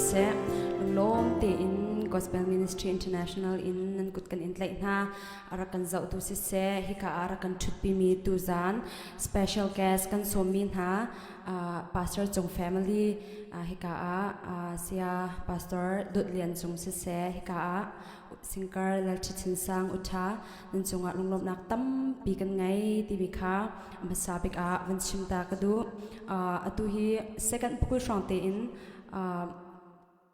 seh. Lunglawm tein Gospel Ministry International in nan kut kan in tlaih hna. A rak kan zohtu siseh, hika ah rak kan ṭhutpimi tuzan special guest kan sawmmi hna Pastor Cung family hika ah Saya Pastor Dawt Lian Cung siseh, hika ah Singkar Lal Ṭhi Chin Sang Utha nan cungah lunglawmhnak tampi kan ngei timi kha hmasa bik ah van chim ta ka duh. Atu hi second pukul hrawng tein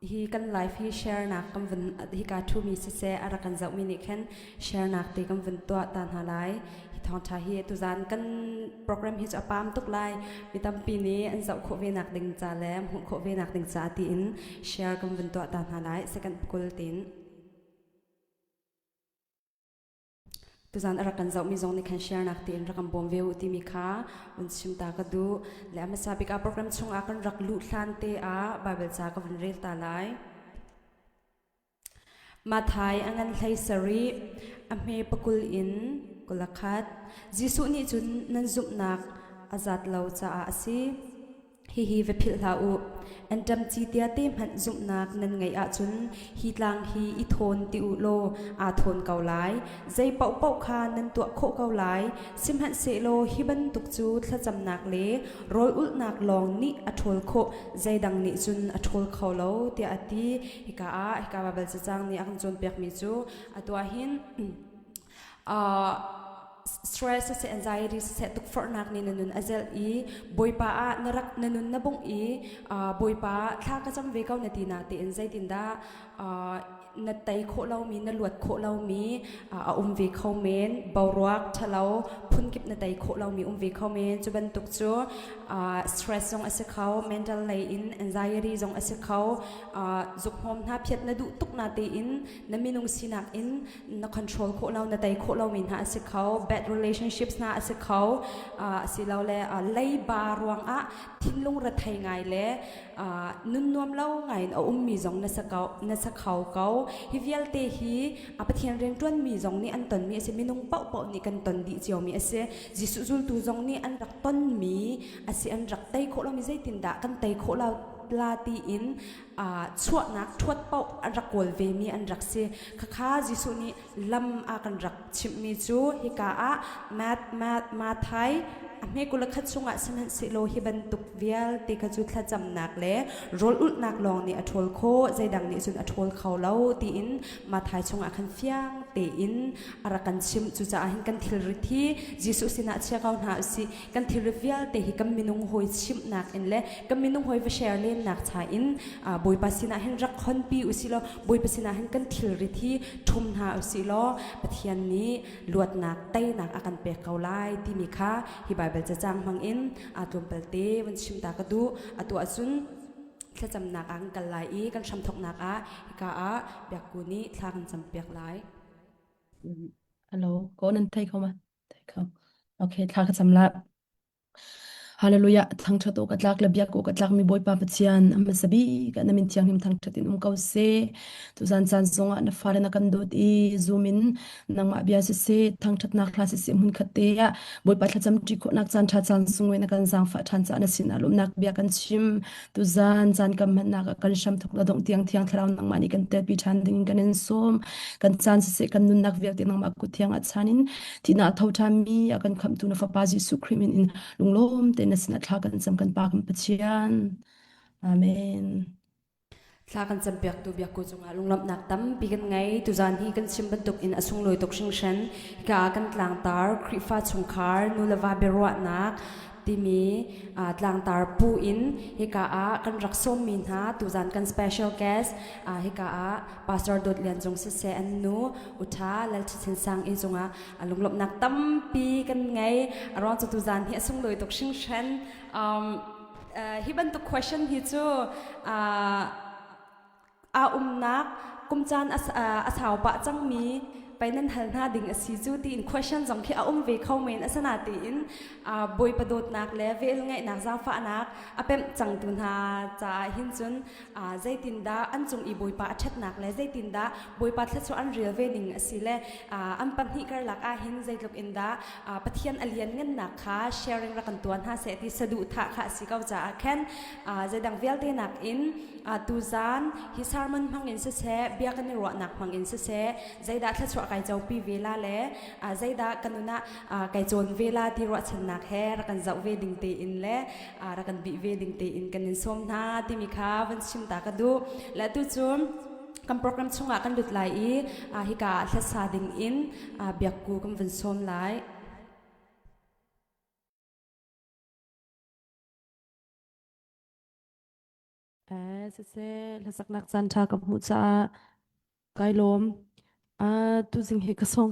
hi kan live hi share nak kan vun hika thumi siseh a rak kan zohmi nih khan share nak te kan vun tuah ta hna lai. Hi thawngṭha hi tuzan kan program hi cu a pam tuk lai. Mi tampi nih an zoh khawh ve nak ding ca le hmuh khawh ve nak ding ca tiin share kan vun tuah ta hna lai. Second pukul tein. Tuzan a rak kan zohmi zong nih khan share nak tiin rak kan bawm ve u timi kha vun chim ta ka duh. Le a hmasa bik ah program chungah kan rak luh hlan te ah Bible ca ka vun rel ta lai. Mathai a ngan hlei sarih, a hme pakul in kulakhat. Jesuh nih cun nan zumhnak a zat lo caah a si. Hihi va philh hlah u. Anṭam ci tiate hmanh zumhnak nan ngeih ahcun hi tlang hi i thawn ti u law aa thawn ko lai. Zei paohpaoh kha nan tuah khawh ko lai. Sihmanhsehlaw hi bantuk cu thlacamnak le rawl ulhnak lawng nih a ṭhawl khawh, zeidang nih cun a ṭhawl kho lo, tiah a ti. Hika ah hika Baibal cacang nih a kan cawnpiakmi cu atu ah hin stress siseh anxiety siseh tukforhnak nih na nun a zelh i Bawipa ah na rak na nun na bungh i Bawipa thla ka cam ve ko na ti na tein zeitindah na tei khawh lomi na luat khawh lomi a um ve kho men boruak ṭhalo phunkip na tei khawh lomi um ve kho men cu bantuk cu stress zong a si kho mental lei in anxiety zong a si kho zukhmawm hna phiat na duh tuk na tein na minung sinak in na control khawh lo na tei khawh lomi hna a si kho bad relationships hna a si kho asilole leiba ruangah thinlung rethei ngai le nun nuam lo ngai in a ummi zong na na sa kho ko hi vialte hi a Pathian rianṭuanmi zong nih an tonmi a si minung paohpaoh nih kan ton dih ciomi a si Jesuh zultu zong nih an rak tonmi a si an rak tei khawh lomi zeitindah kan tei khawh lo la tiin chuahnak ṭhuat paoh an rak kawl vemi an rak si. Khakha Jesuh nih lam a kan rak chimhmi cu hika ah Mat Mat Mathai a hme 21 chungah sihmanhsehlaw hi bantuk vialte kha cu thlacamnak le rawl ulhnak lawng nih a ṭhawl khawh zeidang nih cun a ṭhawl kho lo tiin Mathai chungah khan fiang tein a rak kan chimh cucaah hin kan thilrit hi Jesuh sinah chia ko hna usih kan thilri vialte hi kan minung hawi chimhnak in le kan minung hawi va share lennak cha in Bawipa sinah hin rak khonpi usih law Bawipa sinah hin kan thilrit hi ṭhum hna usih law Pathian nih luatnak teinak a kan pek ko lai timi kha hi Baibal cacang hmang in aa tlawmpal te van chim ta ka duh atu ahcun thlacamnak ah kan kal lai i kan hramthawknak ah hika ah biakku nih thla kan campiak lai. Hello, ko nan thei kho ma? Thei kho. Okay, thla ka cam la. Hallelujah. Thangthat awk a tlak le biak awk a tlak mi Bawipa Pathian a hmasa bik ah na min thianghlim thangthat in um ko seh. Tuzan caan zongah na fale na kan dawt i zoom in nangmah bia siseh thangthatnak hla siseh hmun khat te ah Bawipa thlacam ṭi khawhnak caan ṭha caan sunglawi na kan zaangfah ṭhan caah na sinah lawmhnak bia kan chim. Tuzan caan kam hmannak ah kan hram thok la dongh tiang thiang thlarau nangmah nih kan telpi ṭhan ding in kan in sawm. Kan caan siseh kan nunnak vialte nangmah kut thiang ah chan in thihnak tho ṭhanmi a kan khamhtu na fapa Jesuh Khrih min in lunglawm tein na sinah thla kan cam kan Pa kan Pathian. Amen. Thla kan campiaktu biakku cungah lunglawmhnak tampi kan ngei. Tuzan hi kan chim bantuk in a sunglawi tuk hringhran. Hika ah kan tlangtar Khrihfa chungkhar nu le va biaruahnak timi tlangtar pu in hika ah kan rak sawmmi hna tuzan kan special guest hika ah Pastor Dawt Lian Cung siseh an nu Utha Lal Ṭhi Sang i cungah lunglawmhnak tampi kan ngei. A ruang cu tuzan hi a sunglawi tuk hringhran. Hi bantuk question hi cu aa umnak kum caan a sau pah cangmi pei nan hal hna ding a si cu tiin question zong khi a um ve kho men. Asana tiin Bawipa dawtnak le vel ngeihnak, zaangfahnak a pemh cangtu hna caah hin cun zeitindah an cung i Bawipa a ṭhatnak le zeitindah Bawipa thluachuah an rel ve ning a si le an pahnih karlak ah hin zeitluk in dah Pathian a lianngannak kha sharing rak kan tuah hna seh ti saduhthah kha a si ko caah khan zeidang vialte nakin tuzaan hi sermon hmang in siseh, bia kan i ruahnak hmang in siseh, zeidah thluachuah kai copi ve la le zeidah kan nun ah kai cawn ve la ti ruahchannak he rak kan zoh ve ding tein le rak kan bih ve ding tein kan in sawm hna timi kha van chim ta ka duh. Le tu cu kan program chungah kan lut lai i hika ah hlasa ding in biakku kan vun sawm lai. Siseh, hlasaknak caan ṭha ka hmuh caah kai lawm. Tuzing hi ka song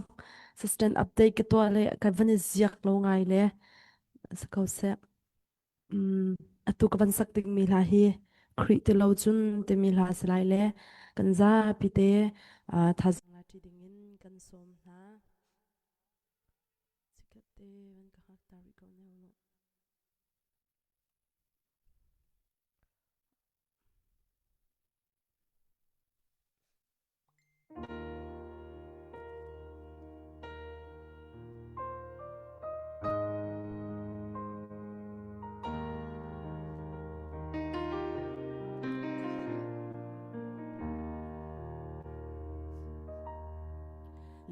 system update ka tuah le ka van i ziak lo ngai le si ko seh. Atu ka van sak dingmi hla hi Khrih ti lo cun timi hla si lai le kan zapi te thazaang la ṭi dingin kan sawm hna. Chikkhat te van ka hngak ta rih ko ne u.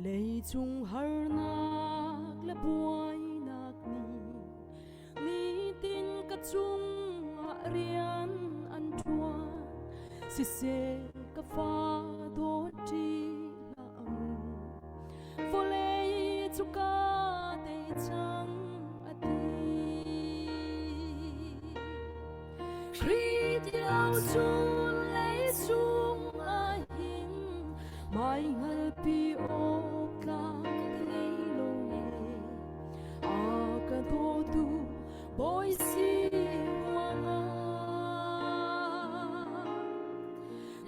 Leicung harnak le buainak nih nitin ka cungah rian an ṭuan. Siseh, ka fa, dawt ṭi hlah mu, vawlei cu ka tei cang, a ti. Khrih ti lo cun leicung ah hin mai hngalpi awk tlak ka ngei lo e. A ka dawtu Bawi si ruangah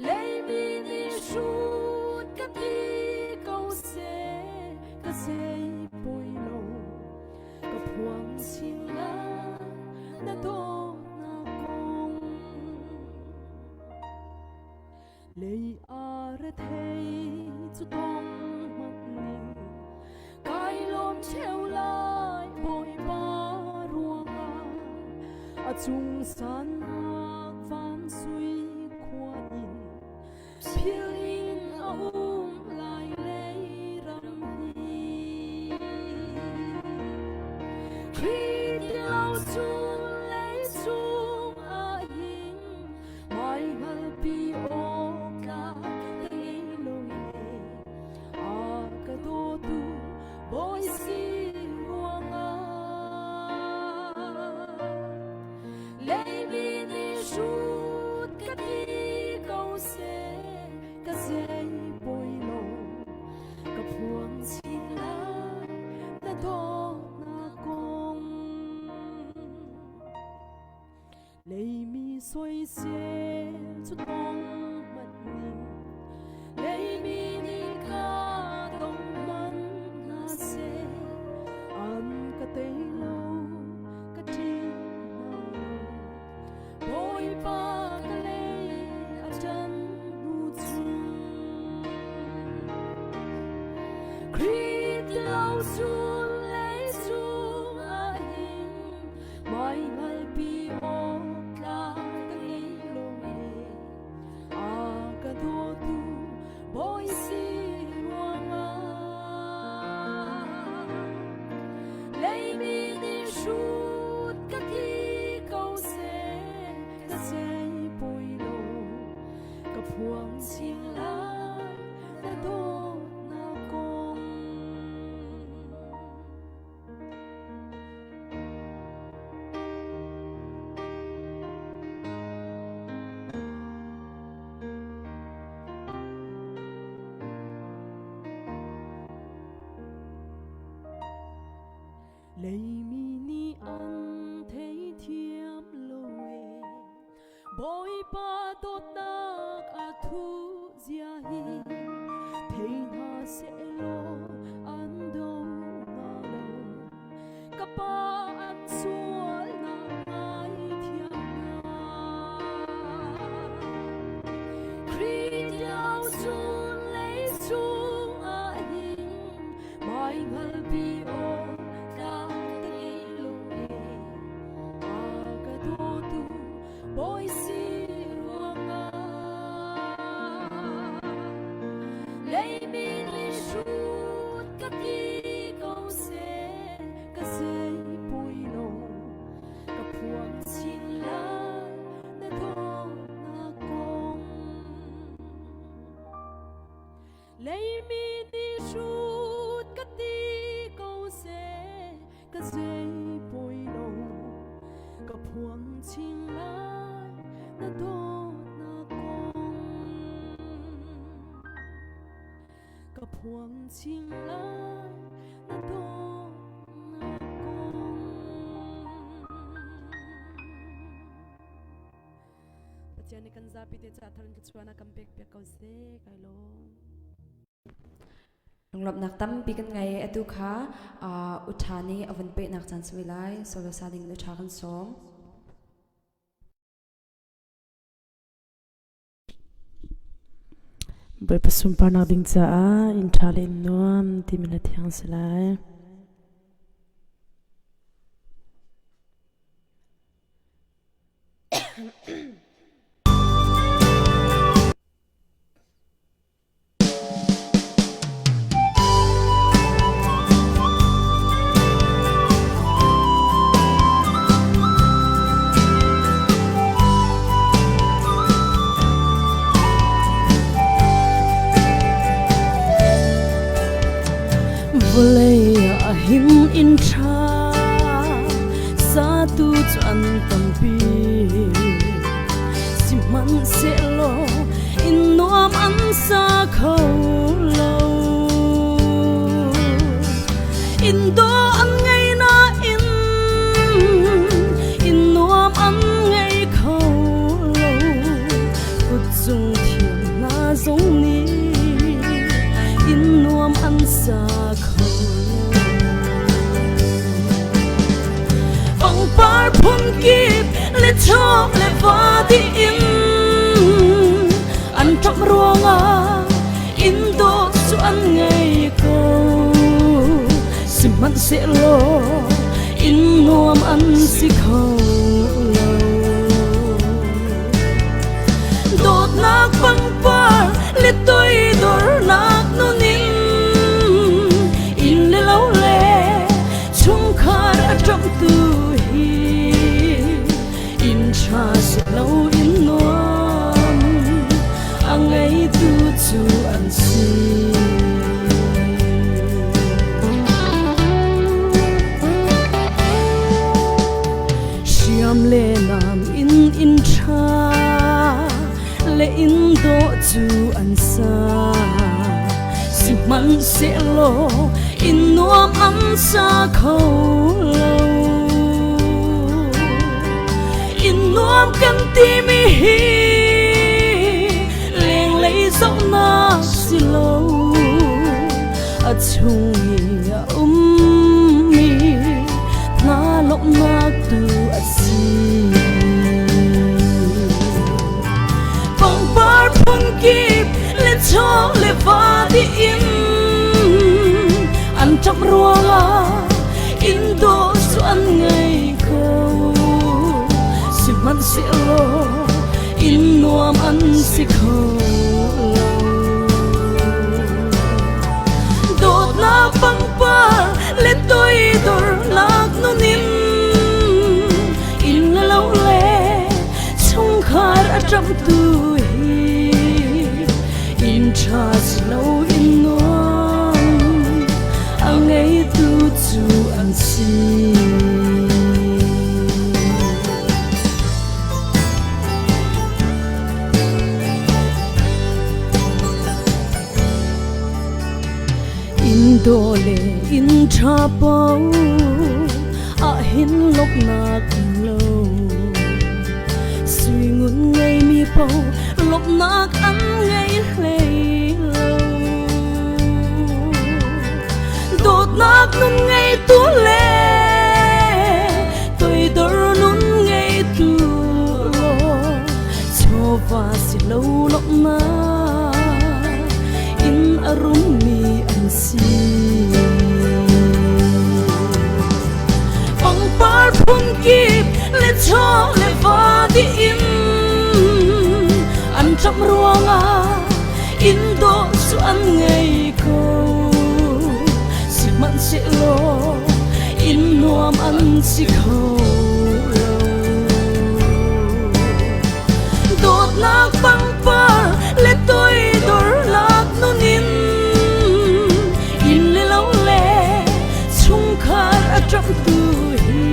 leimi nih hrut ka ti ko seh, ka zei poi lo, ka phuang chin lai na dawtnak kong. Lei a rethei cu tong hmanh ning kai lawm ṭheo lai Bawipa ruangah. A cung sannak van sui khua in phil in a um lai lei ram hi. Khrih ti lo cun leicung ah hin mai hngalpi awk tlak ka ngei lo e. A ka dawtu Bawi si ruangah leimi nih hrut ka ti ko seh, ka zei poi lo, ka phuang chin lai na dawtnak kong. Leimi soisel cu tong hmanh ning, leimi nih ka dong man hna seh, an ka tei lo, ka ṭih hna lo, Bawipa ka lei a ṭan hnu cun. Khrih ti lo cun leicung ah hin mai hngalpi awk tlak ka ngei lo e. A ka dawtu Bawi si ruangah leimi nih hrut ka ti ko seh, ka zei poi lo, ka phuang chin lai na dawtnak kong. Leimi nih an theithiam lo e, Bawipa dawtnak a thu zia hi thei hna. Sehlaw an do hnga lo. Ka pa an sualnak ngaithiam hna. Khrih Tiau cun leicung ah hin mai hngalpi awk tlak ka ngei lo e. A ka dawtu Bawi si ruangah leimi nih hrut ka ti ko seh, ka zei poi lo, ka phuang chin lai na dawtnak kong. Leimi nih hrut ka ti ko seh, ka zei poi lo, ka phuang chin lai na dawtnak kong, ka phuang chin lai na dawtnak kong. Pathian nih kan zapi te ca thar in thluachuah kan pek piak ko seh. Kai lawm. Lunglawmhnak tampi kan ngei. Atu kha uṭha nih a vun pehnak caan si lai. Solo sa ding in uṭha kan sawm. Bawipa sunparnak ding caah inn ṭha le inn nuam timi hla thiang si lai. Vawlei ah hin inn ṭha satu cu an tampi, sihmanhsehlaw inn nuam an sa kho lo. Inn dawh an ngei nain inn nuam an ngei kho lo. Kutzung thiam hna zong nih inn nuam an sa kho lo. Pangpar phunkip le chawk le va tiin an ṭap ruangah inn dawt cu an ngei ko. Sihmanhsehlaw inn nuam an si kho lo. Dawtnak pangpar le toidornak nun in inn le lo le chungkhar a ṭamhtu hi inn ṭha si lo in nuam a ngeitu cu an si. Hriam le nam in inn ṭha le inn dawh cu an sa, sihmanhsehlaw inn nuam an sa kho lo. Inn nuam kan timi hi lenglei zohnak si lo, a chung i a ummi hna lawmhnak tu a si. Pangpar phunkip le chawng le va tiin an ṭap ruangah inn dawh cu an ngei ko, sihmanhsehlaw inn nuam an si kho lo. Dawtnak pangpar le toidornak nun in inn le lo le chungkhar a ṭamhtu hi inn ṭha si lo in nuam a ngeitu cu an si. Inn dawh le inn ṭha paoh ah hin lawmhnak um lo. Sui ngun ngeimi paoh lawmhnak an ngei hlei lo. Dawtnak nun ngeitu le toidor nun ngeitu lawng chawva si lo lawmhnak in a rummi an si. Pangpar phunkip le chaw le va dih in an ṭap ruangah inn dawh cu an ngei ko. Sihmanhsehlaw inn nuam an si kho lo. Dawtnak pangpar le toidornak nun in inn le lo le chungkhar a ṭamhtu hi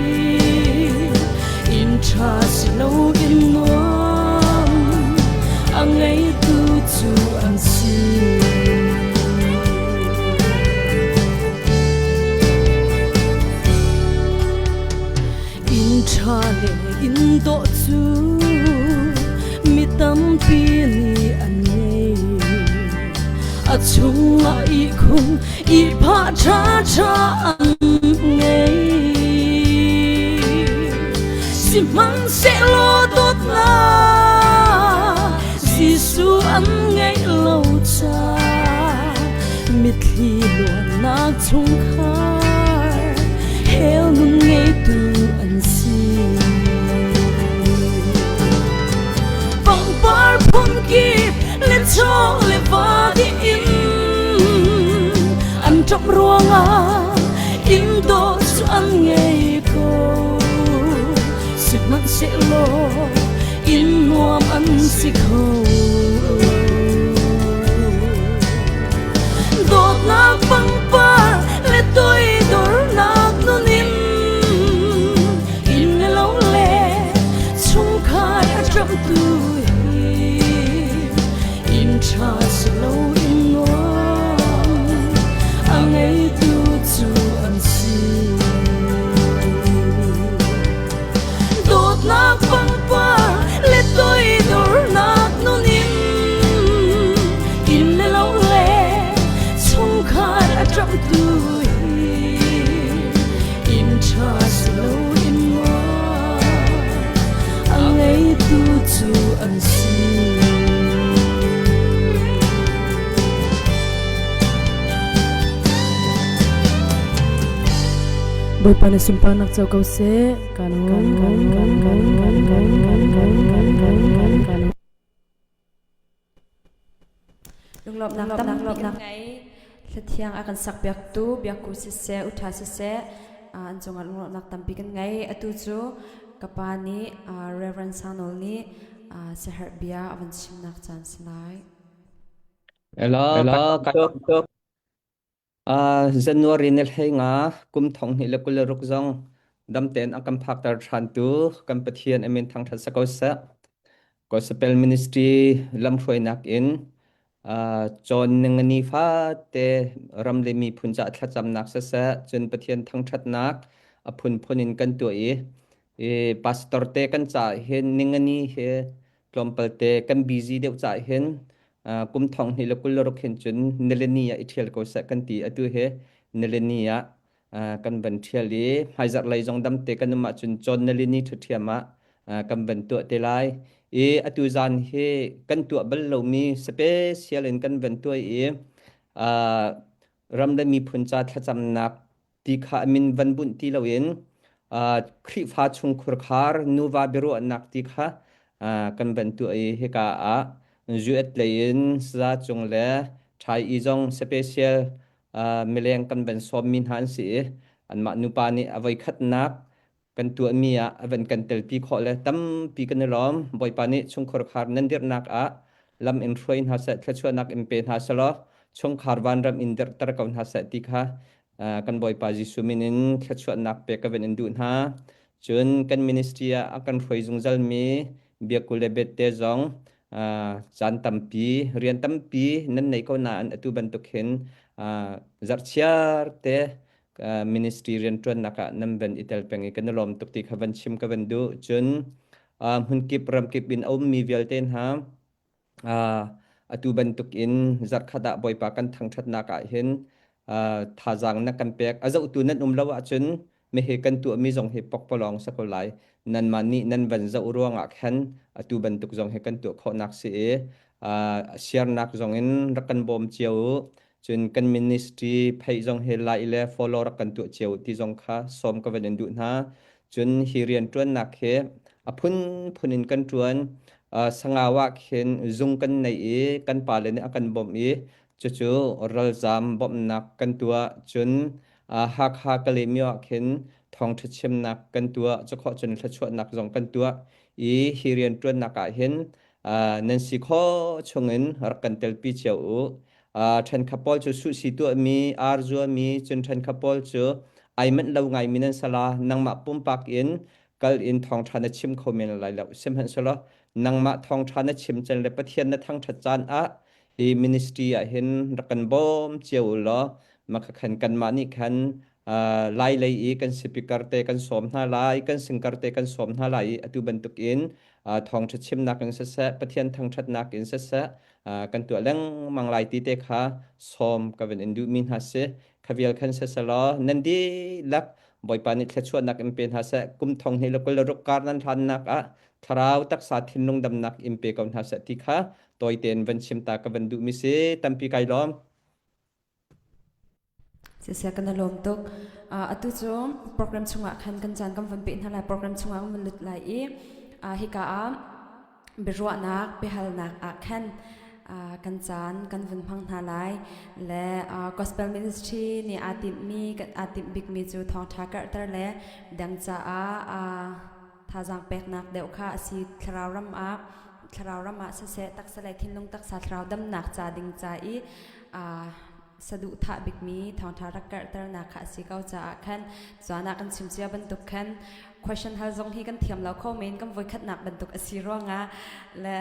inn ṭha si lo in nuam a ngeitu cu an si. Inn ṭha le inn dawh cu mi tampi nih an ngei. A chungah ihkhun ihphah ṭhaṭha an ngei. Sihmanhsehlaw dawtnak Jesuh an ngeih lo caah mitthli luannak chungkhar hell nun ngeitu an si. Pangpar phunkip le chaw le va dih in an ṭap ruangah inn dawh cu an ngei ko. Sihmanhsehlaw inn nuam an si kho lo. Dawtnak pangpar le toidornak nun in inn le lo le chungkhar a ṭamhtu hi inn ṭha si lo in nuam a ngeitu cu an si. Dawtnak pangpar le toidornak nun in inn le lo le chungkhar a ṭamhtu hi inn ṭha si lo in nuam a ngeitu cu an si. Bawipa na sunparnak co ko seh. Kan kan kan kan kan kan kan kan kan kan kan kan kan Lunglawmhnak tampi kan ngei. Hlathiang a kan sakpiaktu biakku siseh, utha siseh, an cungah lunglawmhnak tampi kan ngei. Atu cu ka pa nih Reverend Sanol nih siaherh bia a van chimnak caan si lai. Ela, kai tuk. January ni 15 kum 2026 zong dam tein a kan phakter ṭhantu kan Pathian a min thangṭhat si ko seh. Gospel Ministry lamhruainak in cawn ningani fate ram le miphun caah thlacamnak siseh, cun Pathian thangṭhatnak a phunphun in kan tuah i pastor te kan caah hin ningani hi tlawmpal te kan busy deuh caah hin kum 2026 hin cun nilini ah i ṭhial ko seh kan ti. Atu hi nilini ah kan van ṭhial i hmaizarh lei zong damte kan um ahcun cawn nilini ṭhiṭhiam ah kan van tuah te lai. I atu zan hi kan tuah bal lomi special in kan van tuah i ram le miphun ca thlacamnak ti kha a min van bunh ti loin Khrihfa chungkhur khar nuva biaruahnak ti kha kan van tuah i hika ah US lei in Saza Cung le Thai i zong special mileng kan van sawmmi hna an si i anmah nupa nih a voikhatnak kan tuahmi ah a van kan telpi khawh le tampi kan i lawm. Bawipa nih chungkhar khar nan dirhnak ah lam in hruai hna seh, thluachuahnak in pe hna selaw chungkhar vanram in dirhter ko hna seh ti kha kan Bawipa Jesuh min in thluachuahnak pek ka van in duh hna. Cun kan ministry ah a kan hruai zungzalmi Biakku le Bette zong caan tampi, rian tampi nan nei ko nain atu bantuk hin zarhchiar te ministry rianṭuannak ah nan van i tel peng i kan i lawm tuk ti kha van chim ka van duh. Cun hmunkip ramkip in a ummi vialte hna atu bantuk in zarhkhat ah Bawipa kan thangṭhatnak ah hin. Thazaang na kan pek. A zohtu nan um lo ahcun mehe kan tuahmi zong hi pokpalawng si ko lai. Nanmah nih nan van zoh ruangah khan atu bantuk zong hi kan tuah khawhnak si i siarnak zong in rak kan bawm cio u. Cun kan ministry pheih zong hi like le follow rak kan tuah cio ti zong kha sawm ka van in duh hna. Cun hi rianṭuannak hi a phunphun in kan ṭuan. Sangau ah khin zung kan nei i kan pale nih a kan bawmh i cucu ralzaam bawmhnak kan tuah. Cun Hakha Kalaymyo ah khin thawngṭha chimnak kan tuah. Cukhawh cun thluachuahnak zong kan tuah i hi rianṭuannak ah hin nan si khawh chungin rak kan telpi cio u. Ṭhenkhat pawl cu suhsi tuahmi, ar zuami, cun ṭhenkhat pawl cu ai manh lo ngaimi nan si la. Nangmah pumpak in kal in thawngṭha na chim kho men lai lo. Sihmanhsehlaw nangmah thawngṭha na chim can le Pathian na thangṭhat caan ah hi ministry ah hin rak kan bawm cio u law makhakhan kanmah nih khan lai lei i kan speaker te kan sawm hna lai, kan singer te kan sawm hna lai i atu bantukin thawngṭha chimnak in siseh, Pathian thangṭhatnak in siseh, kan tuah lengmang lai ti te kha sawm ka van in duhmi hna si. Kha vial khan siselaw nan dihlak Bawipa nih thluachuahnak in pe hna seh. Kum thong hnih le 26 kar nan hlannak ah thlarau taksa thinlung damnak in pe ko hna seh ti kha tawi tein van chim ta ka van duhmi si. Tampi kai lawm. Siseh kan i lawm tuk. Atu cu program chungah khan kan caan kan van peh hna lai. Program chungah kan van lut lai i hika ah biaruahnak, biahalnak ah khan kan caan kan vun hmang hna lai. Le gospel ministry nih aa timhmi, aa timh bikmi cu thawngṭha karhter le dang caah thazaang peknak deuh kha a si. Thlarau ram ah thlarau ram ah siseh taksa le thinlung taksa thlarau damnak ca ding ca i saduhthah bikmi thawngṭha rak karhternak kha a si ko caah khan caan ah kan chim cia bantuk khan question hal zong hi kan thiam lo kho men kan voikhatnak bantuk a si ruangah le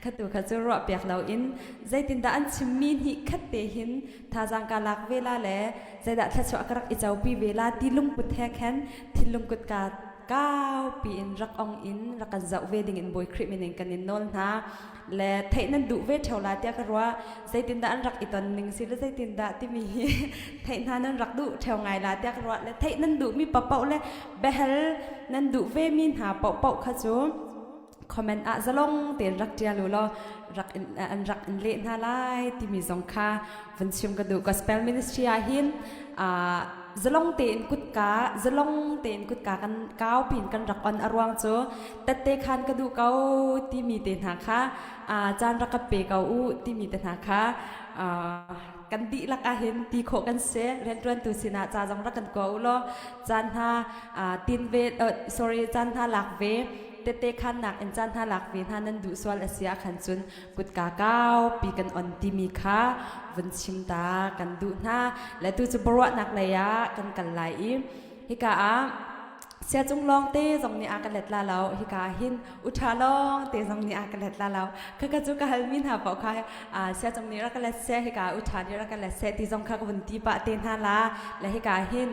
khatu kha cu ruah piak lo in zeitindah an chimmi hnih khat te hin thazaang ka lak ve la le zeidah thluachuah ka rak i copi ve la ti lungput he khan thinlung kutka kau piin rak ong in rak kan zoh ve ding in Bawi Khrih min in kan in nawl hna le theih nan duh ve ṭheo la tiah ka ruah zeitindah an rak i ton ning si le zeitindah timi hi theih hna nan rak duh ṭheo ngai la tiah ka ruah le theih nan duhmi paohpaoh le biahal nan duh ve mi hna paohpaoh kha cu comment ah zalong tein rak ṭial u law rak in, an rak in leh hna lai timi zong kha vun chim ka duh gospel ministry ah hin zalong tein kutka zalong tein kutka kan kau pin kan rak on a ruang cu tette khan ka duh ko timi te hna kha caan rak ka pe ko u timi te hna kha kan dihlak ah hin ti khawh kan si rianṭuantu sinah ca zong rak kan kua u law caan hna tin ve sorry caan hna lak ve tete khannak in caan hna lak ve hna nan duh sual a si ah khan cun kutka kaupi kan on timi kha vun chim ta kan duh hna le tu cu biaruahnak lei ah kan kal lai i hika ah siacung lawng te zong nih a ka let la lo hika ah hin uṭha lawng te zong nih a ka let la lo khaka cu ka halmi hna paoh kha siacung nih rak ka let seh hika ah uṭha nih rak ka let seh ti zong kha ka vun ti pah te hna la le hika ah hin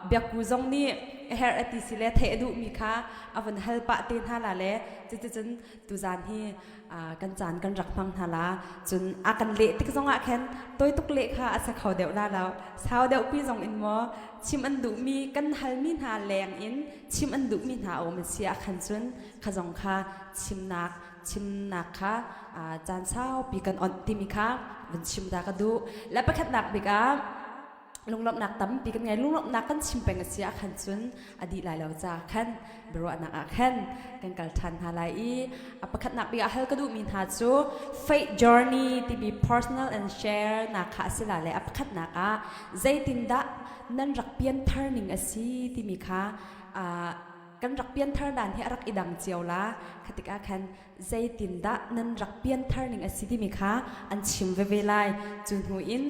biakku zong nih a herh a ti si le theih a duhmi kha a vun hal pah te hna la le cuticun tuzaan hi kan caan kan rak hmang hna la cun a kan leh tik zongah khan toi tuk leh kha a sa kho deuh la lo sau deuh pi zong in maw chim an duhmi kan halmi hna leng in chim an duhmi hna a um si ah khan cun kha zong kha chimnak chimnak kha caan saupi kan onh timi kha vun chim ta ka duh le pakhatnak bik ah lunglawmhnak tampi kan ngei lunglawmhnak kan chim peng a si ah khan cun a dih lai lo ca khan biaruahnak ah khan kan kal ṭhan hna lai i a pakhatnak bik ah hal ka duhmi hna cu faith journey timi personal and share nak kha a si la le a pakhatnak ah zeitindah nan rak pianthar ning a si timi kha kan rak pianthar dan hi a rak i dang cio la khatik ah khan zeitindah nan rak pianthar ning a si timi kha an chim veve lai cu hnu in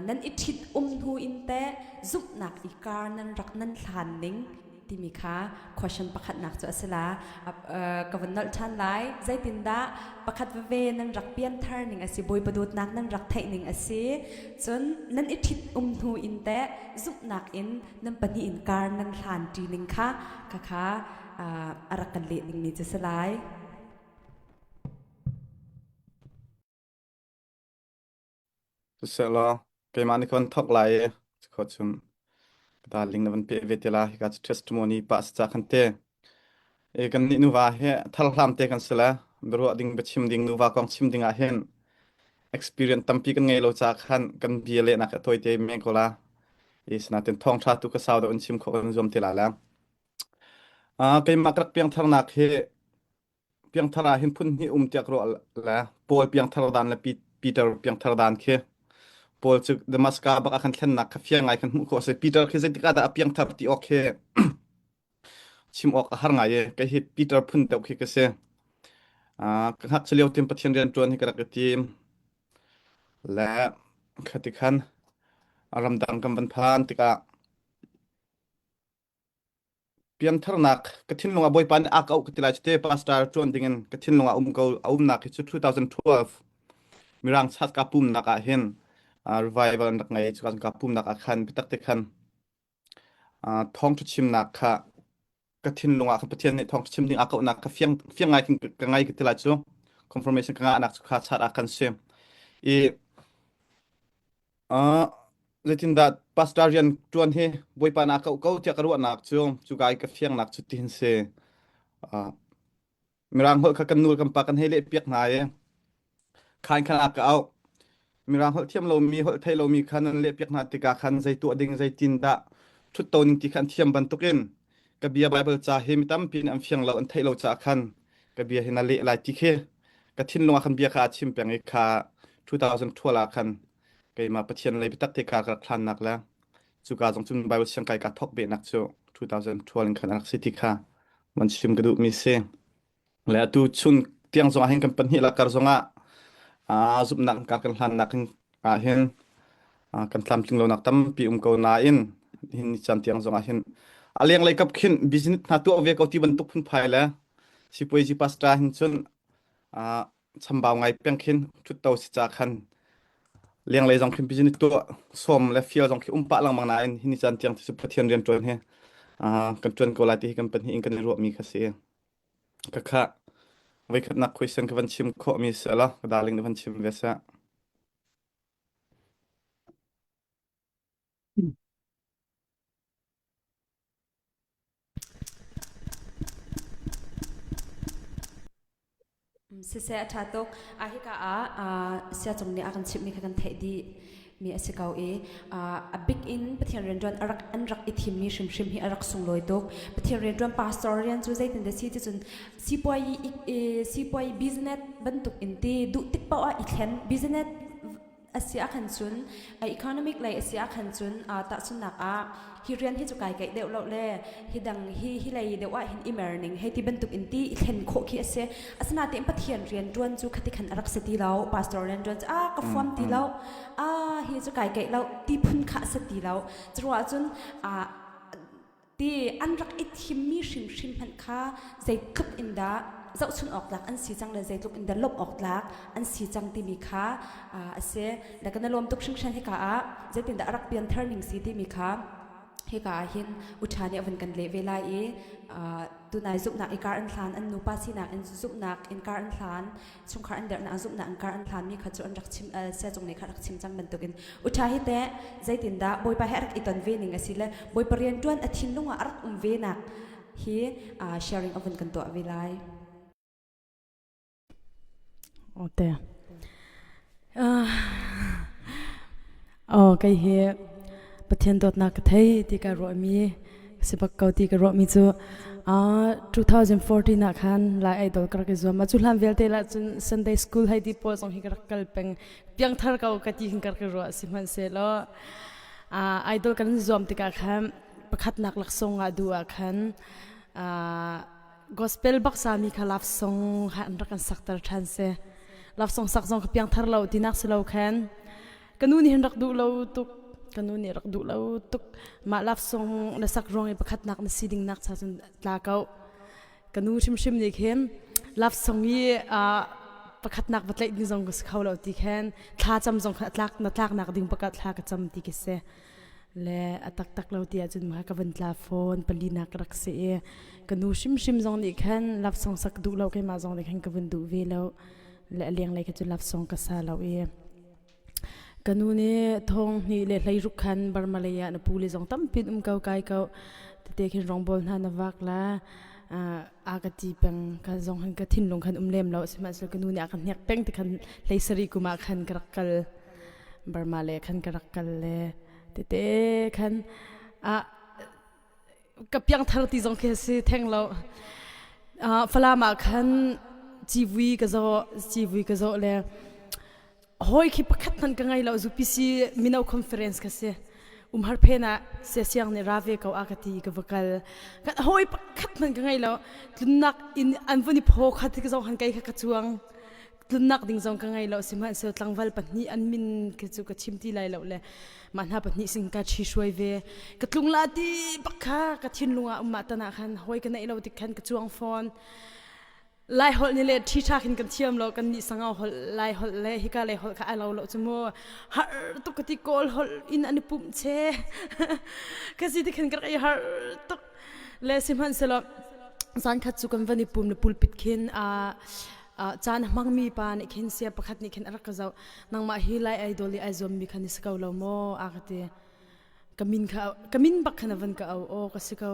nan i ṭhit um hnu in teh zumhnak i kar nan rak nan hlan ning timi kha question pakhatnak cu a si la ka van nolh ṭhan lai zeitindah pakhat veve nan rak pianthar ning a si bawipa dawtnak nan rak theih ning a si cun nan i ṭhit um hnu in teh zumhnak in nan pahnih in kar nan hlan ṭi ning kha khakha a rak kan leh dingmi cu si lai. Siseh law. Keimah nih kan thawk lai i kho chun ka ling na van pe ve te la hika cu testimony pa sa khan te. E kan nih nuva he thar hlam te kan si la biaruah ding biachim ding nuva kong chim ding ah hin experience tampi kan ngei lo ca khan kan bia le nak a toi te men ko la. E sinatin thawng tha tu ka sau do in chim kho kan zuam te la la. Ah keimah ka rak piangtharnak hi piangthar ah hin phun hnih um tiah ka ruah le Paul piangthar dan le Peter piangthar dan khi Paul cu Damascus bak ah khan thlennak kha fiang ngai khan hmuh khawh a si. Peter khi zeitik ah dah a piangthar ti awk khi chim awk a har ngai i kei hi Peter phun deuh khi ka si. Ah, ka ngakchia lio tin Pathian rian ṭuan hi ka rak i tim. Le khati khan ramdang kan van phan tikah Piantharnak ka thinlung ah Bawipa nih a ka auh ka ti lai cute pastor ṭuan dingin ka thinlung ah um ko a umnak hi cu 2012 Mirang chat ka pumnak ah hin uh, revival an rak ngei cu ka pumnak ah khan biatak te khan uh, thawngṭha chimnak kha ka thinlung ah khan Pathian nih thawngṭha chim ding a kauhnak kha fiang fiang ngai khin ka ngai ka ti lai cu confirmation ka ngahnak cu kha chat ah khan si i Uh, zeitindah pastor rian ṭuan hi Bawipa na kauh ko tiah ka ruahnak cu cuka i ka fiangnak cu tihin si. Uh, Mirang holh kha kan nu kan pa kan hei leh piak hna i khan khan a ka auh. Mirang holh thiam lomi holh thei lomi kha nan leh piak hna tikah khan zei tuah ding zeitin dah ṭhutto ning ti kha an thiam bantukin ka bia Bible ca hi mi tampi nih an fiang lo an theih lo caah khan ka bia hi na leh lai ti khi ka thinlung ah khan bia kha a chim peng i kha 2012 ah khan keimah Pathian lei biatak te ka rak hlannak le cuka zong cun Bible siangkai ka thawk behnak cu 2012 in khan a rak si ti kha man chim ka duhmi si. Le atu chun tiang zong ah hin kan pahnih lakar zong ah aa zumhnak kar kan hlannak ah hin kan tlamtling lonak tampi um ko nain hin ni caan tiang zong ah hin a lenglei kap khin business hna tuah ve ko ti bantuk phunphai le sipuazi pastor hin cun chambau ngai peng khin thutto si ca khan lenglei zong khin business tuah som le fial zong khi um pah lengmang nain hi ni caan tiang cu Pathian rian ṭuan hi kan ṭuan ko lai ti hi kan pahnih in kan i ruahmi kha si. Ka kha voikhatnak question ka van chim khawhmi si la ka darling na van chim ve seh. Siseh a ṭha tuk. A hika ah siacung nih a kan chimhmi kha kan theih dih mi a si ko i a bik in Pathian rianṭuan a rak an rak i thimmi hrimhrim hi a rak sunglawi tuk. Pathian rianṭuan pastor rian cu zeitin dah si ti cun sipuai sipuai business bantuk in ti duh tik paoh ah i thlen business a si ahkhan cun economic lei a si ahkhan cun tahchunhnak ah hi rian hi cu kai keih deuh lo le hi dang hi hi lei deuh ah hin i mer ning hei ti bantuk in ti i thlen khawh khi a si asinain Pathian rian ṭuan cu khati khan a rak si ti lo pastor rian ṭuan cu a ka fuam ti lo a hi cu kai keih lo ti phun kha a si ti lo curuah cun ti an rak i thimmi hrimhrim hmanh kha zeitluk in dah zohchun awk tlak an si cang le zeitluk in dah lawmh awk tlak an si cang timi kha a si le kan i lawm tuk hringhran hika ah zeitindah a rak pianthar ning si timi kha hika ah hin uṭha nih a vun kan leh ve lai i tunai zumhnak i kar an hlan an nupa sinak in zumhnak in kar an hlan chungkhar an derhnak zumhnak in kar an hlanmi kha cu an rak chim siacung nih kha rak chim cang bantukin uṭha hi teh zeitindah Bawipa he a rak i ton ve ning a si le Bawipa rianṭuan a thinlung ah a rak um ve nak hi sharing a vun kan tuah ve lai. Ote. Oh, kei hi Pathian dawtnak ka thei ti ka ruahmi si bak ko ti ka ruahmi cu 2014 ah khan Lai Idol ka rak i zuam. Cu hlan vialte lah cun Sunday school hei ti pawl zong hi ka rak kal peng. Piangthar ko ka ti hin ka rak i ruah sihmanhsehlaw idol kan zuam tikah khan pakhatnak laksawng ah duh ah khan gospel bak sami kha love song kha an rak kan sakter ṭhan si. Love song sak zong kha piangthar lo tinak si lo khan Ka nu nih hin rak duh lo tuk. Ka nu nih rak duh lo tuk. Mah love song na sak ruang i pakhatnak na si ding nak cha cun tla ko. Ka nu hrimhrim nih khin love song i uh, pakhatnak va tlaih ding zong ka si kho lo ti khan thla cam zong kha tlak na tlaknak ding pakhat thla ka cam ti ki si. Le a taktak lo ti ahcun ma ka van tla phone palina ka rak si i ka nu hrimhrim zong nih khan love song sak duh lo keimah zong nih khan ka vun duh ve lo le a lenglei kha cu love song ka sa lo i. Ka nu nih thong hnih le hleiruk khan Burma lei ah na pu le zong tampi um ko kai ko tete khin rawngbawl hna na vak la a ka ti peng ka zong han ka thinlung khan um lem lo sihmanhsehlaw ka nu nih a ka hnek peng ti khan hlei sarih kum ah khan ka rak kal Burma le khan ka rak kal le tete khan a ka piangthar ti zong khi si theng lo Falam ah khan civui ka zawh civui ka zawh le hawi khi pakhat hmanh ka ngei lo UPC mino conference ka si umhar phen ah sia siang nih ra ve ko a ka ti ka va kal kan hawi pakhat hmanh ka ngei lo tlunnak in an vun i phaw kha ti zong han kai kha ka chuang tlunnak ding zong ka ngei lo sihmanhsehlaw tlangval pahnih an min khi cu ka chim ti lai lo le mah hna pahnih sin ka ṭhi hruai ve ka tlung la ti bak kha ka thinlung ah um mah tan ah khan hawi ka neih lo tik khan ka cuang fawn lai holh ni le ṭhi ṭha khin kan thiam lo kan nih sangau holh lai holh le hika lei holh kha ai lo lo cu mu har tuk ka ti kawl holh in an i pumh che ka si ti khin ka rak i har tuk le sihmanhsehlaw zan khat cu kan van i pum le pulpit khin a caan a hmangmi pa nih khin sia pakhat nih khin a rak ka zoh nangmah hi lai idol i ai zuammi kha ni si ko lo maw a ka ti ka min kha ka min bak khan a van ka au aw ka si ko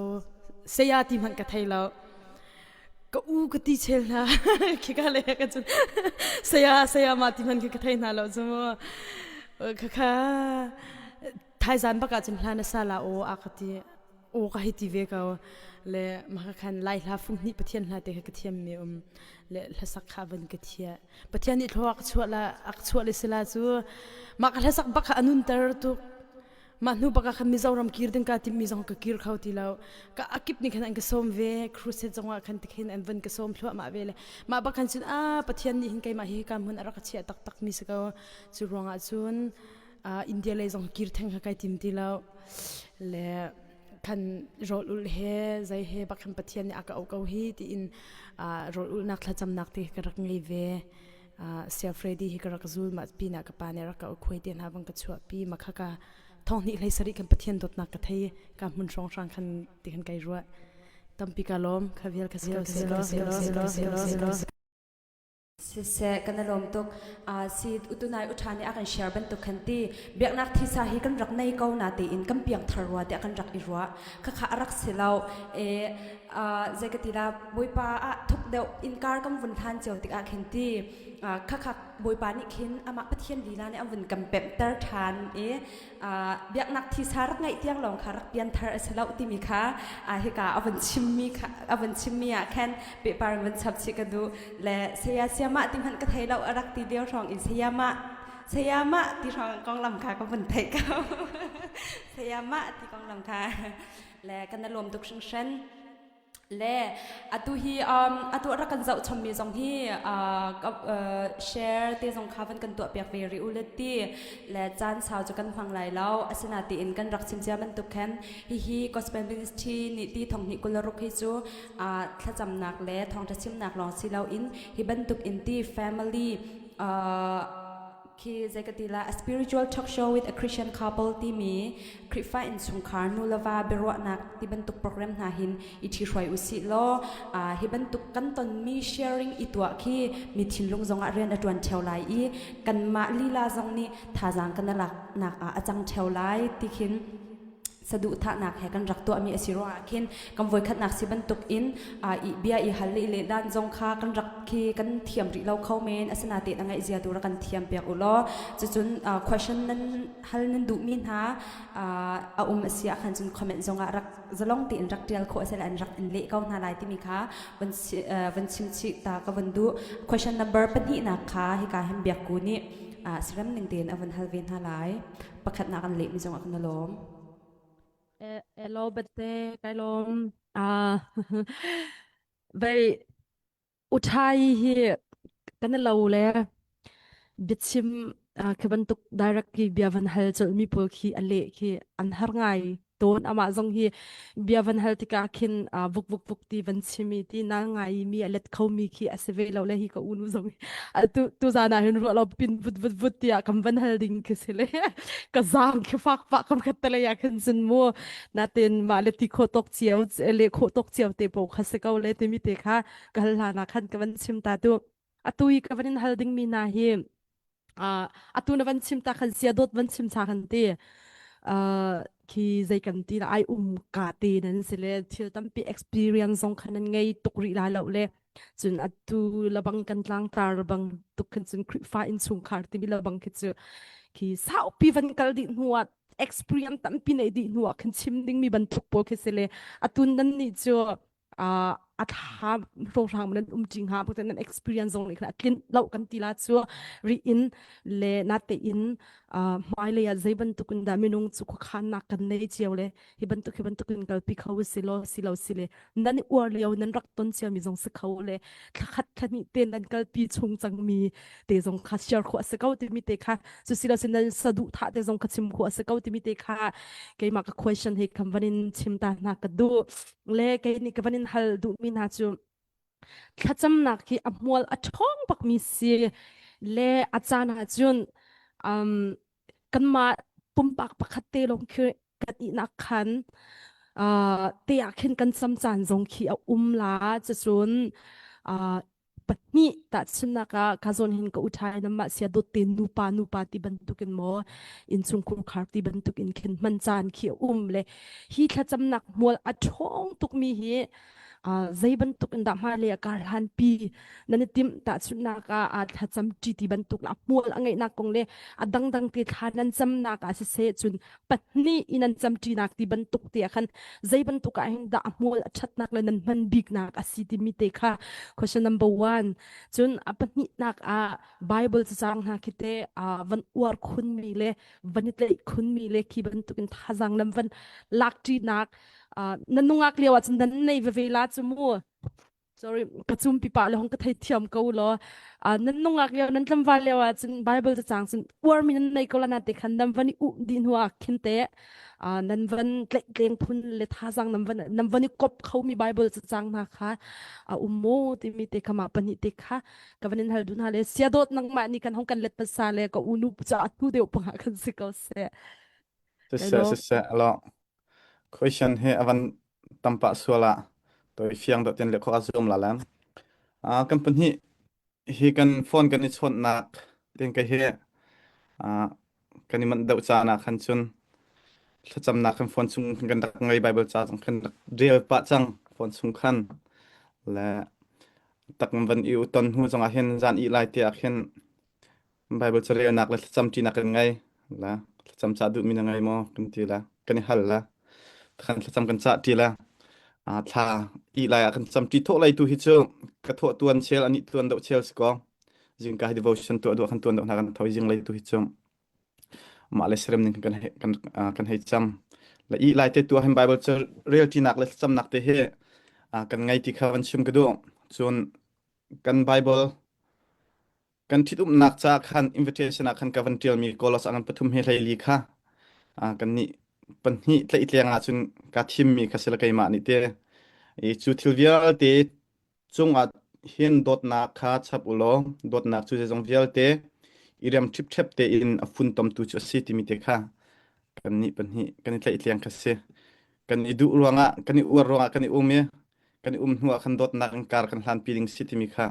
saya ti hmanh ka thei lo ka u ka ti chel hna khika le ka cun saya saya ma ti hmanh khi ka thei hna lo cu mu kha kha thaizan bak ah cun hla na sa la aw a ka ti aw ka hei ti ve ko le mah khan lai hla fung hnih pathian hla te kha ka thiam mi um le hlasak kha van ka thia pathian nih thluak chuah la ak chuah le sila cu mah ka hlasak bak kha anun ter tuk mah hnu bak ah khan Mizoram kir ding ka tim mi zong ka kir kho ti lo ka akip nih khan an ka sawm ve crusade zong ah khan tikhin an van ka sawm thluahmah ve le mah bak khan cun a pathian nih hin keimah hi ka hmun a rak ka chiah taktak mi si ko cu ruangah cun India lei zong kir theng kha kai tim ti lo le khan rawl ul he zei he bak khan Pathian nih a ka auh ko hi tiin rawl ulnak thlacamnak te ka rak ngei ve Sia Freddy hi ka rak zul ma pinah ka pa nih rak ka khuai te hna bang ka chuahpi ma kha ka thong hnih hlei sarih kan Pathian dawtnak ka thei ka hmun hrawng hrang khan ti khan kai ruah tampi ka lawm kha vial ka si ko se Siseh, kan i lawm tuk. Uh, si utunai uṭha nih a kan share bantuk khan ti biaknak thisa hi kan rak nei ko na tiin kan piang thar rua tiah kan rak i ruah. Khakha a rak si lo. E, uh, zei ka ti la Bawipa ah thuk deuh inkar kan vun hlan cio tikah khin ti uh, khakha Bawipa nih khin amah Pathian lila nih an vun kan pemhter ṭhan i biaknak thisa rak ngeih tiang lawng kha rak pianthar a si lo timi kha hika a vun chimmi kha a vun chimmi ah khan pehpar in vun chap chih ka duh le saya siamah ti hmanh ka thei lo a rak ti lio hrawng in sayamah sayamah ti hrawng konglam kha ka vun theih ko sayamah ti konglam kha le kan i lawm tuk hringhran Le atu hi um, atu rak kan zoh chommi zong hi uh, uh, share te zong kha van kan tuah piak ve rih u le ti le caan sau cu kan hmang lai lo asina tiin kan rak chim cia bantuk khan hihi gospel ministry nih ti thong hnih 26 hi cu uh, thlacamnak le thawngtha chimnak lawng si lo in hi bantuk in ti family uh, Khi zei ka ti la, a spiritual talk show with a Christian couple timi Khrihfa innchungkhar nu le va biaruahnak ti bantuk program hna hin i ṭhihruai usih law hi bantuk kan tonmi sharing i tuah khi mi thinlung zongah rian a ṭuan ṭheo lai i kanmah lila zong nih thazaang kan i laknak ah a cang ṭheo lai ti khin saduhthahnak he kan rak tuahmi a si ruangah khin kan voikhatnak si bantuk in i bia i hal i leh dan zong kha kan rak khi kan thiam rih lo kho men asinain a ngaih zia tu rak kan thiam piak u law cucun question nan hal nan duhmi hna a um a si ah khan cun comment zongah rak zalong tein rak tial khawh a an rak in leh ko hna lai timi kha van chim chih ta ka van duh question number pahnihnak kha hika hin biakku nih siram ning tein a van hal ve hna lai pakhatnak an lehmi zongah kan i lawm. Hello bate kai lawm. Ah vei uthai hi kan lo le biachim khi bantuk direct ki bia van hal colmi pawl khi a leh khi an har ngai tawn amah zong hi bia van hal tikah khin vuk vuk vuk ti van chimi ti na ngai mi a let kho mi khi a si ve lo le hi ka unu zong tu tu zan ah hin ruah lo pin vut vut vut tiah kam van hal ding khi si le ka zang khi fak pa kam khat tale ya khan sin mu natin ma le ti kho tok chiao le kho tok chiao te po kha se ko le ti mi te kha ka hal hlan ah khan ka van chim ta tu atu hi ka van in hal ding mi na hi. Uh, atu na van chim ta khan sia dawt van chim cha khan ti. Uh, khi zei kan ti la ai um ka te nan si le thil tampi experience zong khan nan ngei tuk rih la lo le cun atu labang kan tlang tar bang tuk khan cun Khrihfa in chungkhar timi labang khi cu khi saupi van kal dih hnuah experience tampi nei dih hnuah khan chim ding mi bantuk pawl khi si le atun nan nih cu a thla hrohrang nan um ṭi hnga bak nan experience zong nih khan a tlinh lo kan ti la cu ri in le na te in hmailei ah zei bantuk in dah minung cu khuakhannak kan nei cio le hi bantuk hi bantuk in kalpi kho si lo si lo si le nan i uar lio nan rak ton cia mi zong si kho le thlakhat thlahnih te nan kalpi chung cang mi te zong kha share khawh a si ko timi te kha cu si lo sin nan saduh thah te zong kha chim khawh a si ko timi te kha keimah ka question hi kam van in chim ta hna ka duh le kei nih ka van in hal duhmi hna cu thlacamnak hi a hmual a ṭhawng bakmi si le a caan ah cun um, kanmah pumpak pakhat te lawng khi kan ihnak khan uh, te ah khin kan cam caan zong khi a um la cucun uh, pahnih tahchunhnak ah ka zawn hin ka u ṭhai namah sia dawt te nupa nupa ti bantukin maw innchungkhur khar ti bantukin khin hman caan khi a um le hi thlacamnak hmual a ṭhawng tukmi hi uh, zei bantuk in dah hmailei a kar hlan pi nan i timh tahchunhnak ah aa thlacam ṭi ti bantuk a hmual a ngeihnak kong le a dangdang te thla nan camnak ah siseh cun pahnih in an camṭinak ti bantuk te ah khan zei bantuk ah hin dah a hmual a ṭhatnak le nan hman biknak a si timi te kha question number one cun a pahnihnak ah Bible cacang hna khi te van uar khunmi le van i tlaih khunmi le khi bantukin thazaang lam van lakṭinak na nungak lio ah cun nan nei veve la cu mu sorry ka cum pipa le hong ka thei thiam ko law nan nungak lio nan tlangval lio ah cun bible cacang cun uarmi nan nei ko la na te khan nan van i uh di hnu ah khin te nan van tlaih tleng phun le thazang nan van nan van i kop kho mi bible cacang hna kha a um mo timi te kha ma pahnih te kha ka van in hal dun ha le sia dawt nangmah ni kan hong kan let pasa le ka unu cha tu deuh panga kan si ko se Siseh siseh alo question hi avan tampa suala toi fiang dot ten le kho azum la lam a kan pahnih hi kan phone kan i chawnhnak ten ka hi a kan i manh deuh caan ah khan cun thlacamnak kan phone chung kan rak ngei bible ca zong kan rak rel pah cang phone chung khan le tak van i uton hnu zongah hin zan i lai te ah khin Bible carelnak le thlacam ṭinak kan ngei. La thlacam cah duhmi na ngei maw? Kan ti la. Kan i hal la. Khan thlacam kan cah ṭi la. Ah thla i lai ah kan cam ṭi thawh lai tu hi cu ka thawh tuan chel ani tuan deuh chel si ko. Zingka hi devotion tuah duh kan tuan deuh hna kan tho zing lei tu hi cu mah le serem ning kan kan kan hei cam. La i lai te tu hin Bible carel ṭinak le thlacamnak te hi kan ngei ti kha van chim ka duh. Cun kan Bible Kan ṭhitumnak ca khan invitation ah khan ka van ṭialmi Kolos angan pathum he hleili kha kannih pahnih tlaihtleng ahcun kaa thimmi kha si le keimah nih te. I cu thil vialte cungah hin dawtnak kha chap u law dawtnak cu zeizong vialte i rem ṭhipṭhep tein a funtomtu cu a si timi te kha kannih pahnih kan i tlaihtleng kha si. Kan i duh ruangah kan i uar ruangah kan i um i kan i um hnuah khan dawtnak in kar kan hlanpi ding si timi kha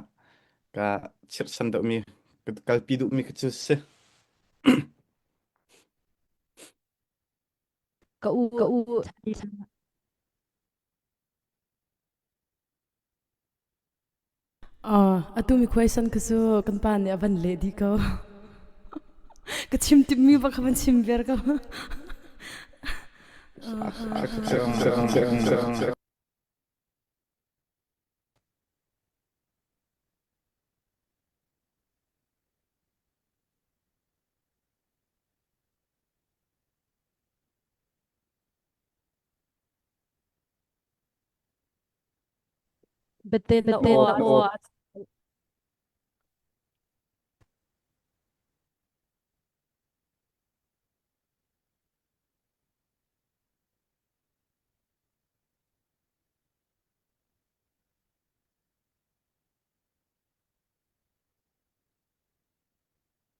ka chirhchan deuhmi ka kalpi duhmi kha cu si. Ka u Ka u Uh, atu mi question kha cu kan pa nih a van leh dih ko. Ka chim timmi bak kha van chim ver ko. Bete na aw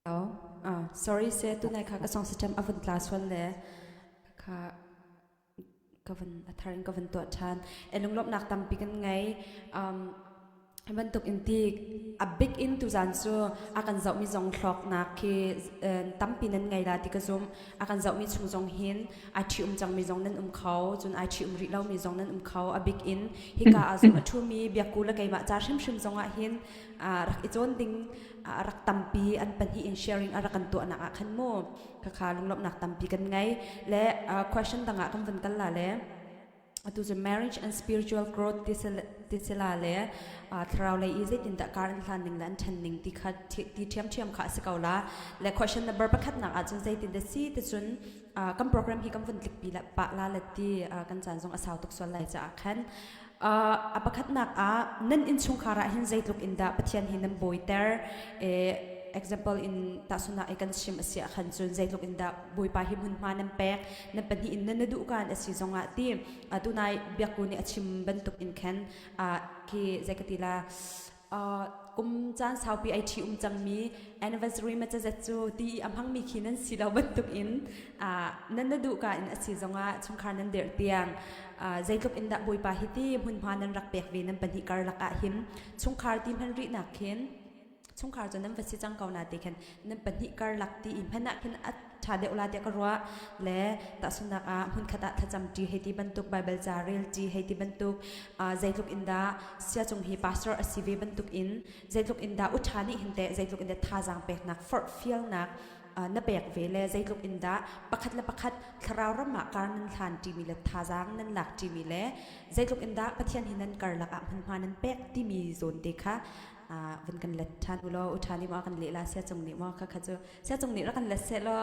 Ah, sorry se tunai kha ka song system a vun tla sual le kha ka van a thar in ka van tuah ṭhan. E lunglawmhnak tampi kan ngei. Um, Bantuk in ti a big in tuzan cu a kan zohmi zong hlawknak khi tampi nan ngei la ti ka zum. A kan zohmi chung zong hin ai ṭhi um cangmi zong nan um kho, cun ai ṭhi um rih lomi zong nan um kho. A big in hika ah zong a ṭhumi biakku le keimah ca hrimhrim zong ah hin rak i cawn ding rak tampi an pahnih in sharing a rak kan tuahnak ah khan mu khakha lunglawmhnak tampi kan ngei. Le question dang ah kan vun kal la le atu cu marriage and spiritual growth ti sila le thlarau lei i zeitindah kar an hlan ning le an ṭhen ning ti kha ti ṭhiamṭhiam kha a si ko la le question number pakhat nak ahcun zeitin dah si ti cun kan program hi kan vun tlikpi la pah la le ti kan caan zong a sau tuk sual lai caah khan a pakhatnak ah nan innchungkhar ah hin zeitluk in dah Pathian hi nan bawiter example in tahsunah i kan chim a si ah khan cun zeitluk in dah Bawipa hi hmunhma nan pek nan pahnih in nan na duh kan a si zongah ti tunai biakku nih a chim bantuk in khan khi zei ka ti la kum caan saupi ai ṭhi um cangmi anniversary ma cazet cu ti a hmangmi khi nan si lo bantuk in nan na duh ka in a si zongah chungkhar nan dirh tiang zeitluk in dah Bawipa hi ti hmunhma nan rak pek ve nan pahnih karlak ah hin chungkhar ti hman rihnak khin chungkhar cu nan va si cang ko na ti khin nan pahnih karlak ti i hman ah khin a ṭha deuh la tiah ka ruah le tahchunhnak ah hmunkhat ah thlacam ṭi hei ti bantuk Bible ca rel ṭi hei ti bantuk zeitluk in dah siacung hi pastor a si ve bantuk in zeitluk in dah uṭha nih hin teh zeitluk in dah thazaang peknak forhfialnak na pek ve le zeitluk in dah pakhat le pakhat thlarau ram ah kar nan hlan ṭimi le thazaang nan lak ṭimi le zeitluk in dah Pathian hi nan karlak ah hmunhma nan pek timi zawn te kha vun kan let ṭhan u law u ṭha nih maw kan leh la sia cung nih maw kha kha cu sia cung nih rak kan let seh law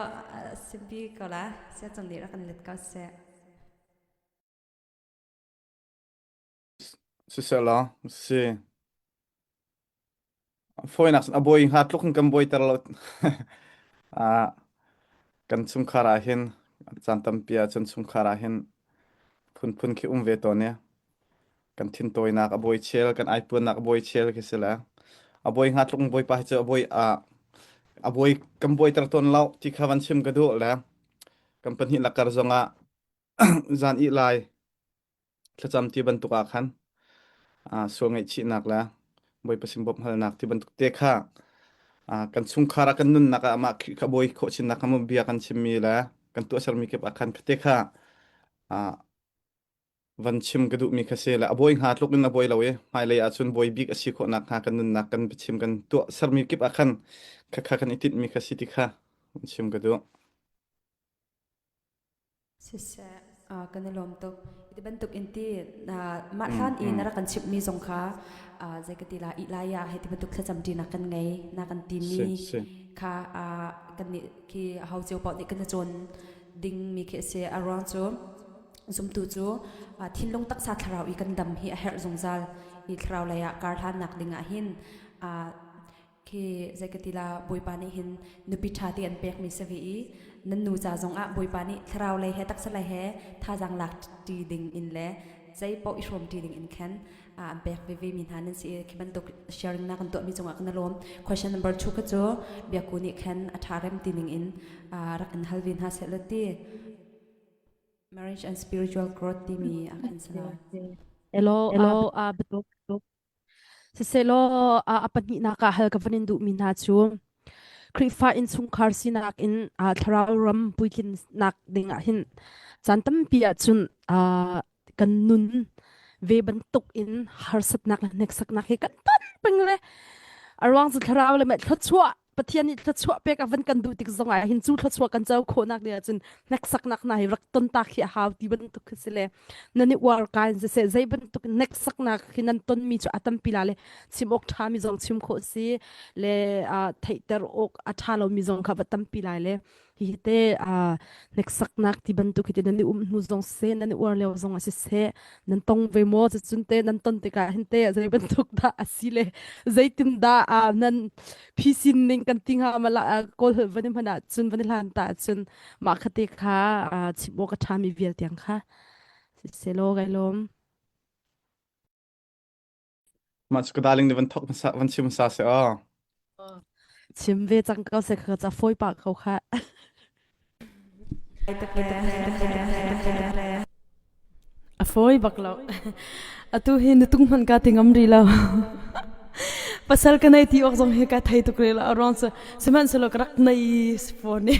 simpi ko la sia cung nih rak kan let ko seh Siseh law si fawinak a bawi hnga tluk in kan bawi ter lo ah kan chungkhar ah hin caan tampi ah cun chungkhar ah hin phunphun khi um ve tawn i kan thintawinak a bawi chel kan aipuannak a bawi chel khi si le a bawi hnga tluk bawipa hi cu a bawi a a bawi kan bawi ter tawn lo ti kha van chim ka duh le kan pahnih lakar zongah zan ih lai thlacam ti bantuk ah khan sual ngaihchihnak le Bawipa sin bawmh halnak ti bantuk te kha kan chungkhar ah kan nunnak ah amah Khrih kha bawi khawh chinnak kha bia kan chimmi le kan tuahsermi kip ah khan te kha van chim ka duhmi kha si le a bawi hnga tluk in a bawi lo i hmailei ah cun bawi bik a si khawhnak hnga kan nunnak kan biachim kan tuah sermi kip ah khan khakha kan i tinhmi kha si ti kha van chim ka duh. Siseh, kan i lawm tuk. Iti bantuk in ti mah hlan i na rak kan chimhmi zong kha zei ka ti la i lai ah hei ti bantuk thlacam ṭinak kan ngei na kan timi kha kan nih khi ho cio paoh nih kan i cawn dingmi khi a si. A ruang cu zumtu cu thinlung taksa thlarau i kan dam hi a herh zungzal. I thlarau lei ah kar hlannak ding ah hin khi zei ka ti la Bawipa nih hin nupi ṭha ti an pekmi si ve i nan nu ca zongah Bawipa nih thlarau lei he taksa lei he thazaang lak ṭi ding in le zei paoh i hrawm ṭi ding in khan an pek veve mi hna nan si i khi bantuk sharing na kan tuahmi cungah kan i lawm. Question number 2 kha cu biaku nih khan a ṭha rem ti ning in rak in hal ve hna seh law ti marriage and spiritual growth timi ah khan sala. Hello, Hello, uh, betul. Siselaw a pahnihnak ah hal ka van in duhmi hna cu Khrihfa innchungkhar sinak in thlarau ram puitlinnak ding ah hin caan tampi ahcun kan nun ve bantuk in harsatnak le hneksaknak hi kan ton peng le a ruang cu thlarau le thluachuah Pathian nih thluachuah pek a van kan duh tik zong ah hin cu thluachuah kan co khawhnak ding ahcun hneksaknak hna hi rak ton tak hi a hau ti bantuk khi si le nan i uar ka in siseh zei bantuk hneksaknak hi nan tonmi cu a tampi la le chim awk ṭha mi zong chim khawh si le theihter awk a ṭha lomi zong kha va tampi lai le Hihi te hneksaknak ti bantuk hi te nan i um hnu zong siseh, nan i uar lio zong ah siseh, nan tong ve maw? Cucun te nan ton tikah hin te zei bantuk dah a si le zeitin dah nan phisin ning kan ti hnga mala kawl holh van i hman ahcun van i hlan ta ahcun mah kha te kha chim awk a ṭhami vial tiang kha siseh law kai lawm. Mah cu ka darling nih van thok hmasa van chim hmasa seh aw. Chim ve cang ko seh kha ca fawi pah ko kha. A fawi bak lo. Atu hi na tung hmanh ka ti ngam ri lo. Pasal ka nei ti awk zong hi ka thei tuk rih lo a ruang cu sihmanhsehlaw ka rak nei fawn i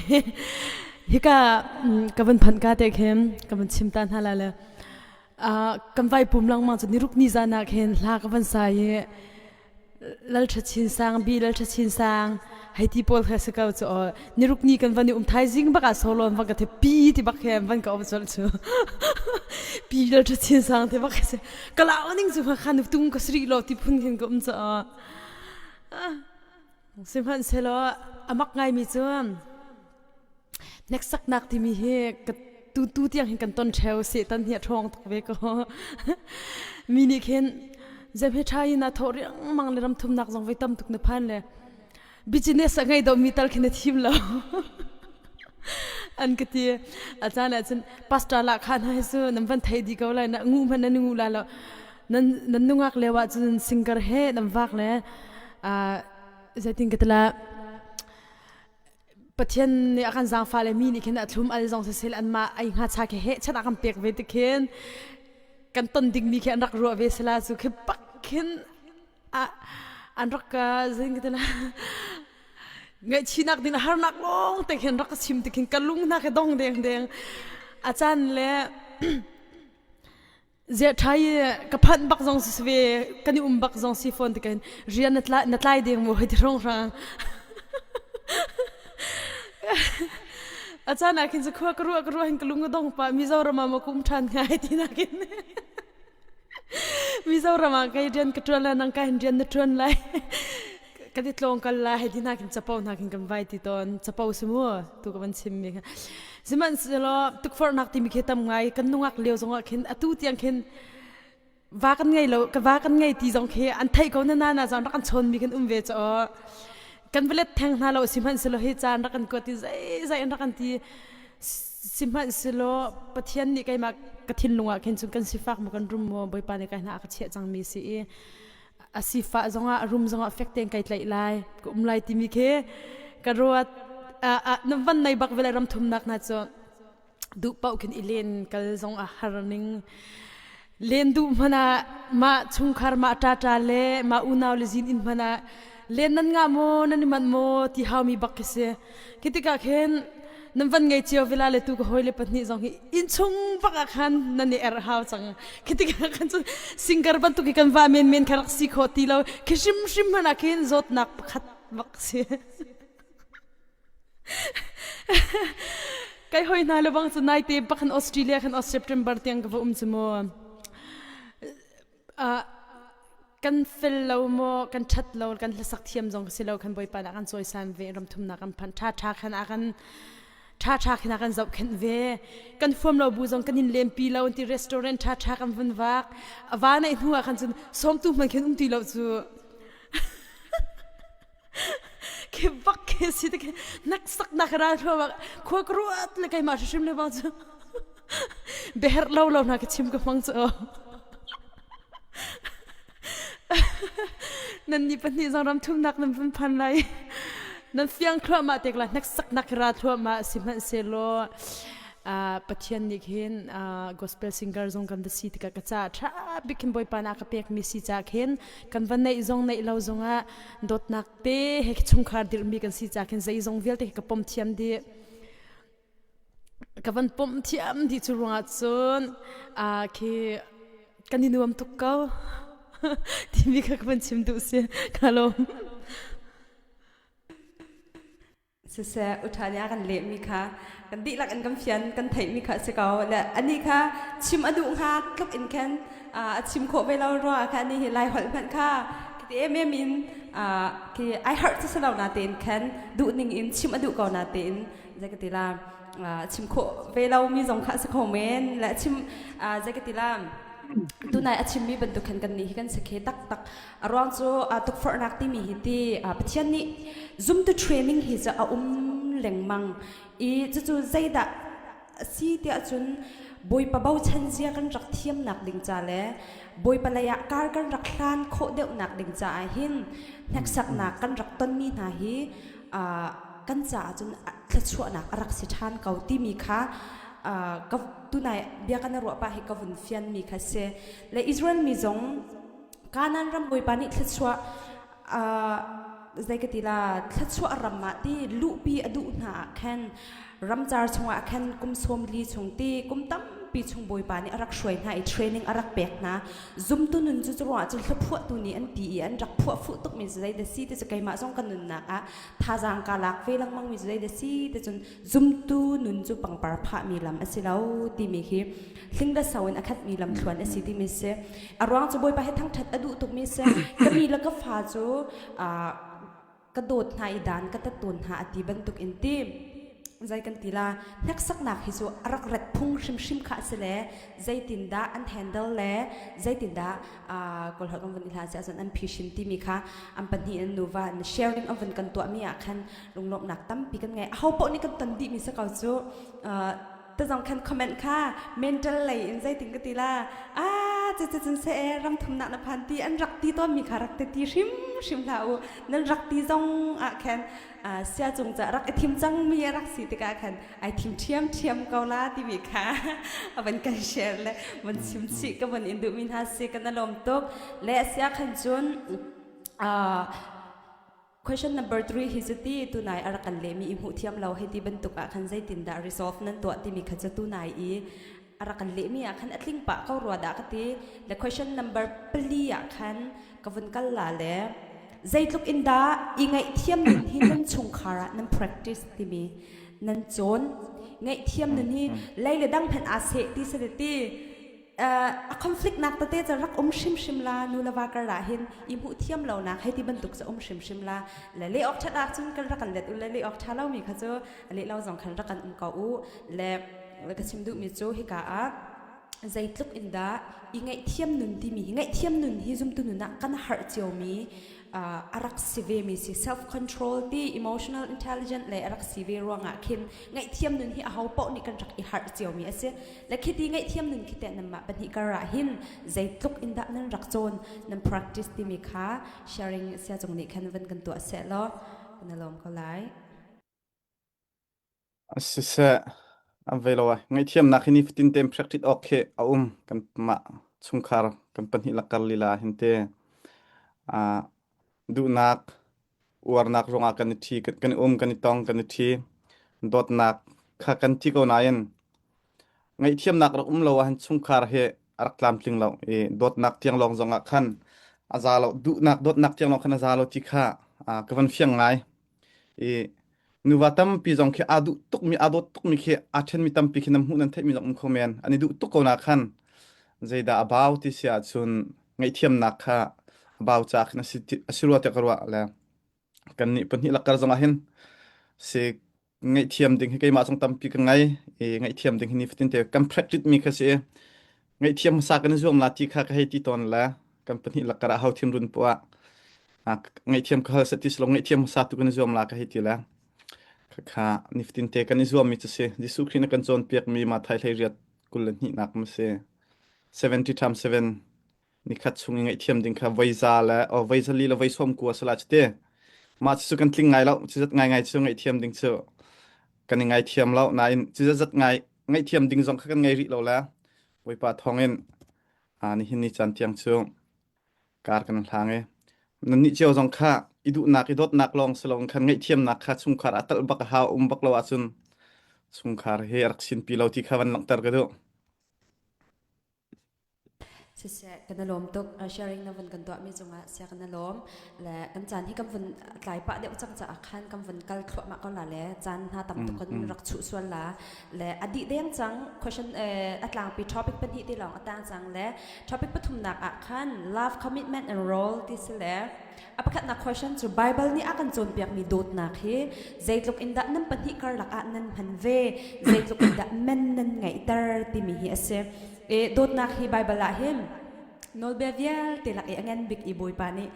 hika ka van phanh ka te khin ka van chim ta hna la le kan vai pum lengmang cu niruk ni zan ah khin hla ka van sa i Lal Ṭha Chin Sang, Bi Lal Ṭha Chin Sang, hei ti pawl kha si ko cu aw. Niruk ni kan van i um thaizing bak ah solo van ka the pi ti bak he van ka um colh cu. Pi Lal Ṭha Chin Sang ti bak si. Ka lau ning cu khan tung ka sri lo ti phun khin ka um cu aw. Sihmanhsehlaw a mak ngaimi cu Hneksaknak timi hi ka tu tu tiang hin kan ton ṭheo Satan hi a ṭhawng tuk ve ko. Mi nih khin zem he ṭha in aa thawh riangmang le ram thumnak zong voi tam tuk na phan le business a ngei domi tal khi na thim lo. an ka ti. A caan ah cun pastor lah kha hna hi cu nan van thei dih ko lai na ngu hmanh nan ngu la lo. Nan nan nungak lio ah cun singer he nan vak le zeitin ka tila Pathian nih a kan zaangfah le mi nih khin a thlum al zong sisel anmah ei hnga cha khi heh chan a kan pek ve ti khin kan ton dingmi khi an rak ruah ve sala cu khi pak khin a an rak ka zing ka tila ngaihchihnak ding harnak lawng te khin rak ka chim ti khin ka lung hna khi dong deng deng a caan le Ziah ṭha i ka phanh bak zong si ve kan i um bak zong si fawn tikin rian na tlai na tlai ding mu hei ti hrawnghrang. A caan ah khin cu khua ka ruah ka ruah hin ka lung a dong pah Mizoram ah maw ka um ṭhan hnga ti nakin Mizoram ah kei rian ka ṭuan lai nang ka hin rian na ṭuan lai kan i tlawng kal lai hei ti hna khin capo hna khin kan vai ti tawn capo si mu tu ka van chim mi kha sihmanhsehlaw tukforhnak timi khi tam ngai kan nungak lio zongah khin atu tiang khin va kan ngei lo ka va kan ngei ti zong khi an theih ko na na na zong rak kan chawn mi kan um ve chaw kan valet theng hna lo sihmanhsehlaw hi caan rak kan kuat ti zei zei an rak kan ti sihmanhsehlaw Pathian nih keimah ka thinlung ah khin cun kan sifak mu kan rum mu Bawipa nih kai hna a ka chiah cang mi si i a sifah zongah a rum zongah fek tein kai tlaih lai ka um lai timi khi ka ruat na van nei bak vele ram thumnak hna cu duh paoh khin i len kal zong a har ning len duh hmanh ah mah chungkhar mah ṭaṭa le mah unau le zin inn hmanh ah len nan ngah maw nan i manh maw ti haumi bak khi si Khi tikah khin nan van ngei cio vela le tu ka hawile pahnih zong hi innchung bak ah khan nan i erh hau cang. Khi tikah khan cun singer bantuk hi kan va menmen kha rak si khawh ti lo. Khi hrimhrim hmanh ah khin zawtnak pakhat bak si. Kai hoi hna le bang cu naite bak khan Australia khan September tiang ka va um cu mu. Kan fel lo maw kan ṭhat lo kan hlasak thiam zong si lo kan Bawipa nih a kan cawisan ve ramthumnak kan phanh ṭha ṭha khan a kan ṭha ṭha khin a kan zohkhenh ve kan fuam lo bu zong kan in lempi lo ti restaurant ṭha ṭha kan vun vak a va neih hnu ah khan cun sawmtu hmanh khin um ti lo cu khi bak khi si te khi hneksak nak ral thluahmah khua ka ruat le keimah hrimhrim le bang cu biaherh lo lo hna ka chim ka hmang cu nan ni pahnih zong ram thumnak nan vun phan lai nan fiang thluahmah tek la hneksak nak ra thluahmah sihmanhsehlaw Pathian nih khin gospel singer zong kan va si tikah ka ca ṭha bik khin Bawipa nih a ka pekmi si ca khin kan va neih zong neih lo zongah dawtnak te he chungkhar dirhmi kan si ca khin zeizong vialte ka pom thiam dih ka van pom thiam dih cu ruangah cun khi kan i nuam tuk ko timi kha ka van chim duh si ka lawm. Siseh uṭha nih a kan lehmi kha kan dihlak in kan fian kan theihmi kha a si ko. Le anih kha chim a duh hnga tluk in khan a chim khawh ve lo ruangah khan anih hi Lai holh hmanh kha khi emem in khi ai harh cu si lo natein khan duh ning in chim a duh ko natein zei ka ti la chim khawh ve lomi zong kha a si kho men le chim zei ka ti la tunai a chimmi bantuk khan kan nih hi kan si khe taktak A ruang cu tukforhnak timi hi ti Pathian nih zumtu training hi cu a um lengmang i cucu zeidah a si tiah cun Bawipa bochan zia kan rak thiamnak ding ca le Bawipa lei ah kar kan rak hlan khawh deuhnak ding caah hin hneksaknak kan rak tonmi hna hi kan caah cun thluachuahnak a rak si ṭhan ko timi kha ka tunai bia kan ruah pah hi ka vun fianmi kha si le Israel mi zong. Kanaan ram Bawipa nih thluachuah zei ka ti la thluachuah ram ah ti luhpi a duh hna ah khan ramcar chungah khan kum 40 chung ti kum tampi chung Bawipa nih a rak hruai hna i training a rak pek hna zumtu nun cu curuangah cun hlaphuahtu nih an ti i an rak phuah fuh tukmi cu zei da si ti cu keimah zong ka nunnak ah thazaang ka lak ve lengmang mi cu zei da si ti cun zumtu nun cu pangpar phahmi lam a si lo timi hi hling le so in a khatmi lamthluan a si timi si a ruang cu Bawipa he thangṭhat a duh tukmi si ka mi le ka fa cu ka dawt hna i dan ka tat tawn hna a ti bantuk in ti zei kan ti la hneksaknak hi cu a rak ret phung hrimhrim kha a si le zeitindah an handle le zeitindah kawlholh kan vun i hla si ahcun an phishin timi kha an pahnih an nuva an sharing an vun kan tuahmi ah khan lunglawmhnak tampi kan ngei aho paoh nih kan ton dihmi si ko cu tazong khan comment kha mental lei in zeitin ka ti la ah cu cu cun se ram thumnak na phan ti an rak ti tawn mi kha rak te ti hrim hrim hlah u nan rak ti zong ah khan sia cung ca rak i thim cang mi a rak si tikah khan ai thim ṭhiam ṭhiam ko la timi kha a van kan share le van chim chih ka van in duh mi hna si kan alawm tuk le sia khan cun Question number 3 hi cu ti tunai a rak kan lehmi i hmuh thiam lo hei ti bantuk ah khan zeitindah resolve nan tuah timi kha cu tunai i a rak kan lehmi ah khan a tling pah ko rua dah ka ti. Le question number pali ah khan ka vun kal la le zeitluk in dah i ngaihthiam nun hi nan chungkhar ah nan practice timi nan cawn ngaihthiam nun hi lei le dang hmanh aa seh ti si ti a conflict nak tete cu rak um hrimhrim la nu le va kar ah hin i hmuh thiam lo nak hei ti bantuk cu um hrimhrim la le le awk that ah cun kan rak kan let u le le awk tha lo mi kha cu le lo zong khan rak kan um ko u le ka chim duh mi cu hika ah zeitluk in dah i ngaihthiam nun timi hi ngaihthiam nun hi zumtu nun ah kan harh cio mi a rak si ve mi si self control ti emotional intelligence le a rak si ve ruangah khin ngaihthiam nun hi aho paoh nih kan rak i harh cio mi a si Le khiti ngaihthiam nun khi teh nanmah pahnih kar ah hin zeitluk in dah nan rak cawn nan practice timi kha sharing sia cung nih khan van kan tuah seh law kan lawm ko lai. Siseh, an ve lo ai. Ngaihthiamnak hi nifatin tein practice awk khi a um kan mah chungkhar kan pahnih lakar lila hin te ah duhnak uarnak ruangah kan i ṭhi kan i um kan i tong kan i ṭhi dawtnak kha kan thi ko nain Ngaihthiamnak rak um lo ahhin chungkhar hi a rak tlamtling lo i dawtnak tiang lawng zongah khan a za lo duhnak dawtnak tiang lawng khan a za lo ti kha ka van fiang ngai i nuva tampi zong khi aa duh tukmi aa dawt tukmi khi aa ṭhenmi tampi khi nan hmuh nan theihmi zong um kho men an i duh tuk ko na khan zeidah a bau ti si ahcun ngaihthiamnak kha a bau caah khin a si a si rua tiah ka ruah le kannih pahnih lakar zongah hin si ngaihthiam ding hi keimah zong tampi ka ngai i ngaihthiam ding hi nifatin te kan practice mi kha si ngaihthiam hmasa kan i zuam la ti kha ka hei ti tawn le kan pahnih lakar ah ho thin run poah ngaihthiam ka hal sati silo ngaihthiam hmasa tu kan i zuam la ka hei ti le kha nifatin te kan i zuam mi cu si Jesuh Khrih na kan cawnpiak mi Mathai hlei riat 22 nak ma si 70 times 7 nikhat chung i ngaihthiam ding kha voi za le o voi zali le voi sawm kua sala chite mah cu kan tling ngai lo cu zat ngai ngai cu ngaihthiam ding cu kan i ngaithiam lo nain cu zat zat ngai ngaihthiam ding zong kha kan ngei rih lo le Bawipa thawngin a nihin ni caan tiang cu kar kan hlang i nannih cio zong kha i duhnak i dawtnak lawng si loin khan ngaihthiamnak kha chungkhar a talh bak a hau um bak lo ahcun chungkhar hi a rak sinpi lo ti kha van langhter ka duh. Siseh, kan i lawm tuk. Sharing na vun kan tuahmi cungah sia kan i lawm. Le kan caan hi kan vun tlai pah deuh cang caah khan kan vun kal thluahmah ko la le caan hna tam tuk kan rak chuh sual la. Le a dih deng cang question a tlangpi topic pahnih ti lawng a tang cang le topic pathumnak ah khan love commitment and role ti si le a pakhatnak question cu Bible nih a kan cawnpiakmi dawtnak hi zeitluk in dah nan pahnih karlak ah nan hman ve zeitluk in dah men nan ngeihter timi hi a si. E dawtnak hi Bible ah hin nawlbia vialte lak i a ngan bik i Bawipa nih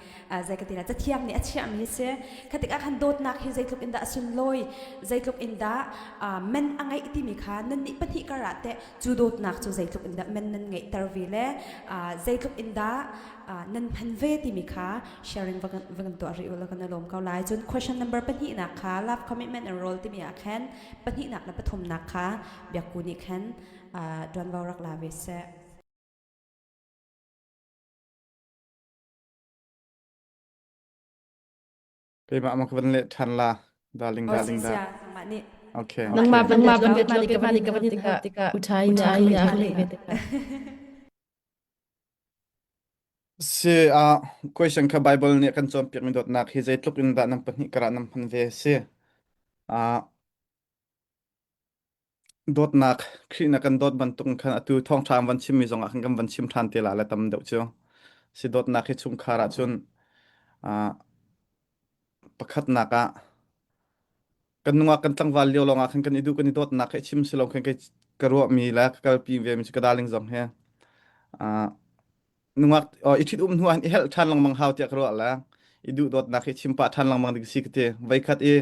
zei ka ti la cathiang nih a chiahmi a si khatik ah khan dawtnak hi zeitluk in dah a sunlawi zeitluk in dah men a ngeih timi kha nan nih pahnih kar ah teh cu dawtnak cu zeitluk in dah men nan ngeihter ve le zeitluk in dah nan hman ve timi kha sharing va kan tuah rih u law kan lawm ko lai cun question number pahnihnak kha love commitment and role timi ah khan pahnihnak le pathumnak kha biakku nih khan ṭuanvo rak la ve seh. Keimah ma ka van leh ṭhan la. Darling, Oh, darling si dah. sia, nangmah nih. Okay. Nangmah van Nangmah van let let lo lo keimah nih ka van in hal tikah uṭhai uṭhai na nih a a leh leh ve ve tikah. Si ah question kha Bible nih a kan cawnpiakmi dawtnak hi zeitluk in dah nan pahnih karah nan hman ve si. Ah dawtnak Khrih na kan dawt bantuk khan atu thawngṭha an van chimmi zongah khan kan van chim ṭhan te la le tam deuh cu. Si dawtnak hi chungkhar ah cun ah pakhatnak ah kan nungak kan tlangval lio lawngah khan kan i duh kan i dawtnak he chim si lo khan kei ka ruahmi le ka kalpi ve mi cu ka darling zong he ah nungak i ṭhit um hnu ah i helh ṭhan lengmang hau tiah ka ruah la i duh dawtnak hi chim pah ṭhan lengmang ding si ka ti voikhat i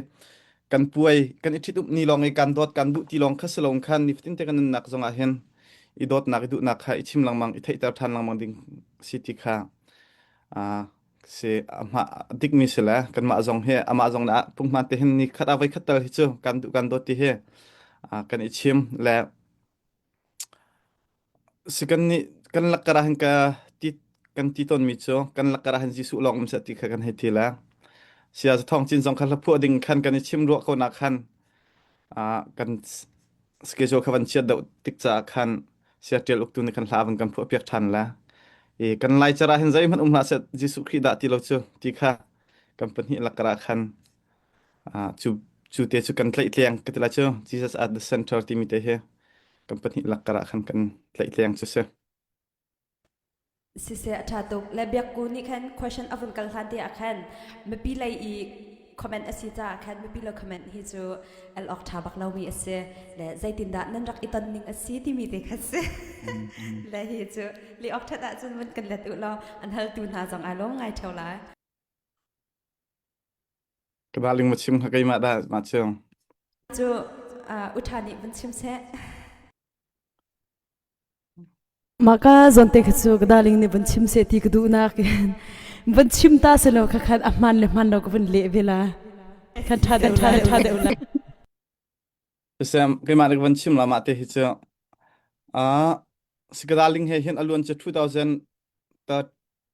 kan puai kan i ṭhit um ni lawng i kan dawt kan duh ti lawng kha si lo khan nifatin te kan nunnak zong ah hin i dawtnak i duhnak kha i chim lengmang i theihter ṭhan lengmang ding si ti kha si amah dikmi si le kanmah zong hi amah zong nih punghman te hin ni khat ah voikhat tal hi cu kan duh kan dawt ti hi kan i chim le Si kan nih kan lakar ah hin ka ti kan ti tawnmi cu kan lakar ah hin Jesuh lawng um seh ti kha kan hei ti le sia thawng cin zong kha hla phuah ding khan kan i chim ruah ko nak khan ah kan schedule kha van chiat deuh tik caah khan sia ṭial uktu nih khan hla van kan phuah piak ṭhan le i kan lai cara hin zeihmanh um hlah seh Jesuh Khrih dah ti lo cu ti kha kan pahnih lakar ah khan ah cu cu te cu kan tlaihtleng ka ti lai cu Jesus at the center timi te hi kan pahnih lakkar ah khan kan tlaihtleng cu si. Siseh a ṭha tuk. Le biakku nih khan question a vun kal hlan te ah khan mipi lei i comment a si caah khan mipi lo comment hi cu el awk ṭha bak lomi a si. Le zeitindah nan rak i ton ning a si timi te kha si. Le hi cu li awk ṭhat ahcun vun kan let u law an haltu hna zong ai lawm ngai ṭheo lai. Ka darling ma chim kha keimah dah ma chim. Cu uṭha nih vun chim seh. Mah ka zawn te kha cu ka darling nih vun chim seh ti ka duhnak in vun chim ta se lo kha khan a hman le hman lo ka vun leh ve la. Khan ṭha deuh ṭha deuh ṭha deuh la. Sam keimah nih van chim la mah te hi cu ah si ka darling he hin a luan cu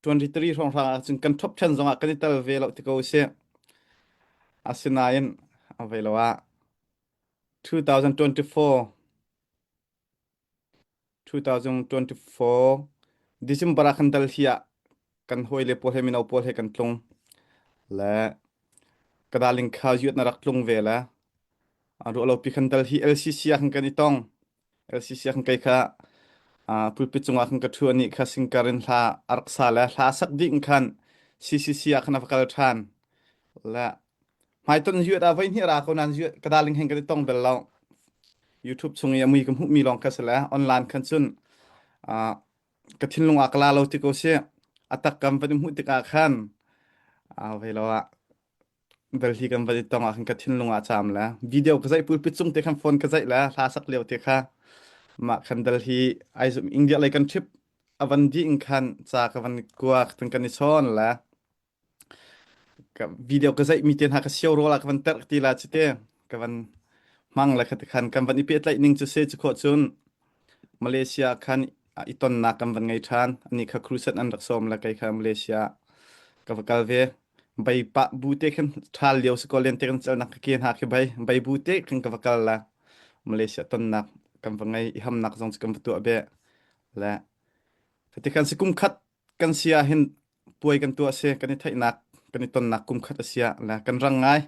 2023 hrawng hrang ah cun kan top 10 zong ah kan i tel ve lo ti ko si. Asinain a ve lo ah 2024 2024 December ah khan Delhi ah kan hawile pawl he mino pawl he kan tlung le ka darling kha yuat na rak tlung ve le ruah lo pi khan Delhi LCC ah khan kan i tong LCC ah khan kei kha pulpit cungah khan ka ṭhu anih kha singkar in hla a rak sa le hla sak dih in khan CCC ah khan a va kal ṭhan le hmaiton yuat ah voi hnih ra ko nan yuat ka darling hen kan i tong bel lo YouTube chung i a mui ka hmuhmi lawng kha si le online khan cun ka thinlung ah ka la lo ti ko si a tak kam van i hmuh tikah khan ve lo ah Delhi kan van i tong ah khan ka thinlung ah caam le video ka zaih pulpit cung te khan phone ka zaih le hla sak lio te kha mah khan Delhi ai zum India lei kan trip a van dih in khan ca ka van kua kan i chawn le ka video ka zaih mi te hna ka sio rawl ah ka van terh ti la cu te ka van hmang le kha khan kan van i pehtlaih ning cu se cu khawh cun Malaysia khan i tonnak kan van ngei ṭhan ani kha crusade an rak sawm le kei kha Malaysia ka va kal ve bai pa bu te khan ṭhal lio si ko len te kan calnak ka ke hna khi bai bai bu te khan ka va kal la Malaysia tonnak kan va ngei i hamnak zong cu kan va tuah be le ti khan si kum khat kan si ah hin puai kan tuah si kan i theihnak kan i tonnak kum khat a si ah le kan rang ngai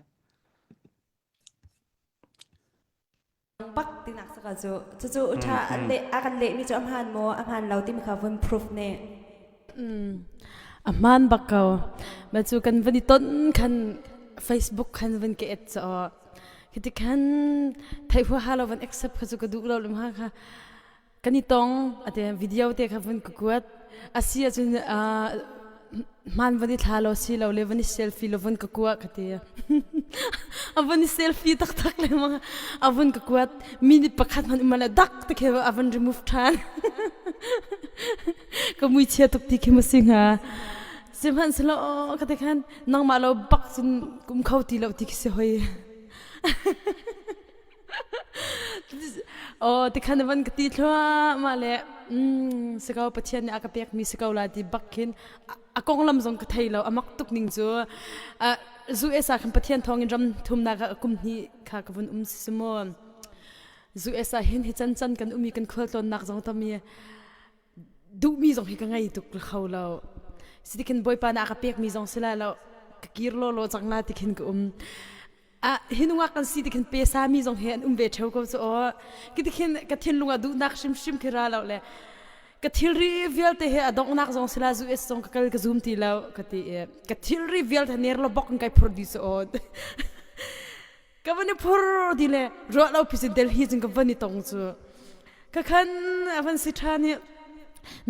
Pak tinak saka cu cucu utha le a kan leh mi cu a hmaan maw a hmaan lo timi kha vun proof ne. A hmaan bak ko. Ma cu kan van i ton khan Facebook khan van ke et cho. Khiti khan thei hua ha lo van accept kha cu ka duh lo lum ha kha kan i tong ate video te kha vun ka kuat asi ahcun hman van i thla lo si lo le van i selfie lo vun ka kua ka ti a vun i selfie taktak le ma a vun ka kuat minute pakhat hman um le dak te khe a van remove than ka mui chia tuk ti khi ma si hnga sihmanhsehlaw ka te khan nangmah lo bak cun kum kho ti lo ti khi si hoi. Oh tikhan van ka ti thluahmah le mm si ko Pathian nih a ka pekmi si ko la ti bak khin a konglam zong ka thei lo a mak tuk ning cu US ah khan Pathian thawngin ram thumnak ah kum hnih kha ka vun um si mu US ah hin hi can can kan umi kan khualtlawnnak zong tam i duhmi zong hi ka ngei tuk kho lo sitikhin bawipa nih a ka pekmi zong si lai lo ka kir law law cang la tikhin ka um ah hinungak kan si tikhin pesa mi zong he an um ve theo ko cu aw kitikhin ka thinlung ah duhnak hrimhrim khi ra lo le ka thilri vialte he a donghnak zong sila zu es zong ka kal ka zum ti lo ka ti i ka thilri vialte ner lo bok in kai phur di cu aw ka van i phur di le ruah lo phisin Delhi cun ka van i tong cu Ka khan a van si ṭhan i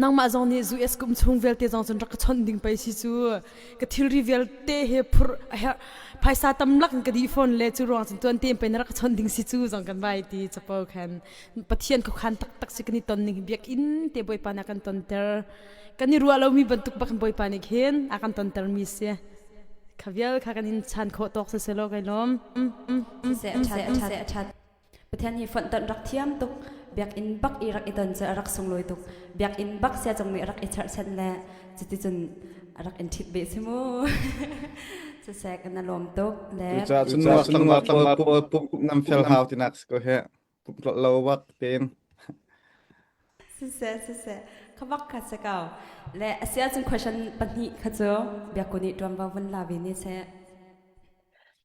nangmah zong nih US kum chung vialte zong cun rak ka chawnh ding pei si cu ka thilri vialte he phur a herh phaisa tam lak in ka dih fawn le cu ruang cun tuan tein pei na rak ka chawnh ding si cu zong kan vai ti capo khan Pathian khuakhan taktak si kan i ton ning hi biakinn te Bawipa nih a kan tonter kan i ruah lomi bantuk bak in Bawipa nih khin a kan tonter mi si kha vial kha kan in chan khawh tawk si selaw kai lawm Siseh a ṭhat a ṭhat Pathian hi fonhtonh rak thiam tuk biakinn bak i rak i ton cu a rak sunglawi tuk biakinn bak sia cung nih rak i cherhchan le cuticun a rak in ṭhit beh si mu siseh kan na lawm tuk le Cucaah cun nungak tlangval pawl pumh nam fel hau tinak si ko he pumh tlolh lo bak tein Siseh siseh kha bak kha si ko le a si ahcun question pahnih kha cu biakku nih ṭuanvo vun la ve ne seh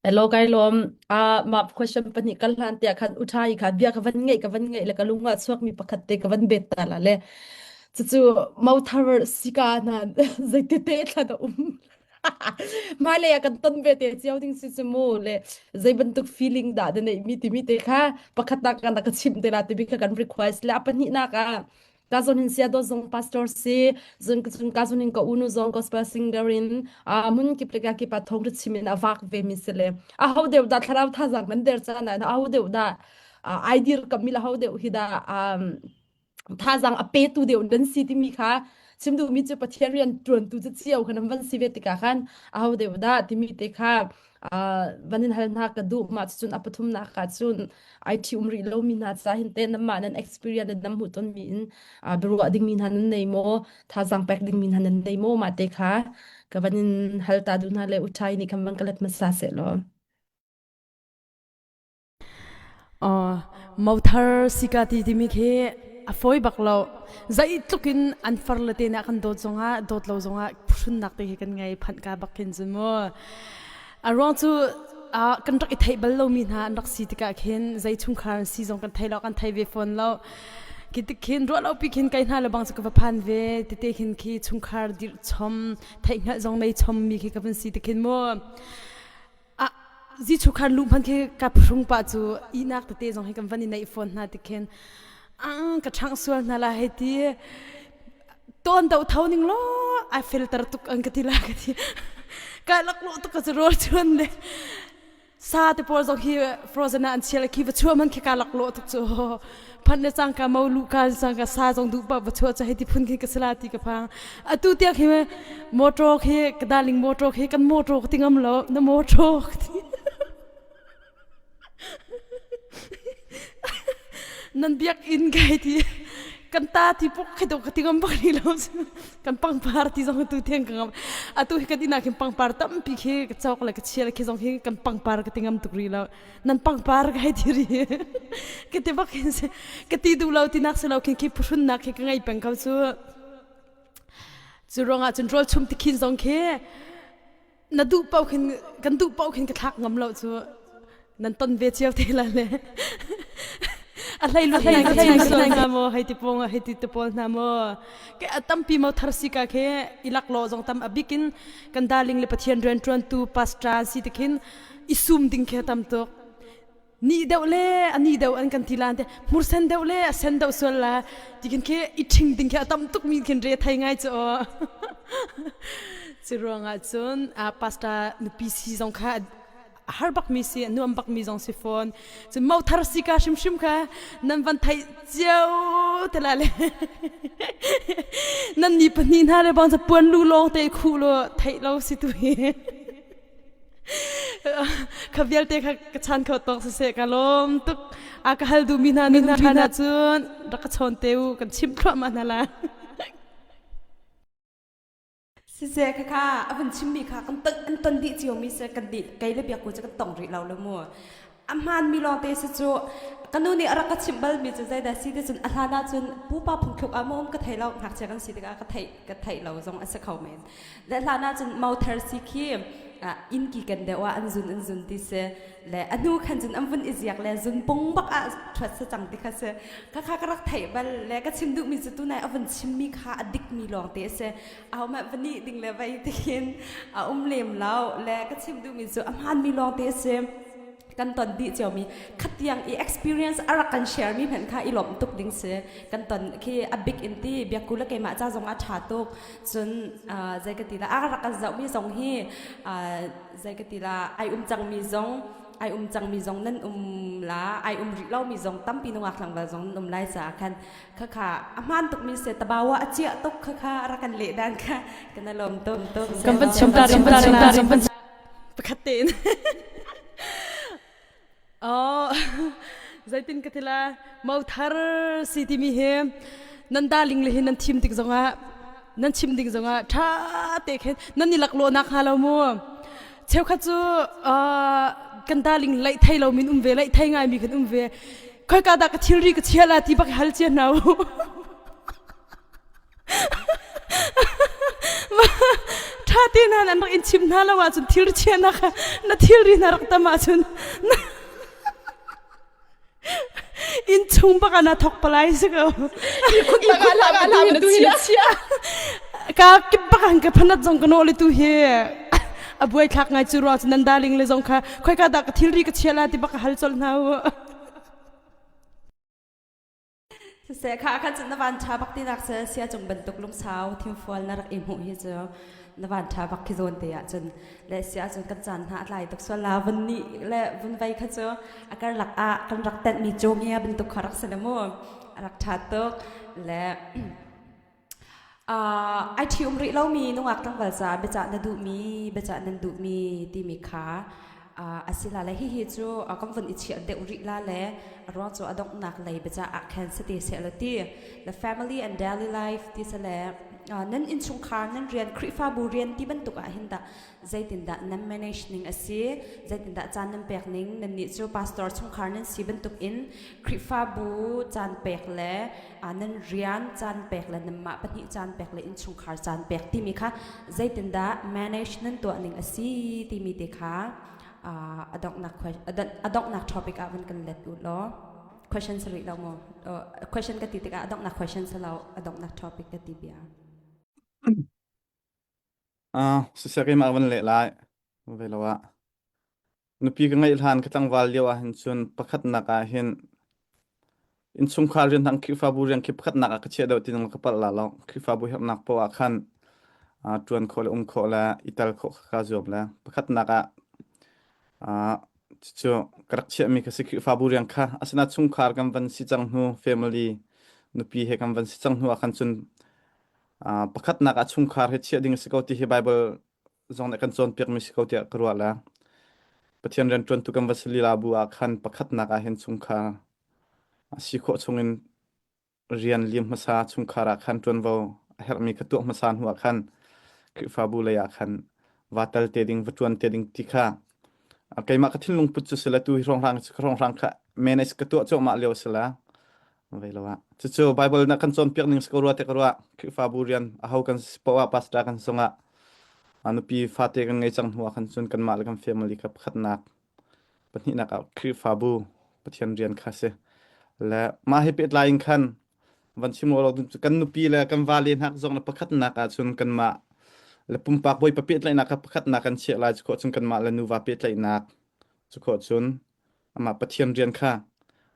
Hello kai lawm. Ah mah question pahnih kal hlan tiah khan uthai kha bia ka van ngeih ka van ngeih le ka lung ah chuak mi pakhat te ka van bet ta la le cucu mothar sika hna zeiti te thla da um Hmailei ah kan ton ve te cio ding si cu mu le zei bantuk feeling dah na neih mi timi te kha pakhat nak kan ka chimh te la timi kha kan request le a pahnihnak ah ka zon hin sia do zong pastor si zun zun ka zon hin ka unu zong gospel singer in a mun kip le ka kip a thong ri chim in a vak ve mi si le a ho deuh da thlarau tha zang nan der cha na a ho deuh da aidir kam mi la ho deuh hi da um thazang a petu deuh nan si timi kha chim duhmi cu Pathian rian ṭuantu cu cio kha nan van si ve tikah khan aho deuh dah timi te kha van in hal hna ka duh mah cun a pathumnak ah cun ai ṭhi um rih lomi hna ca hin te nanmah nan experience nan hmuh tonmi in biaruah dingmi hna nan nei maw thazang pek dingmi hna nan nei maw mah te kha ka van in hal ta duh hna le uthai nih khan van ka let hmasa seh law Mothar sika ti timi khi a fawi bak lo. Zeitluk in an far le te nih a kan dawt zongah dawt lo zongah phuhrunnak te khi kan ngei phanh ka bak khin cu mu. A ruang cu kan rak i theih bal lomi hna an rak si tikah khin zei chungkhar an si zong kan thei lo kan thei ve fawn lo. Khi tik khin ruah lo pi khin kai hna le bang cu ka va phan ve tete khin khi chungkhar dirh chom theihhngalh zong nei chom mi khi ka van si tikhin mu. Ah, zichu khan lu hman khi ka phrung pa cu ihnak tete zong hi kan van i neih fawn hna ti khin ang ka ṭhangh sual hna la hei ti tawn do tho ning law ai filter tuk an ka ti la ka ti ka lak lo tuk ka cu rawl chuan le sa te pawl zong hi frozen ah an chial khi va chuah man khi ka lak lo tuk cu Phanh le cangka mo lu ka cangka sa zong duh pa va chuah cha hei ti phun khi ka sala ti ka phang. Atu tiang khi motor khi ka darling motor khi kan motor ka ti ngam lo na motor ka ti. Nan biak inn kai ti kan ta ti puk khi to ka ti ngam bak ni lo kan pangpar ti zong tu thiang ka ngam atu hi kan inn ah khin pangpar tampi khi ka chok le ka chia le khi zong hi kan pangpar ka ti ngam tuk rih lo nan pangpar ka hei ti ri ka ti bak hin si ka ti duh lo tinak si lo khin khi phuhrunnak khi ka ngei peng ko cu cu ruangah cun rawl chum ti khin zong khi na duh paoh khin kan duh paoh khin ka thlak ngam lo cu nan ton ve cio te la le a hlei lu hlei hlei hna maw hei ti pong hei ti te pawl hna maw ke tampi mo thar si ka khe ilak lo zong tam abikin kan darling le pathian rian tuan tu pastor si te khin i sum ding khi a tam tuk ni deuh le a ni deuh an kan ti lan te hmursen deuh le a sen deuh sual la ti khin khi i ṭhing ding khi a tam tuk mi khin re thei ngai cu aw cu ruangah cun a pastor nupi si zong kha a har bak mi si a nuam bak mi zong si fawn cun mo thar si ka hrimhrim kha nan van theih cio te la le nan ni pahnih hna le bang puan lu lawng te khuh lo theih lo si tu hi. Kha vialte kha ka chan kho tawk siseh ka lawm tuk. A ka hal duhmi hna nan um ṭhan ahcun rak ka chawn te u kan chimh thluahmah hna lai. Siseh khakha a vun chimmi kha kan ton an ton dih ciomi si kan dih kei le biakku cu kan tong rih lo lo mu. A hmaanmi lawngte si cu ka nu nih a rak ka chimh balmi cu zeidah si ti cun a hlan ahcun pupa phungthluk ah maw um ka thei lo ngakchia kan si tikah ka theih ka theih lo zong a si kho men. Le hlan ahcun mauthar si khi inn ki kan deuh ah an zun an zun ti si le a hnu khan cun an vun i ziak le zun pung bak ah ṭhuat si cang ti kha si. Khakha ka rak theih bal le ka chim duhmi cu tunai a vun chimmi kha a dikmi lawngte a si. Ahohmanh va nih ding le vei tihin a um lem lo le ka chim duhmi cu a hmaanmi lawngte a si. Kan ton dih ciomi khatiang i experience a rak kan share mi hmanh kha i lawmh tuk ding si. Kan ton khi a big in ti biakku le keimah ca zong ah ṭha tuk. Cun zei ka ti la a rak kan zohmi zong hi zei ka ti la ai um cangmi zong ai um cangmi zong nan um la ai um rih lomi zong tampi nungak tlangval zong nan um lai caah khan khakha a hmaan tukmi se tabawa a ciah tuk khakha rak kan leh dan kha kan lawm tuk tuk kan van chim ta kan van chim ta kan van pakhat tein Oh, zeitin ka tila mauthar si timi hi nan darling le hi nan thim tik zongah nan chim ding zongah ṭha te khin nan i laklawh nak hnga lo mu cheukhat cu kan darling laih thei lo min um ve laih thei ngai mi kan um ve khoi ka dah ka thilri ka chia la ti bak hal cia hna u Ṭha te hna an rak in chim hna lo ahcun thilri chiahnak na thilri hna rak tam ahcun inn chung bak ah na thok palai si ko. Ka kip bak an ka phanat zong ka nawh le tu hi a buai thlak ngai cu ruang nan darling le zong kha khoi ka dah ka thilri ka chia la ti bak ka hal colh hna u. Siseh kha khan cun na van ṭha bak tinak cu sia cung bantuk lungsau thimfual na rak i hmuh hi cu na van ṭha bak khi zawn te ah cun le sia cun kan caan hna a tlai tuk sual la vun nih le vun vei kha cu a karlak ah kan rak tenhmi cawngia bantuk kha rak si le mu a rak ṭha tuk le Ai ṭhium rih lomi nungak tlangval caah biacah na duhmi, biacah nan duhmi timi kha a si la le hihi cu kan vun i chiah deuh rih la le a ruang cu a donghnak lei biacah ah khan si te seh law ti. The family and daily life ti si le nan innchungkhar nan rian Khrihfabu rian ti bantuk ah hin dah zeitindah nan manage ning a si, zeitindah caan nan pek ning, nannih cu pastor chungkhar nan si bantuk in Khrihfabu caan pek le nan rian caan pek le nanmah pahnih caan pek le innchungkhar caan pek timi kha zeitindah manage nan tuah ning a si timi te kha a donghnak a donghnak topic ah van kan let u law question sa rih lo maw question ka ti tikah a donghnak question sa lo a donghnak topic ka ti bia Ah, siseh keimah van leh lai. Ve lo ah. Nupi ka ngeih hlan ka tlangval lio ah hin cun pakhatnak ah hin innchungkhar rian hang Khrihfabu rian khi pakhatnak ah ka chiah deuh ti nang ka palh la lo. Khrihfabu herhnak poah ah khan ah ṭuan khawh le um khawh le i tel khawh kha kaa zuam le pakhatnak ah ah cucu ka rak chiahmi kha si Khrihfabu rian kha asinain chungkhar kan van si cang hnu family nupi he kan van si cang hnu ah khan cun ah pakhatnak ah chungkhar he chiah ding a si ko ti hi Bible zong nih kan cawnpiakmi si ko tiah ka ruah le Pathian rianṭuantu kan va si lila bu ah khan pakhatnak ah hin chungkhar a si khawh chungin rian lim hmasa chungkhar ah khan ṭuanvo a herhmi kha tuah hmasa hnu ah khan Khrihfabu lei ah khan va tal te ding va ṭuan te ding ti kha keimah ka thinlung put cu si le tu hi hrawnghrang ka hrawnghrang kha manage ka tuah cuahmah lio si la Vei lo ah. Cucu Bible na kan cawnpiak ning si ko rua te ka ruah. Khrihfabu rian aho kan si poah ah pastor kan sungah a nupi fate kan ngei cang hnu ah khan cun kanmah le kan family kha pakhatnak pahnihnak ah Khrihfabu Pathian rian kha si. Le mah he pehtlai in khan van chim lo kan nupi le kan vale hnak zong le pakhatnak ah cun kanmah le pumpak bawipa pehtlaihnak kha pakhatnak kan chiah lai cu khawh cun kanmah le nuva pehtlaihnak cu khawh cun amah Pathian rian kha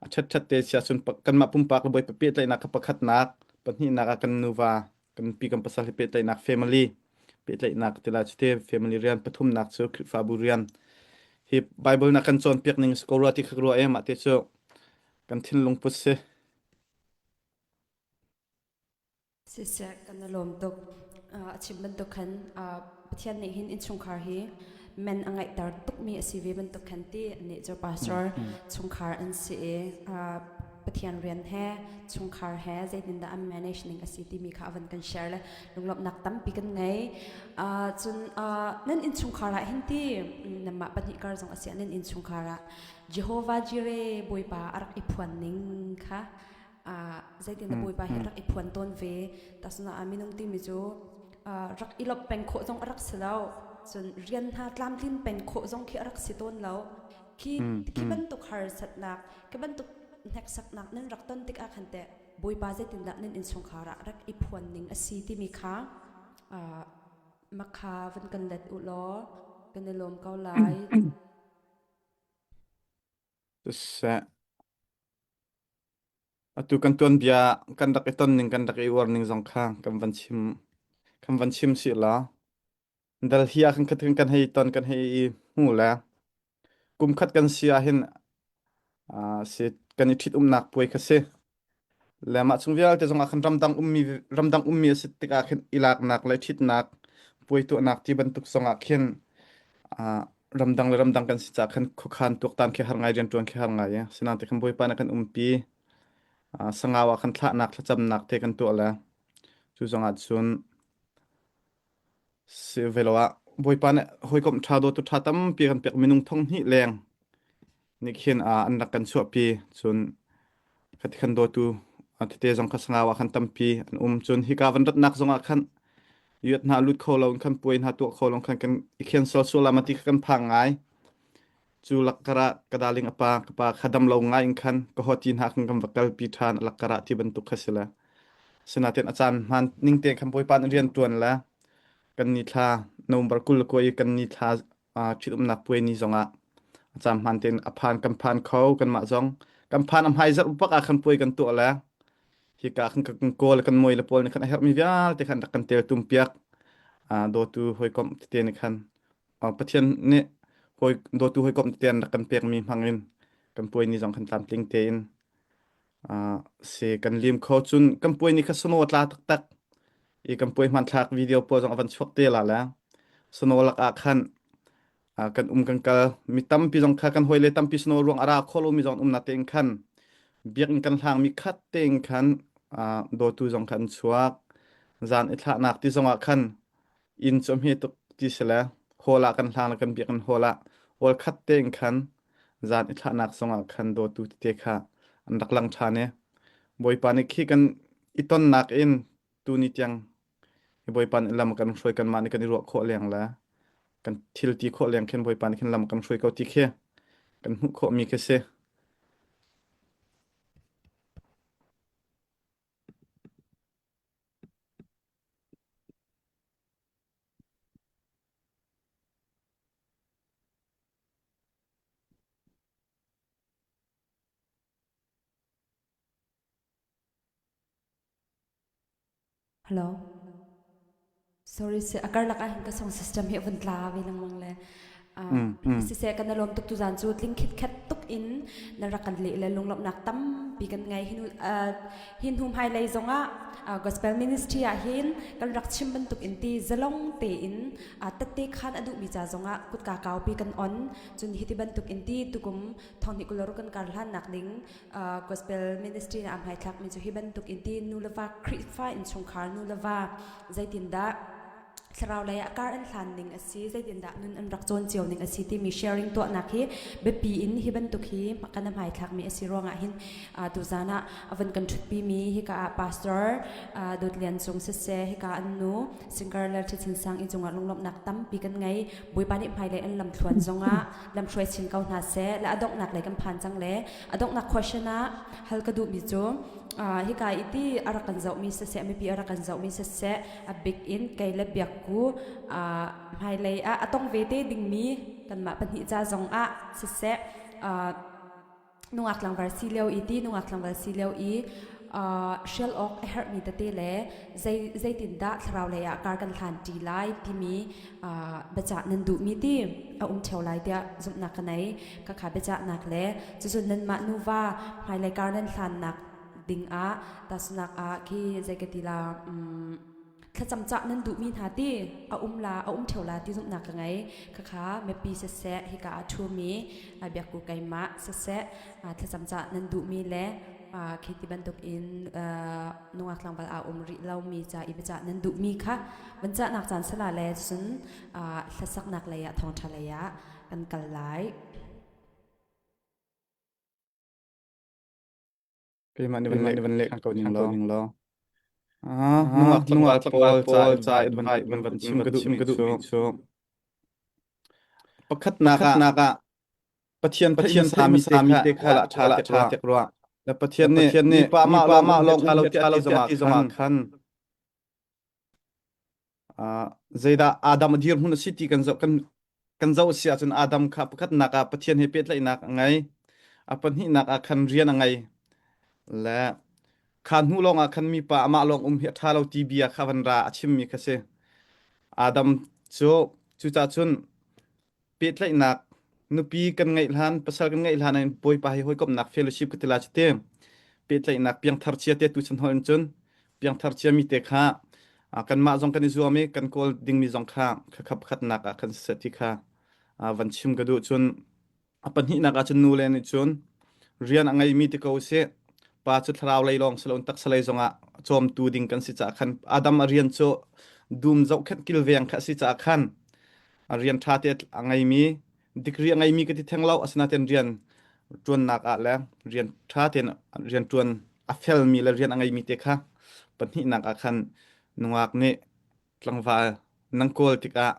a ṭhatṭhat te si ahcun kanmah pumpak le Bawipa pehtlaihnak kha pakhatnak, pahnihnak ah kan nuva, kan pi kan pasal he pehtlaihnak family pehtlaihnak ti lai cu family rian pathumnak cu Khrihfabu rian hi Bible na kan cawnpiak ning si ko rua ti kha ka ruah e mah te cu kan thinlung put si. Siseh, kan i lawm tuk. A chim bantuk khan Pathian nih hin innchungkhar hi men a ngeihter tukmi a si ve bantuk khan ti nih cu pastor chungkhar an si i Pathian rian he chungkhar he zeitindah an manage ning a si timi kha a van kan share le lunglawmhnak tampi kan ngei. Cun nan innchungkhar ah hin ti nanmah pahnih kar zong a si nan innchungkhar ah Jehovah Jireh Bawipa a rak i phuan ning kha zeitindah Bawipa hi a rak i phuan tawn ve tasuna minung timi cu rak i lawmh peng khawh zong a rak si lo cun rian hna tlamtlin peng khawh zong khi a rak si tawn lo khi khi bantuk harsatnak khi bantuk hneksaknak nan rak ton tikah khan teh Bawipa zeitindah nan innchungkhar ah rak i phuan ning a si timi kha makha van kan let u law kan i lawm ko lai. Siseh. Atu kan tuanbia kan rak i ton ning kan rak i uar ning zong kha kan van chim kan van chim si la. Dal hi ah kan kan hei ton kan hei i hmu le kum khat kan si ah hin si kan i ṭhit umnak puai kha si. Le mah chung vialte zong ah khan ramdang ummi ramdang ummi a si tikah khin i laknak le ṭhitnak puai tuahnak ti bantuk zong ah khin ramdang le ramdang kan si caah khan khuakhan tuaktan khi har ngai rianṭuan khi har ngai. Sinain ti khan Bawipa nih a kan umpi. Sangau ah khan thlahnak thlacamnak te kan tuah le cu zong ah cun Si ve lo ah Bawipa nih hawikom ṭha dawtu ṭha tampi kan pek minung thong hnih leng nih khin an rak kan chuahpi cun khati khan dawtu tete zong kha sangau ah khan tampi an um cun hika van ratnak zong ah khan yuat hna lut kho lo in khan puai hna tuah kho lo khan kan i khen sual sual ma ti kha kan phang ngai cu lakkara ka darling a pa ka pa kha dam lo ngai in khan ka hoti hna khan kan va kalpi ṭhan lakkara ti bantuk kha si le Sinain a caan hmaan ning tein khan Bawipa nih rian ṭuan le kan ni thla November 29 i kan ni thla ṭhitumnak puai ni zongah a caan hmaan tein a phan kan phan kho kanmah zong kan phan a hmai zarh bak ah khan puai kan tuah le hika khan kan kawl kan moi le pawl nih khan a herhmi vialte khan rak kan tel tum piak dawtu hawikom tete nih khan Pathian nih hawi dawtu hawikom tete an rak kan pekmi hmang in kan puai ni zong khan tlamtling tein Si kan lim kho cun kan puai ni kha snow a tla taktak i kan puai hmanthlak video pawl zong a van chuak te la le snow lak ah khan kan um kan kal mi tampi zong kha kan hawile tampi snow ruang a ra kho lomi zong an um na tein khan biakinn kan hlang mi khat tein khan dawtu zong kha an chuak zan i thlahnak ti zong ah khan inn cu a hme tuk ti si le hall ah kan hlang le kan biakinn hall ah hall khat tein khan Zan i thlahnak zongah khan dawtu tete kha an rak lang ṭhan i Bawipa nih khi kan i tonnak in tuni tiang hi Bawipa nih lam kan hruai kanmah nih kan i ruah khawh leng le kan thil ti khawh leng khin Bawipa nih khin lam kan hruai ko ti khi kan hmuh khawhmi khi si. Hello. Sorry si a karlak ah hin ka song system hi vun tla ve lengmang le siseh kan lawm tuk tuzan cu tling khit khat tuk in na rak kan leh le lunglawmhnak tampi kan ngei hin hin hnu hmai lei zongah gospel ministry ah hin kan rak chim bantuk in ti zalong tein tette khan a duhmi ca zongah kutka kaupi kan on cun hi ti bantuk in ti tukum thonghnih kularu kan kar hlannak ding gospel ministry na am thlak mi cu hi bantuk in ti nu le va Khrihfa innchungkhar nu le va zeitindah thlarau lei ah kar an hlan ning a si zeitindah nun an rak cawn cio ning a si timi sharing tuahnak hi biapi in hi bantuk hi kan hmai thlakmi a si ruangah hin tuzan ah avan kan ṭhutpi mi hika ah pastor Dawt Lian Cung siseh hika an nu singer le Ṭhichin Sang i cungah lunglawmhnak tampi kan ngei Bawipa nih hmailei an lamthluan zongah lamhruai chin ko hna seh le a donghnak lei kan phan cang le a donghnak question ah hal ka duhmi cu hika i ti a rak kan zohmi siseh mipi a rak kan zohmi siseh a bik in kei le biakku hmailei ah a tong ve te dingmi kanmah pahnih ca zong ah siseh nungak tlangval si lio i ti nungak tlangval si lio i hrial awk a herhmi tete le zei zeitindah thlarau lei ah kar kan hlan ṭi lai timi biacah nan duhmi ti a um ṭheo lai tiah zumhnak ka nei ka kha biacahnak le cucun nanmah nuva hmailei kar nan hlannak ding ah tahsunak ah khi zei ka ti la um, Thlacam cah nan duhmi hna ti a um la a um ṭheo la ti zumhnak ka ngei. Khakha mipi siseh hika ah ṭhumi biakku keimah siseh thlacam cah nan duhmi le khi ti bantuk in nungak tlangval aa um rih lomi ca i biacah nan duhmi kha van cahnak caan sala le cun hlasaknak lei ah thawngṭha lei ah kan kal lai. Keimah nih van leh van leh ko ning law. Ning law. Ah, nungak tlangval pawl ca ca van van van chim ka duh ka duhmi cu pakhatnak ah Pathian Pathian sami sami te kha la tha la tha tek ruah. Le Pathian nih Pathian nih pa mah lawng mah lawng lo ti ti zongah khan zeidah Adam a dirhmun a si ti kan zoh kan kan zoh si ahcun Adam kha pakhatnak ah Pathian he pehtlaihnak a ngei. A pahnihnak ah khan rian a ngei. Le kha hnu lawng ah khan mipa amah lawng um hi a ṭha lo ti bia kha van ra a chimmi kha si. Adam cu cucah cun pehtlaihnak nupi kan ngeih hlan pasal kan ngeih hlan in Bawipa he hawikomhnak fellowship ka ti la cu ti pehtlaihnak piangthar chia te tu chan hol in cun piangthar chia mi te kha kanmah zong kan i zuam i kan kawl dingmi zong kha khakha pakhatnak ah khan siseh ti kha van chim ka duh cun a pahnihnak ah cun nu le nih cun rian a ngeimi ti ko usih pa cu thlarau lei lawng si loin taksa lei zongah cawmtu ding kan si caah khan Adam a rian cu dum zohkhenh kilveng kha a si caah khan a rian ṭha te a ngeimi degree a ngeimi ka ti theng lo asinain rian ṭuannak ah le rian ṭha tein rian ṭuan a felmi le rian a ngeimi te kha pahnihnak ah khan nungak nih tlangval nan kawl tikah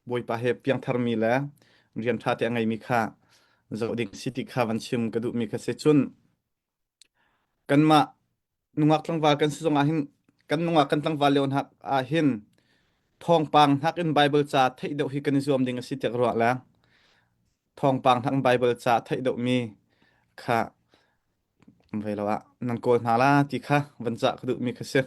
Bawipa he piangtharmi le rian ṭha te a ngeimi kha zoh ding si ti kha van chim ka duhmi kha si cun kanmah nungak tlangval kan si zongah hin kan nungak kan tlangval lio hna ah hin thawngpang hnak in Bible ca theih deuh hi kan i zuam ding a si tiah ka ruah le thawngpang hnak in Bible ca theih deuh mi kha ve lo ah nan kawl hna la ti kha van cah ka duh mi kha si.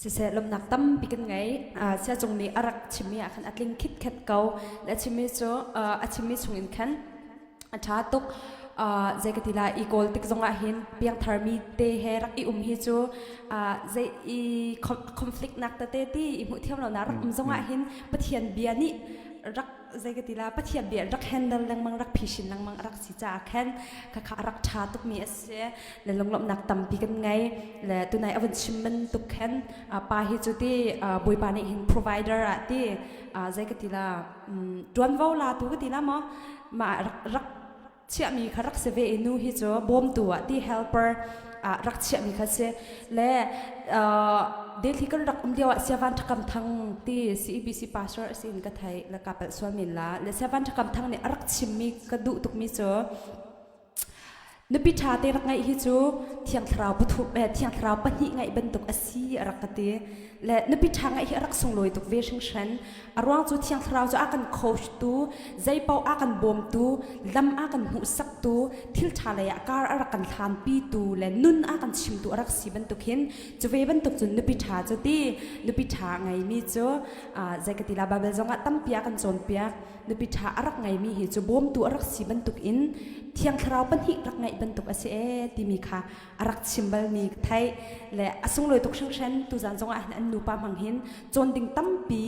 Siseh lawmhnak tampi kan ngei. Siacung nih a rak chimmi ah khan a tling khitkhet ko. Le a chimmi cu a chimmi chungin khan a ṭha tuk. Zei ka ti lai i kawl tik zongah hin piangtharmi te he rak i um hi cu zei i conflict nak tete ti i hmuh thiam lonak rak um zongah hin Pathian bia nih rak zei ka ti la Pathian bia rak handle lengmang rak phishin lengmang a rak si caah khan khakha a rak ṭha tukmi a si. Le lunglawmhnak tampi kan ngei le tunai a vun chim bantuk khan pa hi cu ti bawipa nih hin provider ah ti zei ka ti la ṭuanvo la tu ka ti la maw mah rak rak chiahmi kha rak si ve i nu hi cu bawmtu ah ti helper ah rak chiahmi kha si le Delhi kan rak um lio ah Siavan Thakam Thang ti CEBC pastor a si in ka thei le ka palh sual men la le Siavan Thakam Thang nih a rak chimmi ka duh tukmi cu Nupi ṭha te rak ngeih hi cu Thiang Thlarau pathum eh Thiang Thlarau pahnih ngeih bantuk a si a rak ka ti. Le nupi ṭha ngeih hi a rak sunglawi tuk ve hringhran. A ruang cu Thiang Thlarau cu a kan coach tu, zeipaoh a kan bawmtu, lam a kan hmuhsaktu, thil ṭha lei ah kar a rak kan hlanpitu le nun a kan chimtu a rak si bantuk hin cu ve bantuk cun nupi ṭha cu ti nupi ṭha ngeimi cu zei ka ti la Bible zongah tampi a kan cawnpiak. Nupi ṭha a rak ngeimi hi cu bawmtu a rak si bantukin Thiang Thlarau pahnih rak ngeih bantuk a si ee timi kha a rak chim balmi ka theih. Le a sunglawi tuk hringhran tuzan zongah hin an nupa hmang hin cawn ding tampi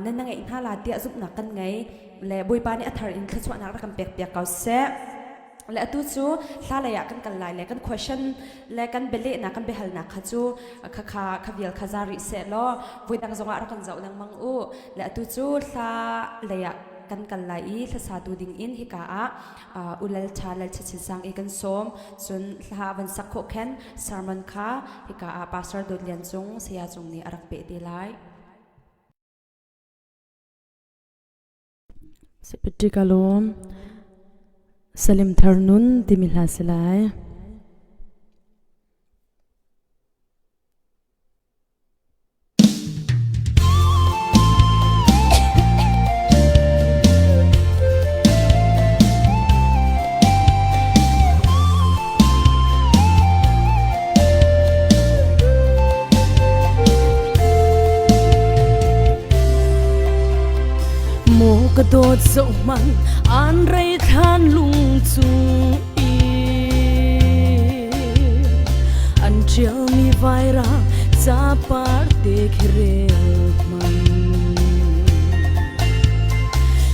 nan na ngeih hna la tiah zumhnak kan ngei. Le Bawipa nih a thar in thluachuahnak rak kan pek piak ko seh. Le atu cu hla lei ah kan kal lai le kan question le kan bialehnak kan biahalnak kha cu kha kha kha vial kha za rih seh law voidang zongah rak kan zoh lengmang u. Le atu cu hla lei ah kan kal lai i hlasatu ding in hika ah ulal tha lal chachin sang i kan sawm cun hla van sak khawh khen sermon kha hika ah pastor Dawt Lian Cung saya cung nih a rak peh te lai. Sipiti ka lawm. Salim thar nun timi hla si lai. Maw ka dawt zohhmanh an rei thlan lung cung i An ṭialmi vairang capar te khi rel hmanh.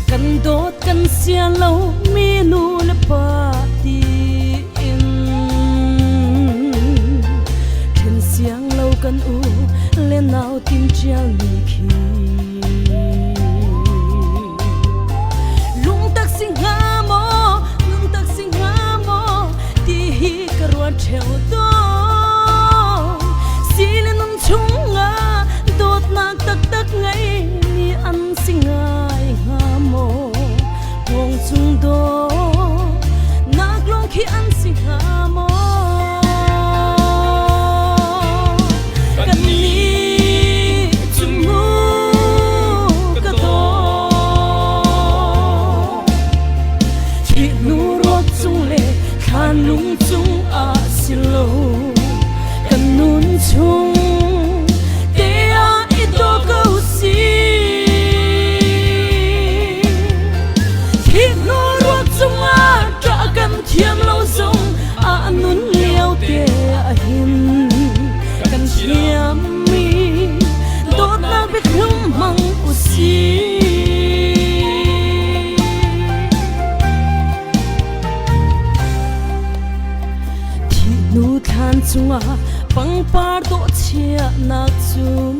Kan dawt kan sia lo mi nu le pa tiin ṭhen siang lo kan u le nau tin ṭialmi khi. Lungtak si hnga maw, lungtak si hnga maw, ti hi ka ruat ṭheo tawn. Si le nun chungah dawtnak taktak ngeimi an si ngai hnga maw? Hngawng cung dawtnak lawng khi an si hnga maw? Kannih cu mu ka daw. Thih hnu ruak cung le thlan lung cung ah si lo. Kan nun chung te ah i daw ko si. Thih hnu ruak cung ah ṭah kan thiam lo zong ah nun lio te ah hin kan thiammi dawtnak biathlum hmang usih. Thih hnu thlan cungah pangpar dawh chiahnak cun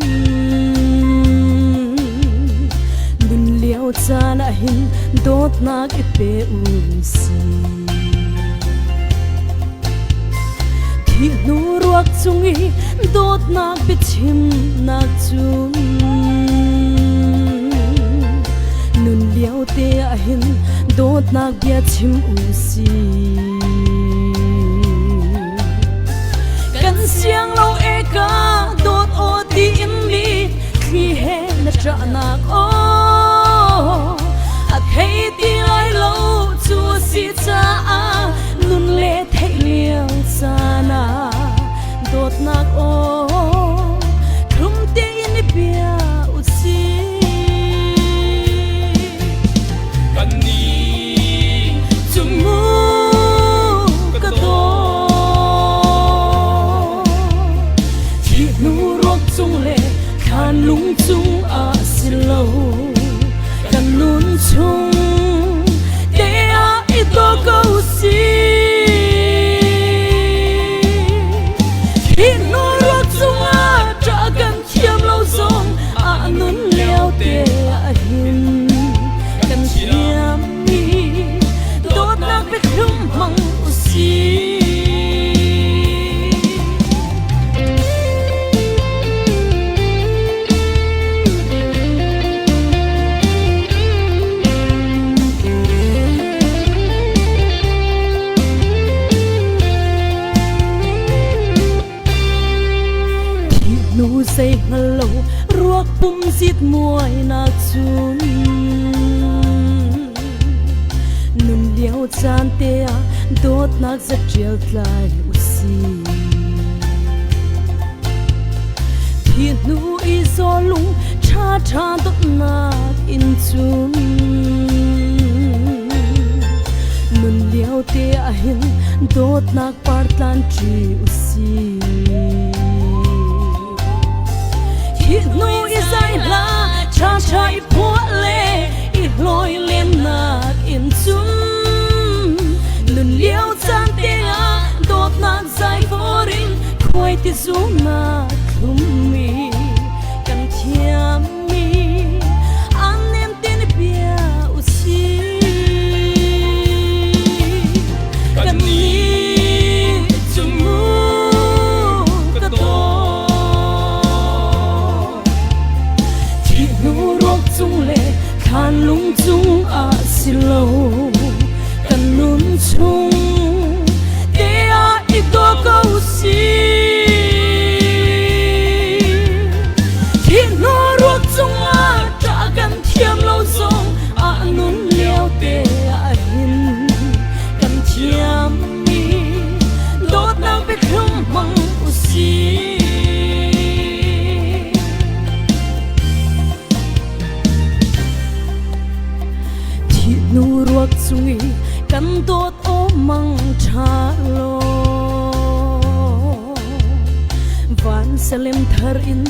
nun lio caan ah hin dawtnak i pe usih. Thih hnu ruak cung i dawtnak biachimnak cun nun lio te ah hin dawtnak bia chim u si. Kan siang lo e ka dawt aw tiin mi thli he na ṭahnak aw a thei ti lai lo cu a si caah nun le theih lio caan ah dawtnak aw thlum tein i bia u sih. Kannih cu mu ka daw thih hnu ruak cung le thlan lung cung ah si lo kan nun chung te ah i daw ko si thih hnu ruak cung ah ṭah kan thiam lo zong ah nun lio te ah hin kan thiammi dawtnak biathlum hmang usih. Thih hnu zei hngal lo ruak pum zit muainak cun nun lio caan te ah dawtnak zaṭial tlai usih. Thih hnu i zawlung ṭha ṭha dawtnak in cun nun lio te ah hin dawtnak partlan ṭi usih. Hi hnu i zai hla ṭha ṭha i phuah le i hlawi lennak in cun nun lio caan te ah dawtnak zai vor in khuai ti zumnak thlummi kan thiammi an nem te ni bia usih. Kannih cu mu ka daw. Thih hnu ruak cung le thlan lung cung ah si lo kan nun chung te ah i daw ko si. Thih hnu ruak cung ah ṭah kan thiam lo zong ah nun lio te ah hin kan thiammi dawtnak biathlum hmang usih. Thih hnu ruak cung i kan dawt aw mang ṭha law. Van salem thar in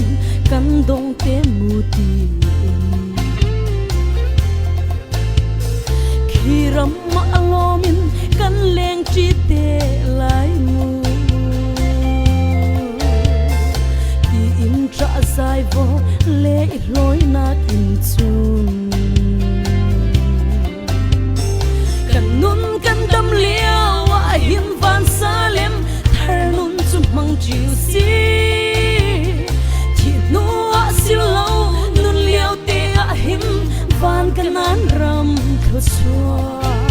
kan dong te mu ti in khi ram ma alom in kan leng ṭi te lai mu ti in ṭah zai vo le i hlawinak in cun kan nun kan dam lio ah hin van salem thar nun cu hmang ṭi si thih hnu ah si lo nun lio te ah hin van kanan ram thluachuah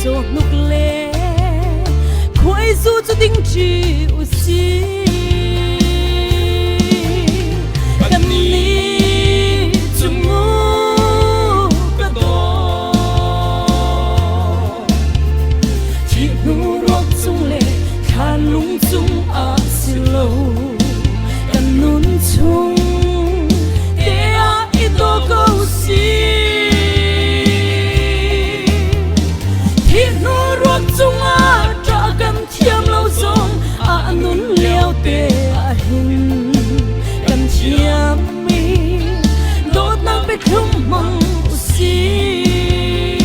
cawhnuk le khuaizu cu ding ṭi u si kan nih cu mu ka daw thih hnu ruak cung le thlan lung cung ah si lo kan nun chung te ah i daw ko si Thih hnu ruak cungah ṭah kan thiam lo zong ah nun lio te ah hin kan thiammi dawtnak biathlum hmang usih.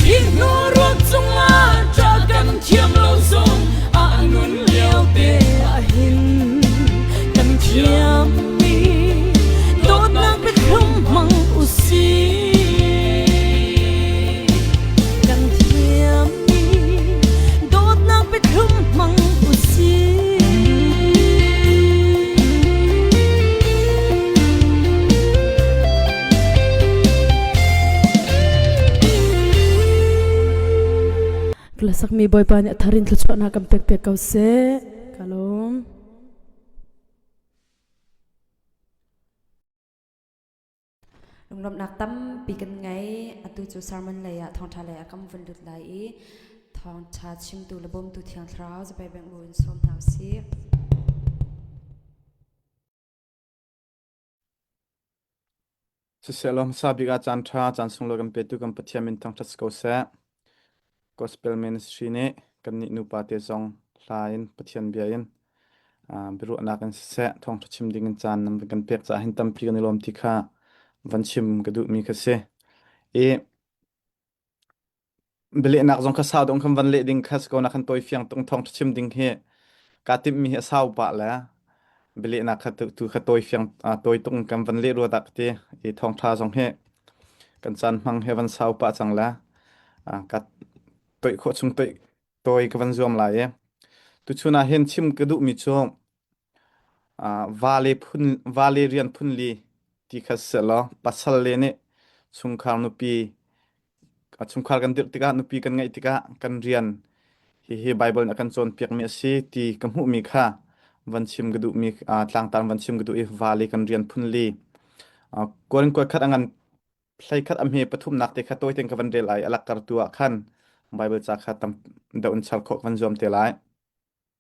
Thih hnu ruak cungah ṭah kan thiam lo zong ah nun lio te ah hin kan thiammi dawtnak biathlum hmang usih. Kan thiammi dawtnak biathlum hmang usih. Lasakmi Bawipa nih a thar in thluachuahnak kan pek piak ko seh. Ka lawm. Lunglawmhnak tampi kan ngei. Atu cu sermon lei ah thawngṭha lei ah kan vun lut lai i thawngṭha chimtu le bawmtu Thiang Thlarau zapai bengh bu in sawm hna usih. Siseh law hmasa bik ah caan ṭha, caan sunglawi kan petu kan Pathian min thangṭhat si ko seh. Gospel Ministry nih kannih nupa te zong hla in Pathian bia in biaruahnak in siseh thawngṭha chim ding in caan nan kan pek caah hin tampi kan i lawm ti kha van chim ka duhmi kha si. I Bialehnak zong kha sau dong khan van leh ding kha si ko na khan tawi fiang tung thawng chim ding hi kaa timhmi hi a sau pah le bialehnak kha tu, tu kha tawi fiang tawi tung kan van leh rua dah ka ti i thawngṭha zong hi kan caan hmang he van sau pah cang le ka toih khawh chung toih tawi ka van zuam lai i tuchun ah hin chim ka duhmi cu vale phun vale rian phunli ti kha si law pasal le nih chungkhar nupi A chungkhar kan dirh tikah nupi kan ngeih tikah kan rian hihi Baibal nih a kan cawnpiakmi a si ti ka hmuhmi kha van chim ka duhmi tlangtar van chim ka duh i vale kan rian phunli kuan kuat khat a ngan hlei khat a hme pathumnak te kha tawi tein ka van rel ai a lakkar tu ah khan Baibal ca kha tam deuh in char khawh ka van zuam te lai.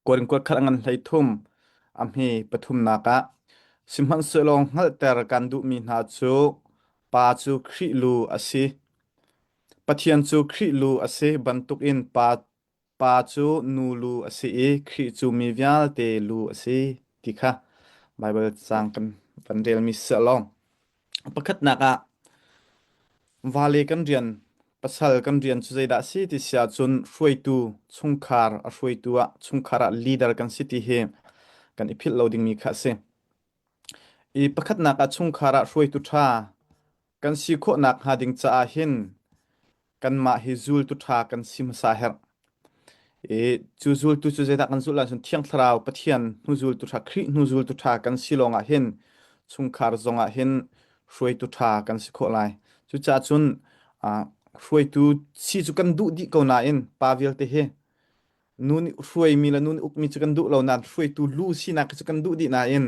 Kuan kuat khat a ngan 13 a hme pathumnak ah sihmanhsehlaw hngalhter kan duhmi hna cu pa cu Khrih lu a si. Pathian cu Khrih lu a si bantukin pa pa cu nu lu a si i Khrih cu mi vialte lu a si ti kha Baibal caang kan van relmi si law Pakhatnak ah vale kan rian, pasal kan rian cu zeidah a si ti si ahcun hruaitu, chungkhar a hruaitu ah chungkhar ah leader kan si ti hi kan i philh lo dingmi kha a si. I pakhatnak ah chungkhar ah hruaitu ṭha kan si khawhnak hnga ding caah hin kanmah hi zultu ṭha kan si hmasa herh. I cu zultu cu zeidah kan zulh ahcun Thiang Thlarau Pathian hnu zultu ṭha Khrih hnu zultu ṭha kan si lawngah hin chungkhar zongah hin hruaitu ṭha kan si khawh lai. Cucaah cun uh, hruaitu si cu kan duh dih ko nain pa vialte hi Nu nih hruaimi le nu nih ukmi cu kan duh lo nain hruaitu lu sinak cu kan duh dih nain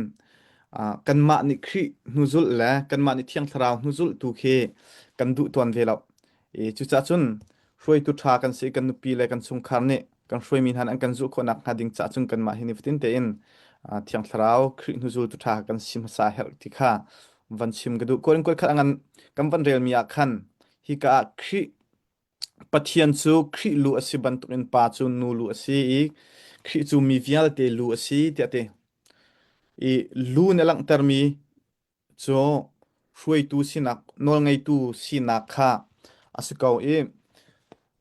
uh, kanmah nih Khrih hnuzulh le kanmah nih Thiang Thlarau hnuzulh tu khi kan duh tuan ve lo. I cucaah cun hruaitu ṭha kan si kan nupi le kan chungkhar nih kan hruaimi hna an kan zulh khawhnak hnga ding caah cun kanmah hi nifatin tein uh, Thiang Thlarau Khrih hnuzultu ṭha kan si hmasa herh ti kha van chim ka duh. Korin kuat khat a ngan kan van relmi ah khan hika ah Khrih Pathian cu Khrih lu a si bantukin pa cu nu lu a si i Khrih cu mi vialte lu a si tiah a ti. I lu nih a langhtermi cu hruaitu sinak, nawlngeitu sinak kha a si ko i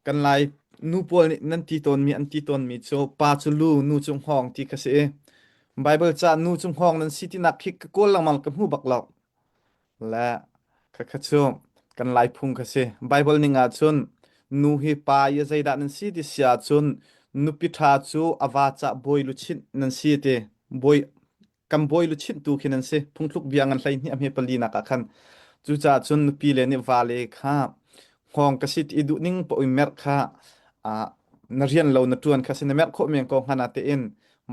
kan Lai nu pawl nih nan ti tawnmi an ti tawnmi cu pa cu lu, nu cu hngawng ti kha si i Baibal ca nu cu hngawng nan si tinak khi ka kawl lengmang ka hmu bak lo. Le khakha cu kan Lai phung kha si. Baibal ning ahcun nu hi pa i zeidah nan si ti si ahcun nupi ṭha cu a va cah bawi luchin nan si ti. Bawi kan bawi luchin tu khi nan si. Phungthluk bia ngan 12 a hme pali nak ah khan. Cucaah cun nupi le nih vale kha hngawng ka si ti i duh ning paoh in merh kha ah na rian lo na ṭuan kha si na merh khawh men ko hnga na tein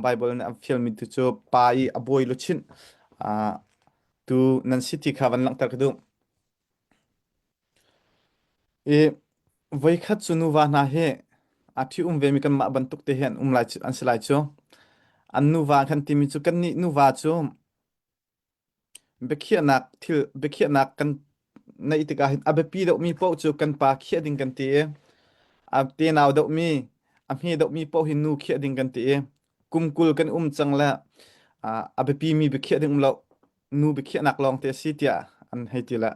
Baibal nih a fialmi tu cu pa i a bawi luchin ah tu nan si ti kha van langhter ka duh. I voikhat cu nuva hna hi a ṭhi um vemi kanmah bantuk te hi an um lai cu, an si lai cu. An nuva kan timi cu kannih nuva cu biakhiahnak thil biakhiahnak kan neih tikah hin a biapi deuhmi paoh cu kan pa khiah ding kan ti i a tenau deuhmi a hme deuhmi paoh hi nu khiah ding kan ti i kum 20 kan um cang le a biapimi biakhiah ding um lo nu biakhiahnak lawng te a si tiah an hei ti le